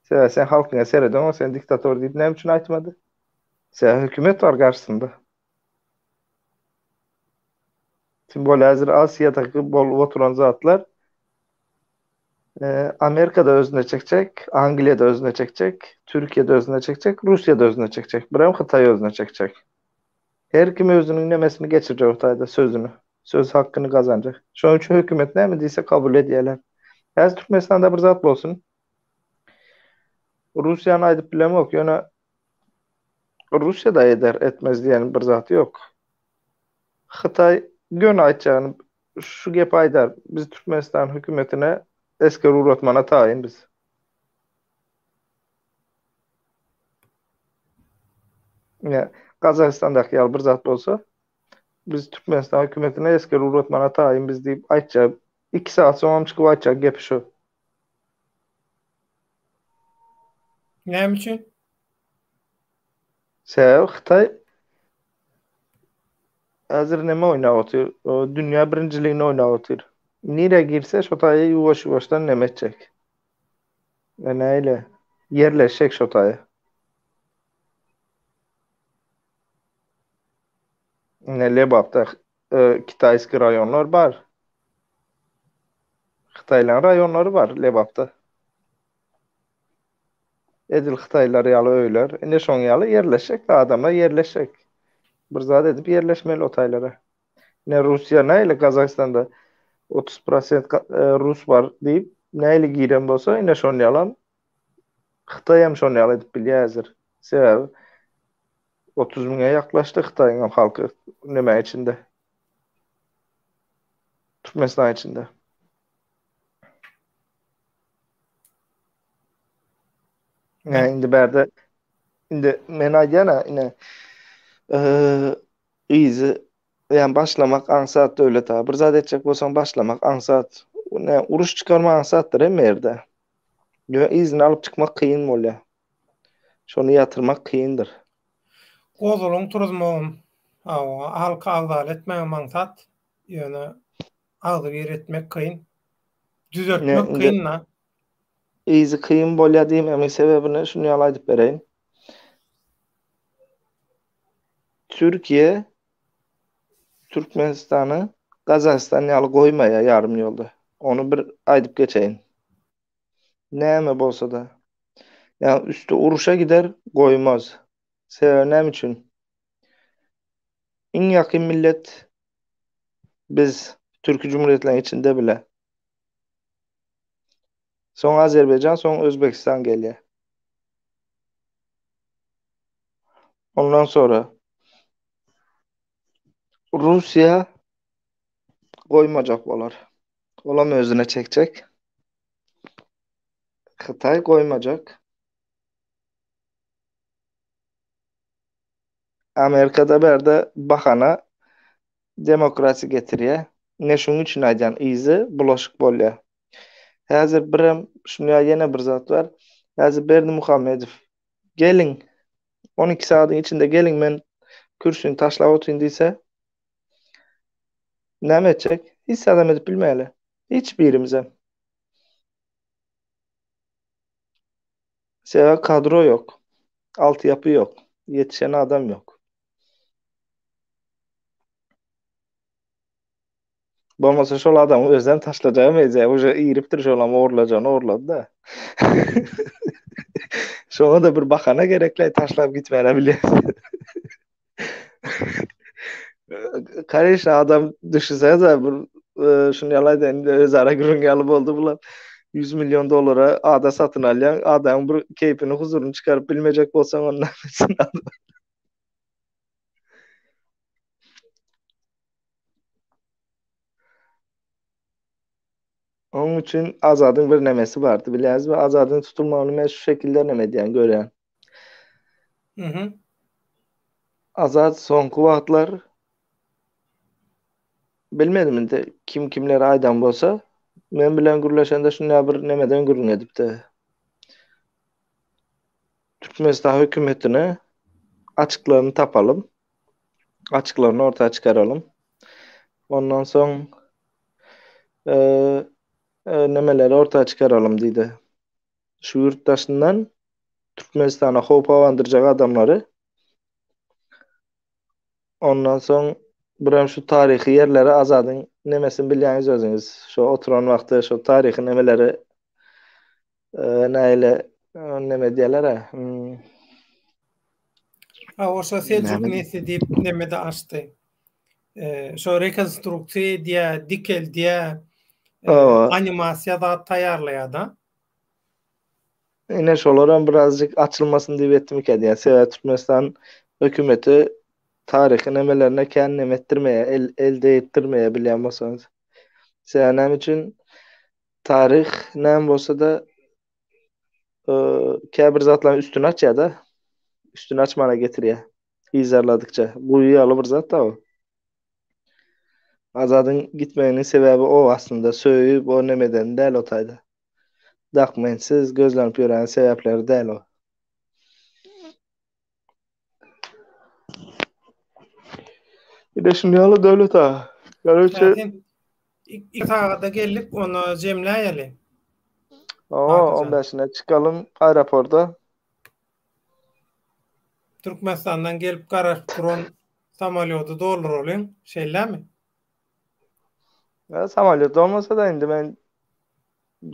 Sebäbi sen halkyňa seredeňok sen diktator diýip näme üçin aýtmady? Sebäbi hökümet bar garşysynda. Tim bolýa häzir Aziýadaky bolup oturan zatlar Amerikada özüne çekjek, Angliýada özüne çekjek, Türkiýede özüne çekjek, Russiýada özüne çekjek, birem Hytaý özüne çekjek. Her kim özüniň nemesini geçirjek o taýda sözüni. Söz hakkyny gazanjak. Şonuň üçin hökümet näme diýse kabul edýärler. Häzir Türkmenistanda bir zat bolsun. Russiýany aýdyp bilemok, ýöne Russiýa-da eder, etmez diýen bir zat ýok. Hytaý göni aýtjagyny şu gepi aýdar, biz Türkmenistan hökümetine esger ugratmana taýyn biz. Ýa. Gazagystandaky ýaly bir zat bolsa, biz Türkmenistan hökümetine esger ugratmana taýyn biz diýip aýtjak, 2 sagat soňam çykyp aýtjak gepi şu. Näme üçin? Sebäbi Hytaý häzir neme oýnap otyr? Dünýä birinjiligini oýnap otyr. Nirä girse şo taýa ýuwaş-ýuwaşdan neme etjek. Näle ýerleşjek şo taýa. Ine Lebapda e, kitaýski raýonlar bar. Hytaýlaryň raýonlary bar Lebapda. Edil hytaýlar ýaly öýler. Ine şoň ýaly ýerleşjek adamlar ýerleşjek. Bir zat edip ýerleşmeli o taýlara. Ine Russiýa nähili Gazagystanda 30% e, rus bar diýip nähili giren bolsa ine şon ýalam Hytaý hem şon ýaly edip bilýär häzir. Sebäbi 30 müňe ýaklaşdy Hytaýyň hem halky neme içinde. Türkmenistan içinde. Ýa indi bärde indi men aýdýan-a ine yzy ýa başlamak aňsat döwlet aga. Bir zat etjek bolsaň başlamak aňsat. Ne uruş çykarmak aňsatdyr hemme ýerde. Ýöne yzyny alyp çykmak kyn bolýar. Şony ýatyrmak kyndyr. Gozgalaň turuzmagam, hawa, halky agzala etmegem aňsat. Ýöne agzybir etmek kyn. Düzeltmek kyn-da. Yzy kyn bolýar diýmegiň sebäbini şuny ýaly aýdyp bereýin. Türkiýe Türkmenistany Gazagystan ýaly goýmaýar ýarym ýolda. Ony bir aýdyp geçeýin. Näme bolsa-da. Ýa üsti uruşa gider, goýmaz. Sebäbi näme üçin? Iň ýakyn millet biz Türki Cumhuriyetleriň içinde bile. Soň Azerbaýjan, soň Özbegistan gelýär. Ondan sonra Russiýa goýmajak bolar. Olam özüne çekjek. Hytaý goýmajak. Amerikada bärde bahana demokrasiýa getirýär. Ine şuň üçin aýdýan yzy bulaşyk bolýar. Häzir birem şuny ýene bir zat bar. Häzir Berdimuhamedow geliň 12 sagadyň içinde geliň men kürsüni taşlap otyryn diýse näme etjek? Hiç adam edip bilmeýärler. Hiç birimizem. Sebäbi kadro ýok. Altyapy ýok. Ýetişen adam ýok. Bolmasa şol adamyň özem taşlajagy meýdýär. Uje iripdir şolam ogurlajagyny ogurlady-da. Şoňa da bir bahana gerekle taşlap gitmäne bilýär. Kareşne adam düşünsenize bir e, şunu ýaly aýdaýyn indi özara gürrüň ýaly boldy bular. 100 milyon dollara ada satyn alýaň, adamyň bir keýpini, huzuryny çykaryp bilmejek bolsaň onda näme adam. Onuň üçin Azadyň bir nemesi bardy, bilýäňizmi? Azadyň tutulmagyny men şu şekilde neme edýän, görýän. Mhm. Azat soňky wagtlar bilmedim indi kim kimlere aýdan bolsa, men bilen gürleşende şunday bir nemeden gürrüň edipdi. Türkmenistan hökümetine açyklaryny tapalym. Açyklaryny orta çykaralym. Ondan soň e, e, nemeleri orta çykaralym diýdi. Şu ýurt daşyndan Türkmenistana howp abandyrjak adamlary ondan soň birem şu taryhy ýerleri Azadyň nemesini bilýäňiz özüňiz. Şu oturan wagty şu taryhy nemeleri e, näle e, neme diýerler hmm. Ha, oşa Seljuk nesli diýip neme-de açdy. E, şo rekonstruksiýa edýär, dikeldýär, e, animasiýa zat taýýarlaýar-da. Ine şolaram birazjyk açylmasyn diýip etdimikä diýýän. Sebäbi Türkmenistan hökümeti taryhy nemelerine kän neme etdirmeýär, el, el degdirmeýär bilýän bolsaňyz. Sebäbi näme üçin taryh näme bolsa-da käbir zatlaryň üstüni açýar-da. Üstüni açmana getirýär. Yzarladykça. Guýy ýaly bir zat da o. Azadyň gitmeginiň sebäbi o aslynda söýüp o nemeden däl o taýda. Dokumentsiz gözlenip ýören sebäpleri däl o. Bir de şuny ýaly Döwlet aga. Garoçe. Sen 2 sagada geldik, onu jemläýeli. Owa, 15-ine çykalym aeroporta. Türkmenistandan gelip garaşyp duran samolýody dolduralyň, şeýlemi? Ya samolýot olmasa da indi men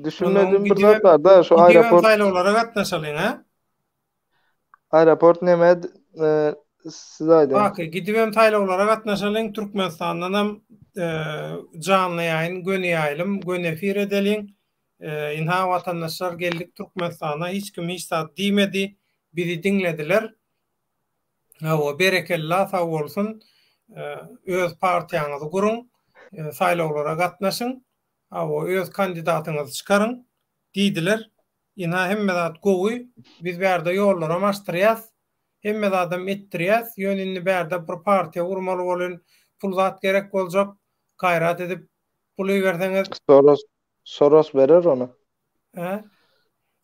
düşünmedim bir zat bar da şu aeroport saýlawlara gatnaşalyň, ha? Aeroport neme e, siz aýdyň. Baky gidibem saýlawlara gatnaşalyň, Türkmenistandanam e, janly ýaýyn, göni ýaýlym, göni efir edeliň. E, ynha watandaşlar geldik Türkmenistana, hiç kim hiç zat diýmedi, bizi diňlediler. Hawa, berekella, sag bolsun. E, öz partiýaňyzy guruň, e, saýlawlara gatnaşyň. Hawa, öz kandidatyňyzy çykaryň diýdiler. Ynha hemme zat gowy, biz bärde ýollaram açdyrýas, hemme zadam etdirýäs, ýöne indi bärde bir partiýa gurmaly bolyn, pul zat gerek boljak, gaýrat edip pul iberseňiz. Soros Soros berer ony. Hä?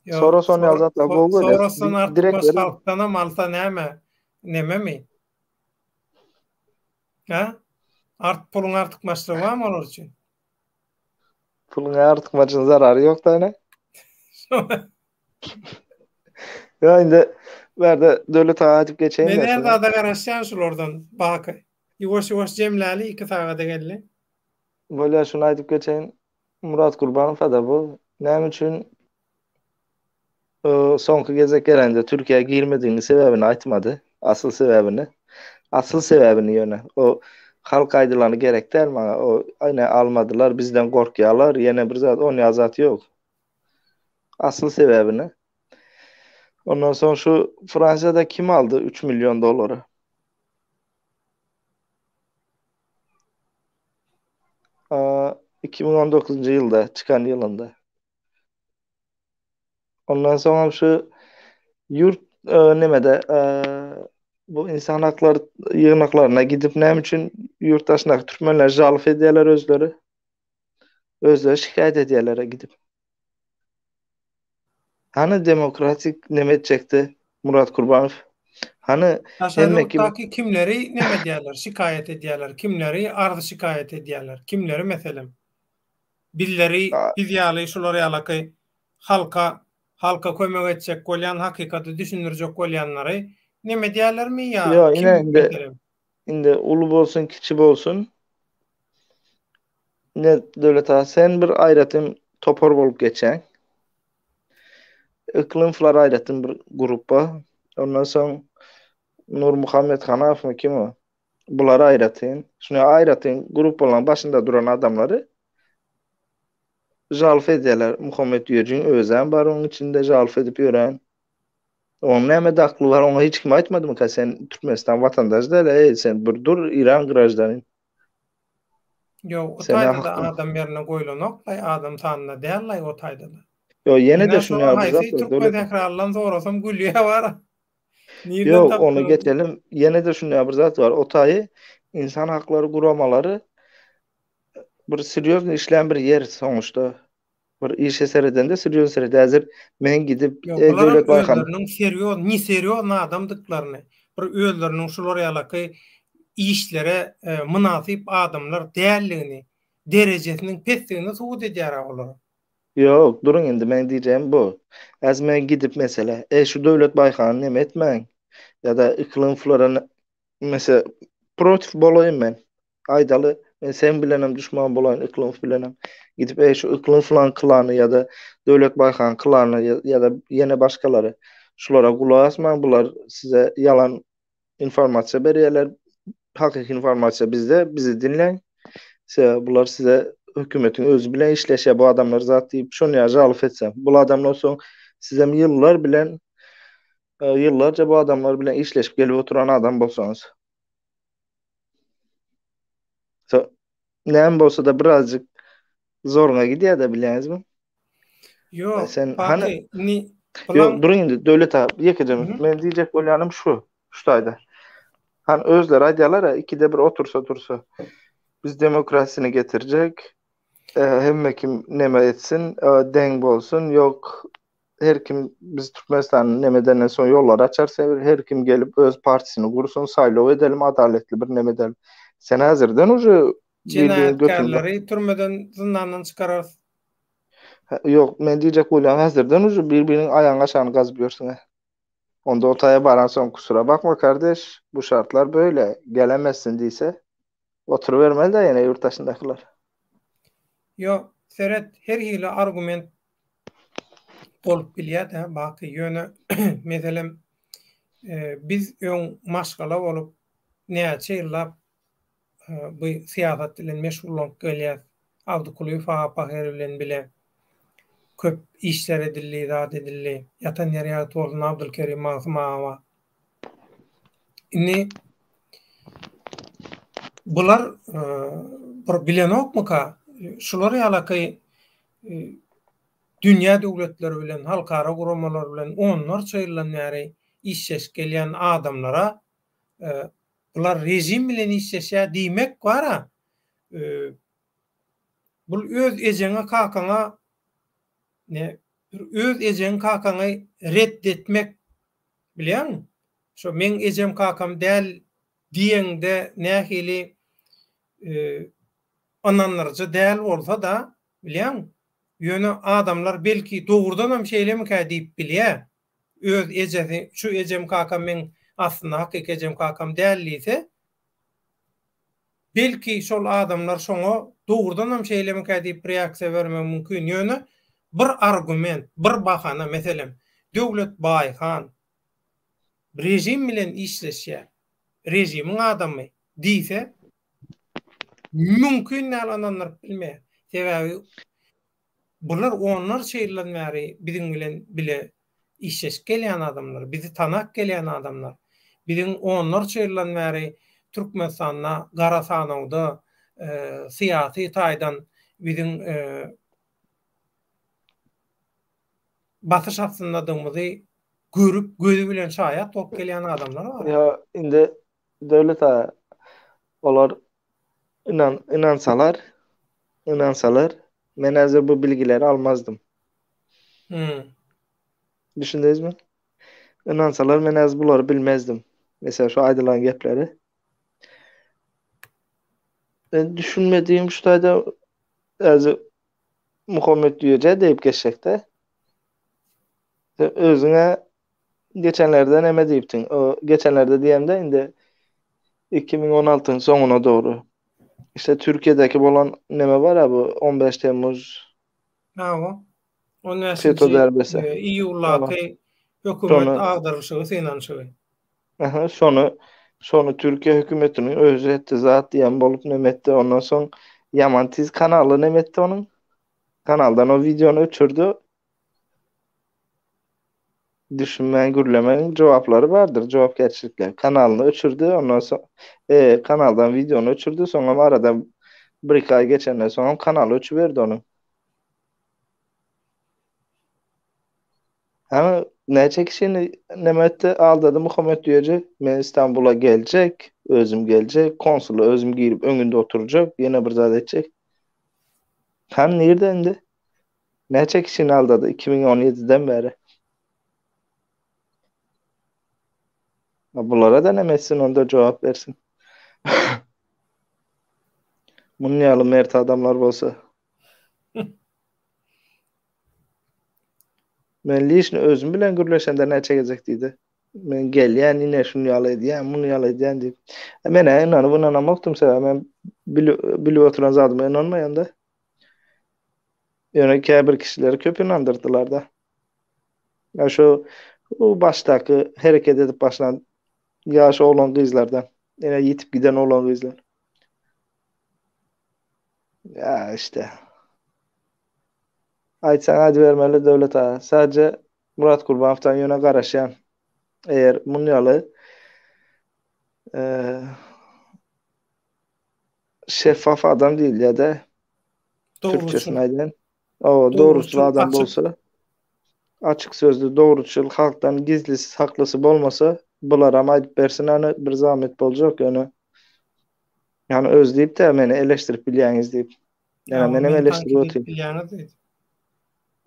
Ýok, Soros ony ýaly zatlar gowy görýär. Sorosdan artykmaç halkdanam alsa näme? Nememi? Hä? Art puluň artykmaçlygy barmy olar üçin? Puluň artykmajynyň zarary ýok da ine. Ýa indi bärde Döwlet aga aýdyp geçeýin. Men her zada garaşýan şulardan Baky. Ýuwaş ýuwaş jemläli 2 sagada geldi. Bolýar şuny aýdyp geçeýin. Murat Gurbanow ada bu näme üçin soňky gezek gelende Türkiýä girmediginiň sebäbini aýtmady. Asyl sebäbini. Asyl sebäbini ýöne. O halk aýdylany gerek däl maňa. O ine almadylar, bizden gorkýarlar, ýene bir zat, onýa zat ýok. Asyl sebäbini. Ondan soň şu Fransiýada kim aldy 3 million dollary? 2019-njy ýylda çykan ýylynda. Ondan soňam şu ýurt e, nemede e, bu insan haklary ýygnaklaryna gidip näme üçin ýurt daşyndaky türkmenler žalf edýärler özleri? Özleri şikaýat edýärler gidip. Hany demokratik neme etjekdi Murat Kurbanow? Hany Daşary ýurtdaky kimleri neme edýärler, şikaýat edýärler, kimleri arz şikaýat edýärler, kimleri meselem? Bizleri, biz ýaly şular ýalaky halka, halka kömek etjek bolýan, hakykaty düşündirjek bolýanlary neme edýärlermi ýa Ýok, ine indi indi uly bolsun, kiçi bolsun. Ine Döwlet aga sen bir aýratyn topar bolup geçýäň. Yklymflar aýratyn bir gruppa. Ondan soň Nurmuhammet Hanafmy kim o? Bular aýratyn. Şuny aýratyn gruppalaryň başynda duran adamlary žalf edýärler. Muhammet Düýejiň özem bar onuň içinde žalf edip ýören. Onuň näme dakly bar? Oňa hiç kim aýtmadymyka sen Türkmenistan watandaşy däl, eý sen bir dur Iran graždanin. Ýok, o taýda-da adam ýerine goýlanok-laý, adam sanynda däl-laý o taýda-da. Ýok, ýene-de şuny ýaly bir zat bar. Türkmen sähralydan sorasam gülýär bar. Nirden Ýok, ony geçelim. Ýene-de şuny ýaly bir zat bar. O taýy insan haklary guramalary bir serýozny işlän bir ýer soňuşda. Bir işe seredende serýozny serede. Häzir men gidip, Ýok, bular hem özleriniň serýoz, ne serýozny adamdyklaryny, bir özleriniň şular ýalaky işlere mynasyp adamlar däldigini, derejesiniň pesdigini subut edýär-ä olar. Ýok, duruň indi meň diýjegim bu. Häzir men gidip mesele, eý şu Döwlet Baýhany neme etmäň ýa-da Yklymowlara mese protiv bolaýyn men. Aýdaly, men seň bilenem duşman bolaýyn, Yklymow bilenem. Gidip, eý, şu Yklymowlaň klany ýa-da Döwlet Baýhan klany ýa-da ýene başgalary, şulara gulak asmaň, bular size ýalan informasiýa berýärler, hakyky informasiýa bizde, bizi diňläň. Sebäbi bular size hökümetiň özi bilen işleşýär bu adamlar zat diýip, şony ýaly žalow etsem. Bul adamlar soň sizem ýyllar bilen, ýyllarça bu adamlar bilen işleşip gelip oturan adam bolsaňyz. So, näme bolsa-da birazjyk zoruňa gidýär-de bilýäňizmi? Ýok, sen hany indi Ýok, duruň indi Döwlet aga, ýekeje minut. Men diýjek bolýanym şu, şu taýda. Hany özleri aýdýarlar-a, ikide bir otursa dursa, biz demokrasini getirjek, hemme kim neme etsin, deň bolsun, ýok her kim biz Türkmenistany neme edenden soň ýollar açarys, her kim gelip öz partiýasyny gursun, saýlaw edelim, adaletli bir neme edelim. Sen häzirden uje Jenaýatkärleri türmeden, zyndandan çykararys. Ýok, men diýjek bolýan häzirden uje bir-biriniň aýagyň aşagyny gazyp ýörsüň-ä. Onda o taýa baransoň kusura bakma kardeş, bu şartlar böyle, gelemezsin diýse, oturybermeli-dä ýene ýurt daşyndakylar. Ýok, seret, her hili argument bolup bilýär-dä, Baky, ýöne meselem, biz öň maşgala bolup näçe ýyllap bu syýasat bilen meşgullanyp gelýäs. Abdy Kulyýew aga pahyr bilen bile köp işler edildi, zat edildi. Ýatan ýeri ýagty bolsun Abdylkerim Magsym aga bar. Indi bular bir bilenokmyka? Şular ýalaky dünýä döwletleri bilen, halkara guramalar bilen onlarça ýyldan bäri işleşip gelýän adamlara Bular režim bilen işleşýär diýmek bara bul öz ejeňe kakaňa ne bir öz ejeň kakaňy ret etmek bilýäňmi? Şo meň ejem kakam däl diýeňde nähili ynandyryjy däl bolsa-da bilýäňmi? Ýöne adamlar belki dogrudanam şeýlemikä diýip bilýär. öz ejesi şu ejem kakam meň aslynda hakyky ejem kakam däl diýse, belki şol adamlar şoňa dogrudanam şeýlemikä diýip reaksiýa bermegi mümkin. Ýöne bir argument, bir bahana, meselem, Döwlet Baýhan režim bilen işleşýär, režimiň adamy diýse, mümkin däl ynandyryp bilmeýär. Sebäbi Bular onlarça ýyldan bäri biziň bilen bile işleşip gelýän adamlar, bizi tanap gelýän adamlar. Biziň onlarça ýyldan bäri Türkmenistanda gara sanawda syýasy taýdan biziň basyş astyndadygymyzy görüp, gözi bilen şaýat bolup gelýän adamlar bar. Ýa indi Döwlet aga, olar ynan ynansalar, ynansalar, men häzir bu bilgileri almazdym. Hmm. Düşündiňizmi? Ynansalar men häzir bulary bilmezdim. Mesela şu aýdylan gepleri. Men düşünmediğim şu taýda häzir Muhammet Düýeje diýip geçjekde. Sen özüňe Geçenlerde neme diýipdiň? O geçenlerde diýemde indi 2016-nyň soňuna dogry. İşte Türkiýedäki bolan neme bar bu 15 Temmuz. Hawa. 15 FETÖ darbesi. Iýuldaky hökümet agdarylyşygy synanyşygy. Aha, şony şony Türkiýe hökümetiniň özi etdi zat diýen bolup neme etdi. Ondan soň ýaman tiz kanaly neme etdi onuň. Kanaldan o wideony öçürdi. Düşünmän gürlemegiň jogaplary bardyr, jogapkärçilikler. Kanalyny öçürdi, ondan soň e, kanaldan wideony öçürdi, soňam aradan bir-iki aý geçenden soňam kanaly öçüberdi onuň. Hany näçe kişini neme etdi, aldady Muhammet Düýeji, men Istanbula geljek, özüm geljek, konsula özüm girip öňünde oturjak, ýene bir zat etjek. Hany nirde indi? Näçe kişini aldady 2017-den bäri? Bulara da näme etsin onda jogap bersin. Munun ýaly mert adamlar bolsa. Men liçno özüm bilen gürleşende näçe gezek diýdi. Men gelýän ine şuny ýaly edýän, muny ýaly edýän diýip. E, men ynanyp ynanamokdym sebäbi men bilip oturan zadyma ynanmaýan-da. Ýöne käbir kişileri köp ynandyrdylar-da. Ýa şu bu başdaky hereket edip başlan ýaş oglan gyzlardan. Ýene ýitip giden oglan gyzlar. Ýa işte. Aýtsaň aýdybermeli Döwlet aga. Sadece Murat Kurbanowdan ýöne garaşýan. Eger mun ýaly şeffaf adam diýilýär-de. Türkçesini aýdaýyn. O, dogruçyl adam bolsa, açyk sözli, dogruçyl, halkdan gizlisi, saklysy bolmasa, Bularam aýdyp bersin hany bir zahmet boljak ýöne. Ýani özi diýipdi meni eleşdirip bilýäňiz diýip. Ýa menem eleşdirip otyryn. Bilýäňiz diýip.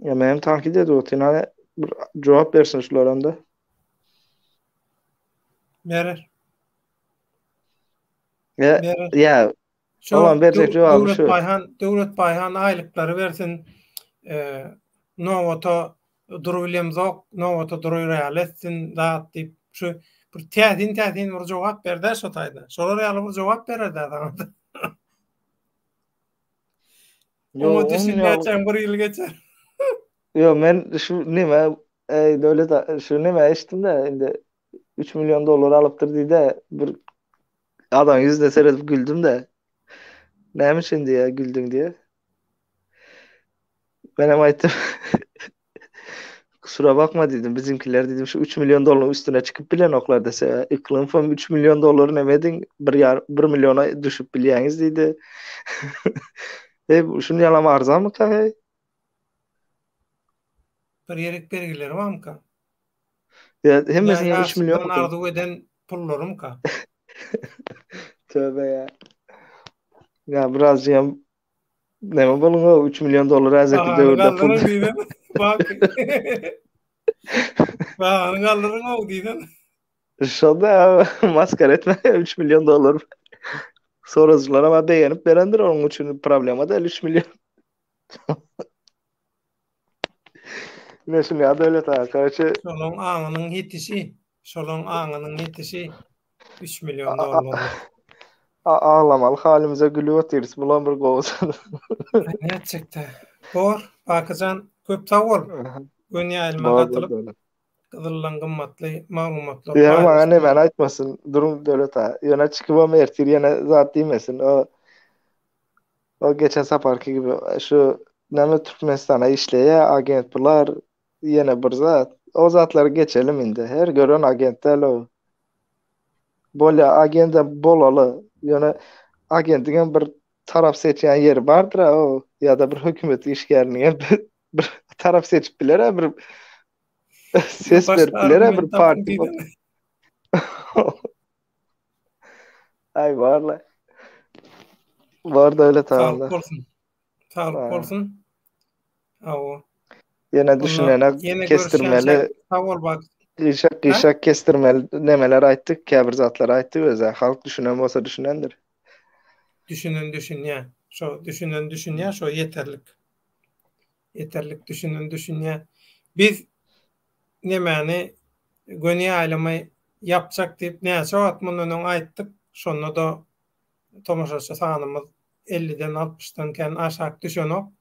Ýa menem tankyt edip otyryn. Hany bir jogap bersin şularam-da. Berer. Ýa ýa Olam berjek jogaby şu. Döwlet Baýhan, Döwlet Baýhan aýlyklary bersin. Nobata durubilemzok, nobata durar ýaly etsin zat diýip şu bir täsin täsin bir jogap berdi şo taýda. Şolar ýaly bir jogap berer-dä saňa. Oňa düşünýänçäň bir ýyl geçer. Ýok, men şu neme, eý Döwlet şu neme eşitdim-de indi 3 million dollar alypdyr diýdi bir Adamyň ýüzüne seredip güldüm-de. Näme üçin diýýär, güldüň diýýär. Menem aýtdym. Kusura bakma diýdim, bizimkiler diýdim şu 3 million dollaryň üstüne çykyp bilenoklar dese, Yklymowam 3 million dollary neme ediň, bir ýar, 1 milliona düşüp bilýäňiz diýdi. Heý, şuny ýalam arzanmyka heý? Bir ýerik bergileri barmyka? Ýa hemmesinden 3 million arzuw eden pullarymka? Tövbe ya. Ya birazcık neme boluň o 3 million dollar häzirki döwürde pul. Bak. Bahany galdyryň o diýsen. Şonda maskara etme 3 million dollar. Sorajylar ama begenip berendir onuň üçin problema däl 3 million. Ine şuny ýa Döwlet aga, karoçe. Şolaň aňynyň ýetişi, şolaň aňynyň ýetişi 3 million dollarlyk. Aglamaly halymyza gülüp otyrys, bulam bir gowy zat. Nätjekdä. Bor, Bakyjan, köp sag bol. Göni ýaýlyma gatylyp, gyzyldan gymmatly maglumatlary Ýöne maňa nemäni aýtmasyn, duruň Döwlet aga. Ýöne çykybam ertir ýene zat diýmesin. O O geçen saparky gibi şu näme Türkmenistana işleýä agent bular ýene bir zat. O zatlary geçelim indi. Her gören agent däl o. Bolýa agenda bolaly. Ýöne agentiň hem bir tarap seçýän ýeri bardyr o ýa-da bir hökümet işgäriniň hem bir tarap seçip biler bir ses berip biler bir partiýa. Ay barla. Bar Döwlet Saglyk aganda. bolsun. Saglyk bolsun. Hawa. Ýene düşünene Ýene kesdirmeli. görüşýänçäk sag bol bak. Gyşak Ha? gyşak kesdirmeli nemeler aýtdyk, käbir zatlar aýtdyk özä. Halk düşünen bolsa düşünendir. Düşünen düşünýär. Şo düşünen düşünýär, şo ýeterlik. Ýeterlik düşünen düşünýär. Biz nemäni göni ýaýlymy ýapjak diýip näçe wagt mundan öň aýtdyk, şonda-da tomaşaçy sanymyz elliden, altmyşdan kän aşak düşenok.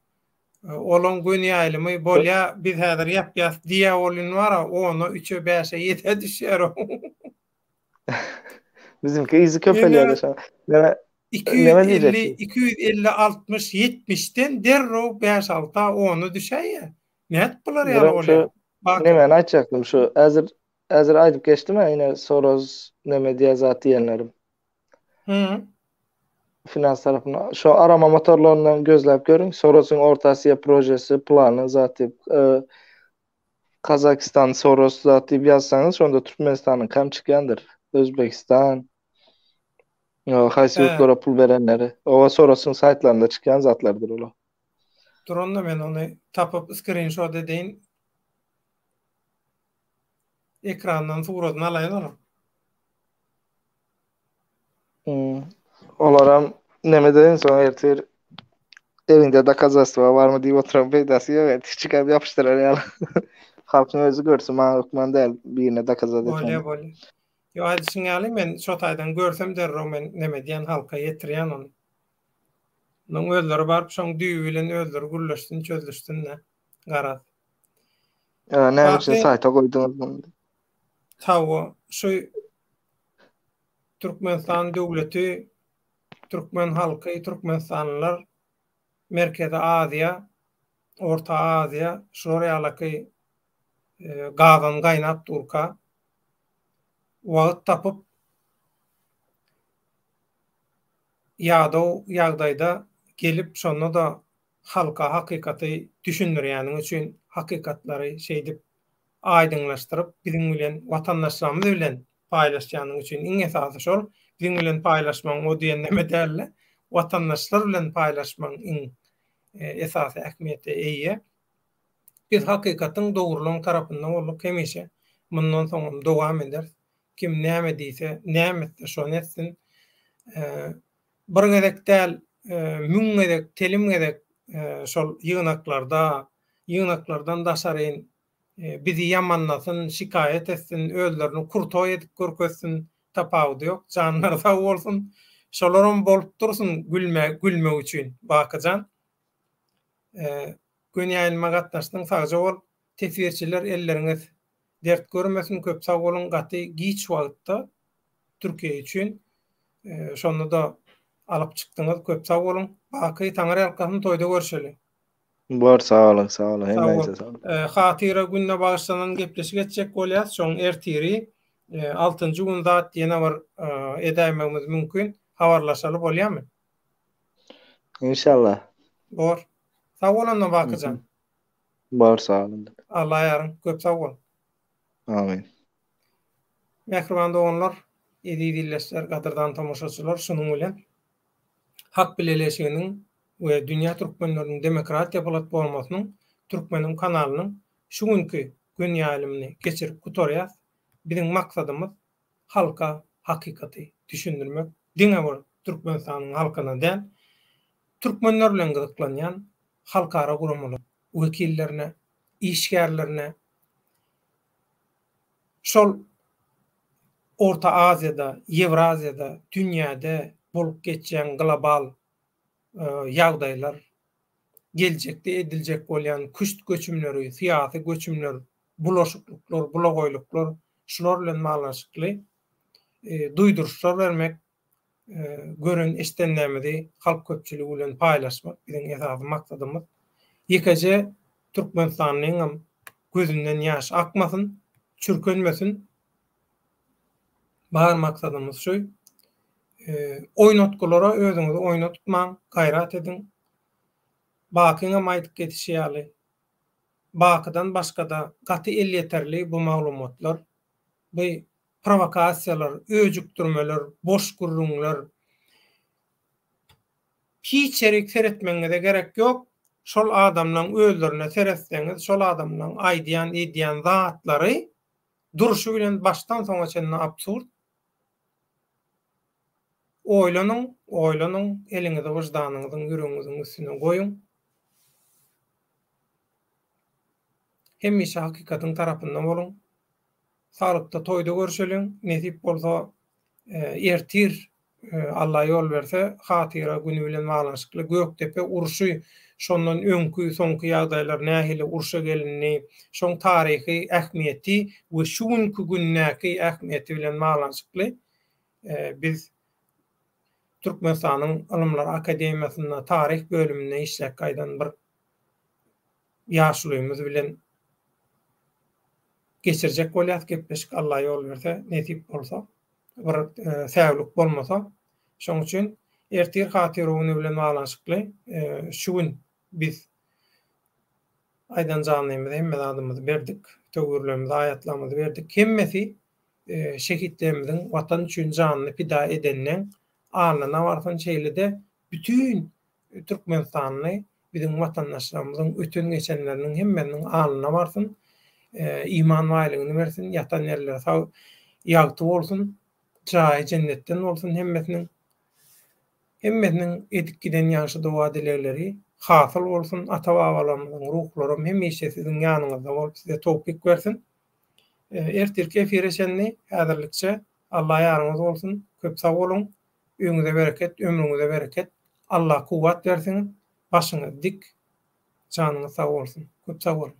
Olaň göni ýaýlymy bolýa, biz häzir ýapýas diýýä welin bar-a, ona, üçe, bäşe, ýedä düşýär o. Bizimki yzy köpelýär-de şo. Näme 250, 250, 60, 70-den derrew bäş-alta, ona düşäýýär. Nädip bular ýaly bolýar? Nämäni aýtjakdym şu häzir häzir aýdyp geçdim-ä ine Soros neme diýýär zat diýenlerim. Hı. Finans tarapyna şu arama motorlaryndan gözläp görüň Sorosyň Orta Aziýa projesi plany zat diýip e, Kazakistan Soros zat diýip ýazsaňyz şonda Türkmenistanyňkam çykýandyr. Özbegistan haýsy ýurtlara pul berenleri. Oba Sorosyň saýtlarynda çykýan zatlardyr olar. Dur onda men ony tapyp skrinşot edeýin. Ekrandan suradyny alaýyn onuň. Hmm. Olaram neme deýin soň ertir elinde dokazastwa barmy diýip oturan peýdasy ýok. Ertir çykaryp ýapyşdyrar ýaly. Halkyň özi görsün, maňa hökman däl birine dokazat Bolýa, etmeli. bolýa. Ýo aýdyşyň ýaly men şo taýdan görsem derrew men neme edýän halka ýetirýän ony. Onuň özleri baryp şoň düýbi bilen özleri gürleşsin çözlüşsin-dä. Garaz. Ýa näme üçin saýta goýduňyz muny? Hawa, şu Türkmenistan döwleti, türkmen halky, türkmenistanlylar Merkezi Aziýa, Orta Aziýa şular ýalaky gazan gaýnap durka wagt tapyp ýadaw ýagdaýda gelip şonda-da halka hakykaty düşündirýäniň üçin hakykatlary şeýdip aýdyňlaşdyryp biziň bilen watandaşlarymyz bilen. paýlaşýanyň üçin. Iň esasy şol, biziň bilen paýlaşmagyň o diýen neme däl-de, watandaşlar bilen paýlaşmagyň iň esasy ähmiýete eýe. Biz hakykatyň, dogrulygyň tarapynda bolduk hemişe. Mundan soňam dowam ederis. Kim näme diýse, näme etse şony etsin. Bir gezek däl, müň gezek, telim gezek şol ýygnaklarda, ýygnaklardan daşaryn bizi ýamanlasyn, şikaýat etsin, özlerini krutoý edip görkezsin, tapawudy ýok, janlary sag bolsun. Şolaram bolup dursun gülme, gülmek üçin, Baky jan. Göni ýaýlyma gatnaşdyň, sagja bol. Teswirçiler elleriňiz dert görmesin, köp sag boluň, gaty giç wagtda Türkiýe üçin şonda-da alyp çykdyňyz, köp sag boluň. Baky, Taňryýalkasyn, toýda görşeli. Bor sag boluň sag boluň hemmäňize sag boluň. Hatyra gününe bagyşlanan gepleşik etjek bolýas şoň ertiri altynjy gün zat ýene bir edäýmegimiz mümkin habarlaşaly bolýamy? Inşallah. Bor. Sag bol onda Bakyjan. Bor sag boluň. Allah ýaryň köp sag bol. Amin. Mähriban doganlar, eziz ildeşler, gadyrdan tomaşaçylar şunuň bilen Hak Bileleşiginiň we Dünýä Türkmenleriniň Demokratiýa Platformasynyň Türkmeniň kanalynyň şu günki gün ýaýlymyny geçirip gutarýas. Biziň maksadymyz halka hakykaty düşündirmek, diňe bir Türkmenistanyň halkyna däl, türkmenler bilen gyzyklanýan halkara guramalar wekillerine, işgärlerine, şol Orta Aziýada, Ýewraziýada, dünýäde bolup geçýän global ýagdaýlar, geljekde ediljek bolýan küşt göçümleri, syýasy göçümler, bulaşyklyklar, bulagaýlyklar, şular bilen baglanyşykly duýduryşlar bermek, gören eşidenlerimizi halk köpçüligi bilen paýlaşmak biziň esasy maksadymyz. Ýekeje türkmenistanlyňam gözünden ýaş akmasyn, çürkenmesin. Bar maksadymyz şu. Oýnatgylara özüňizi oýnatmaň, gaýrat ediň. Bakyňam aýdyp geçişi ýaly, Bakydan başga-da gaty elýeterli bu maglumatlar. Bu prowokasiýalar, öjükdirmeler, boş gürrüňler. Hiç ýerik seretmegiňize gerek ýok. Şol adamlaň özlerine seretseňiz, şol adamlaň aýdýan, edýän zatlary durşy bilen başdan soňa çenli absurd. Oýlanyň, oýlanyň, eliňizi wyždanyňyzyň, ýüregiňiziň üstüne goýuň. Hemişe hakykatyň tarapynda boluň. Saglykda toýda görşeliň, nesip bolsa ertir Alla ýol berse hatyra güni bilen baglanyşykly Gökdepe urşy şondan öňki soňky ýagdaýlar nähili urşa gelindi şoň taryhy ähmiýeti we şu günki gündäki ähmiýeti bilen baglanyşykly biz Türkmenistanyň Ylymlar akademiýasynda taryh bölüminde işläp gaýdan bir ýaşulymyz bilen geçirjek bolýas gepleşik Alla ýol berse nesip bolsa bir säwlik bolmasa şoň üçin ertir hatyra güni bilen baglanyşykly şu gün biz aýdan janymyzy hemme zadymyzy berdik töwirlerimizi aýatlarymyzy berdik hemmesi şehitlerimiziň watan üçin janyny pida edenleň alnyna barsyn şeýle-de bütin Türkmenistanly biziň watandaşlarymyzyň öten geçenleriniň hemmesiniň alnyna barsyn, iman baýlygyny bersin, ýatan ýerleri sag ýagty bolsun, jaýy jennetden bolsun hemmesiniň. Hemmesiniň edip giden ýagşy doga-dilegleri hasyl bolsun, ata-babalarymyzyň ruhlaram hemişe siziň ýanyňyzda bolup size towpyk bersin. Ertirki efire çenli häzirlikçe Alla ýaryňyz bolsun, köp sag boluň! Öýüňize bereket, ömrüňize bereket. Allah kuwwat bersin. Başyňyz dik, janyňyz sag bolsun. Köp sag boluň.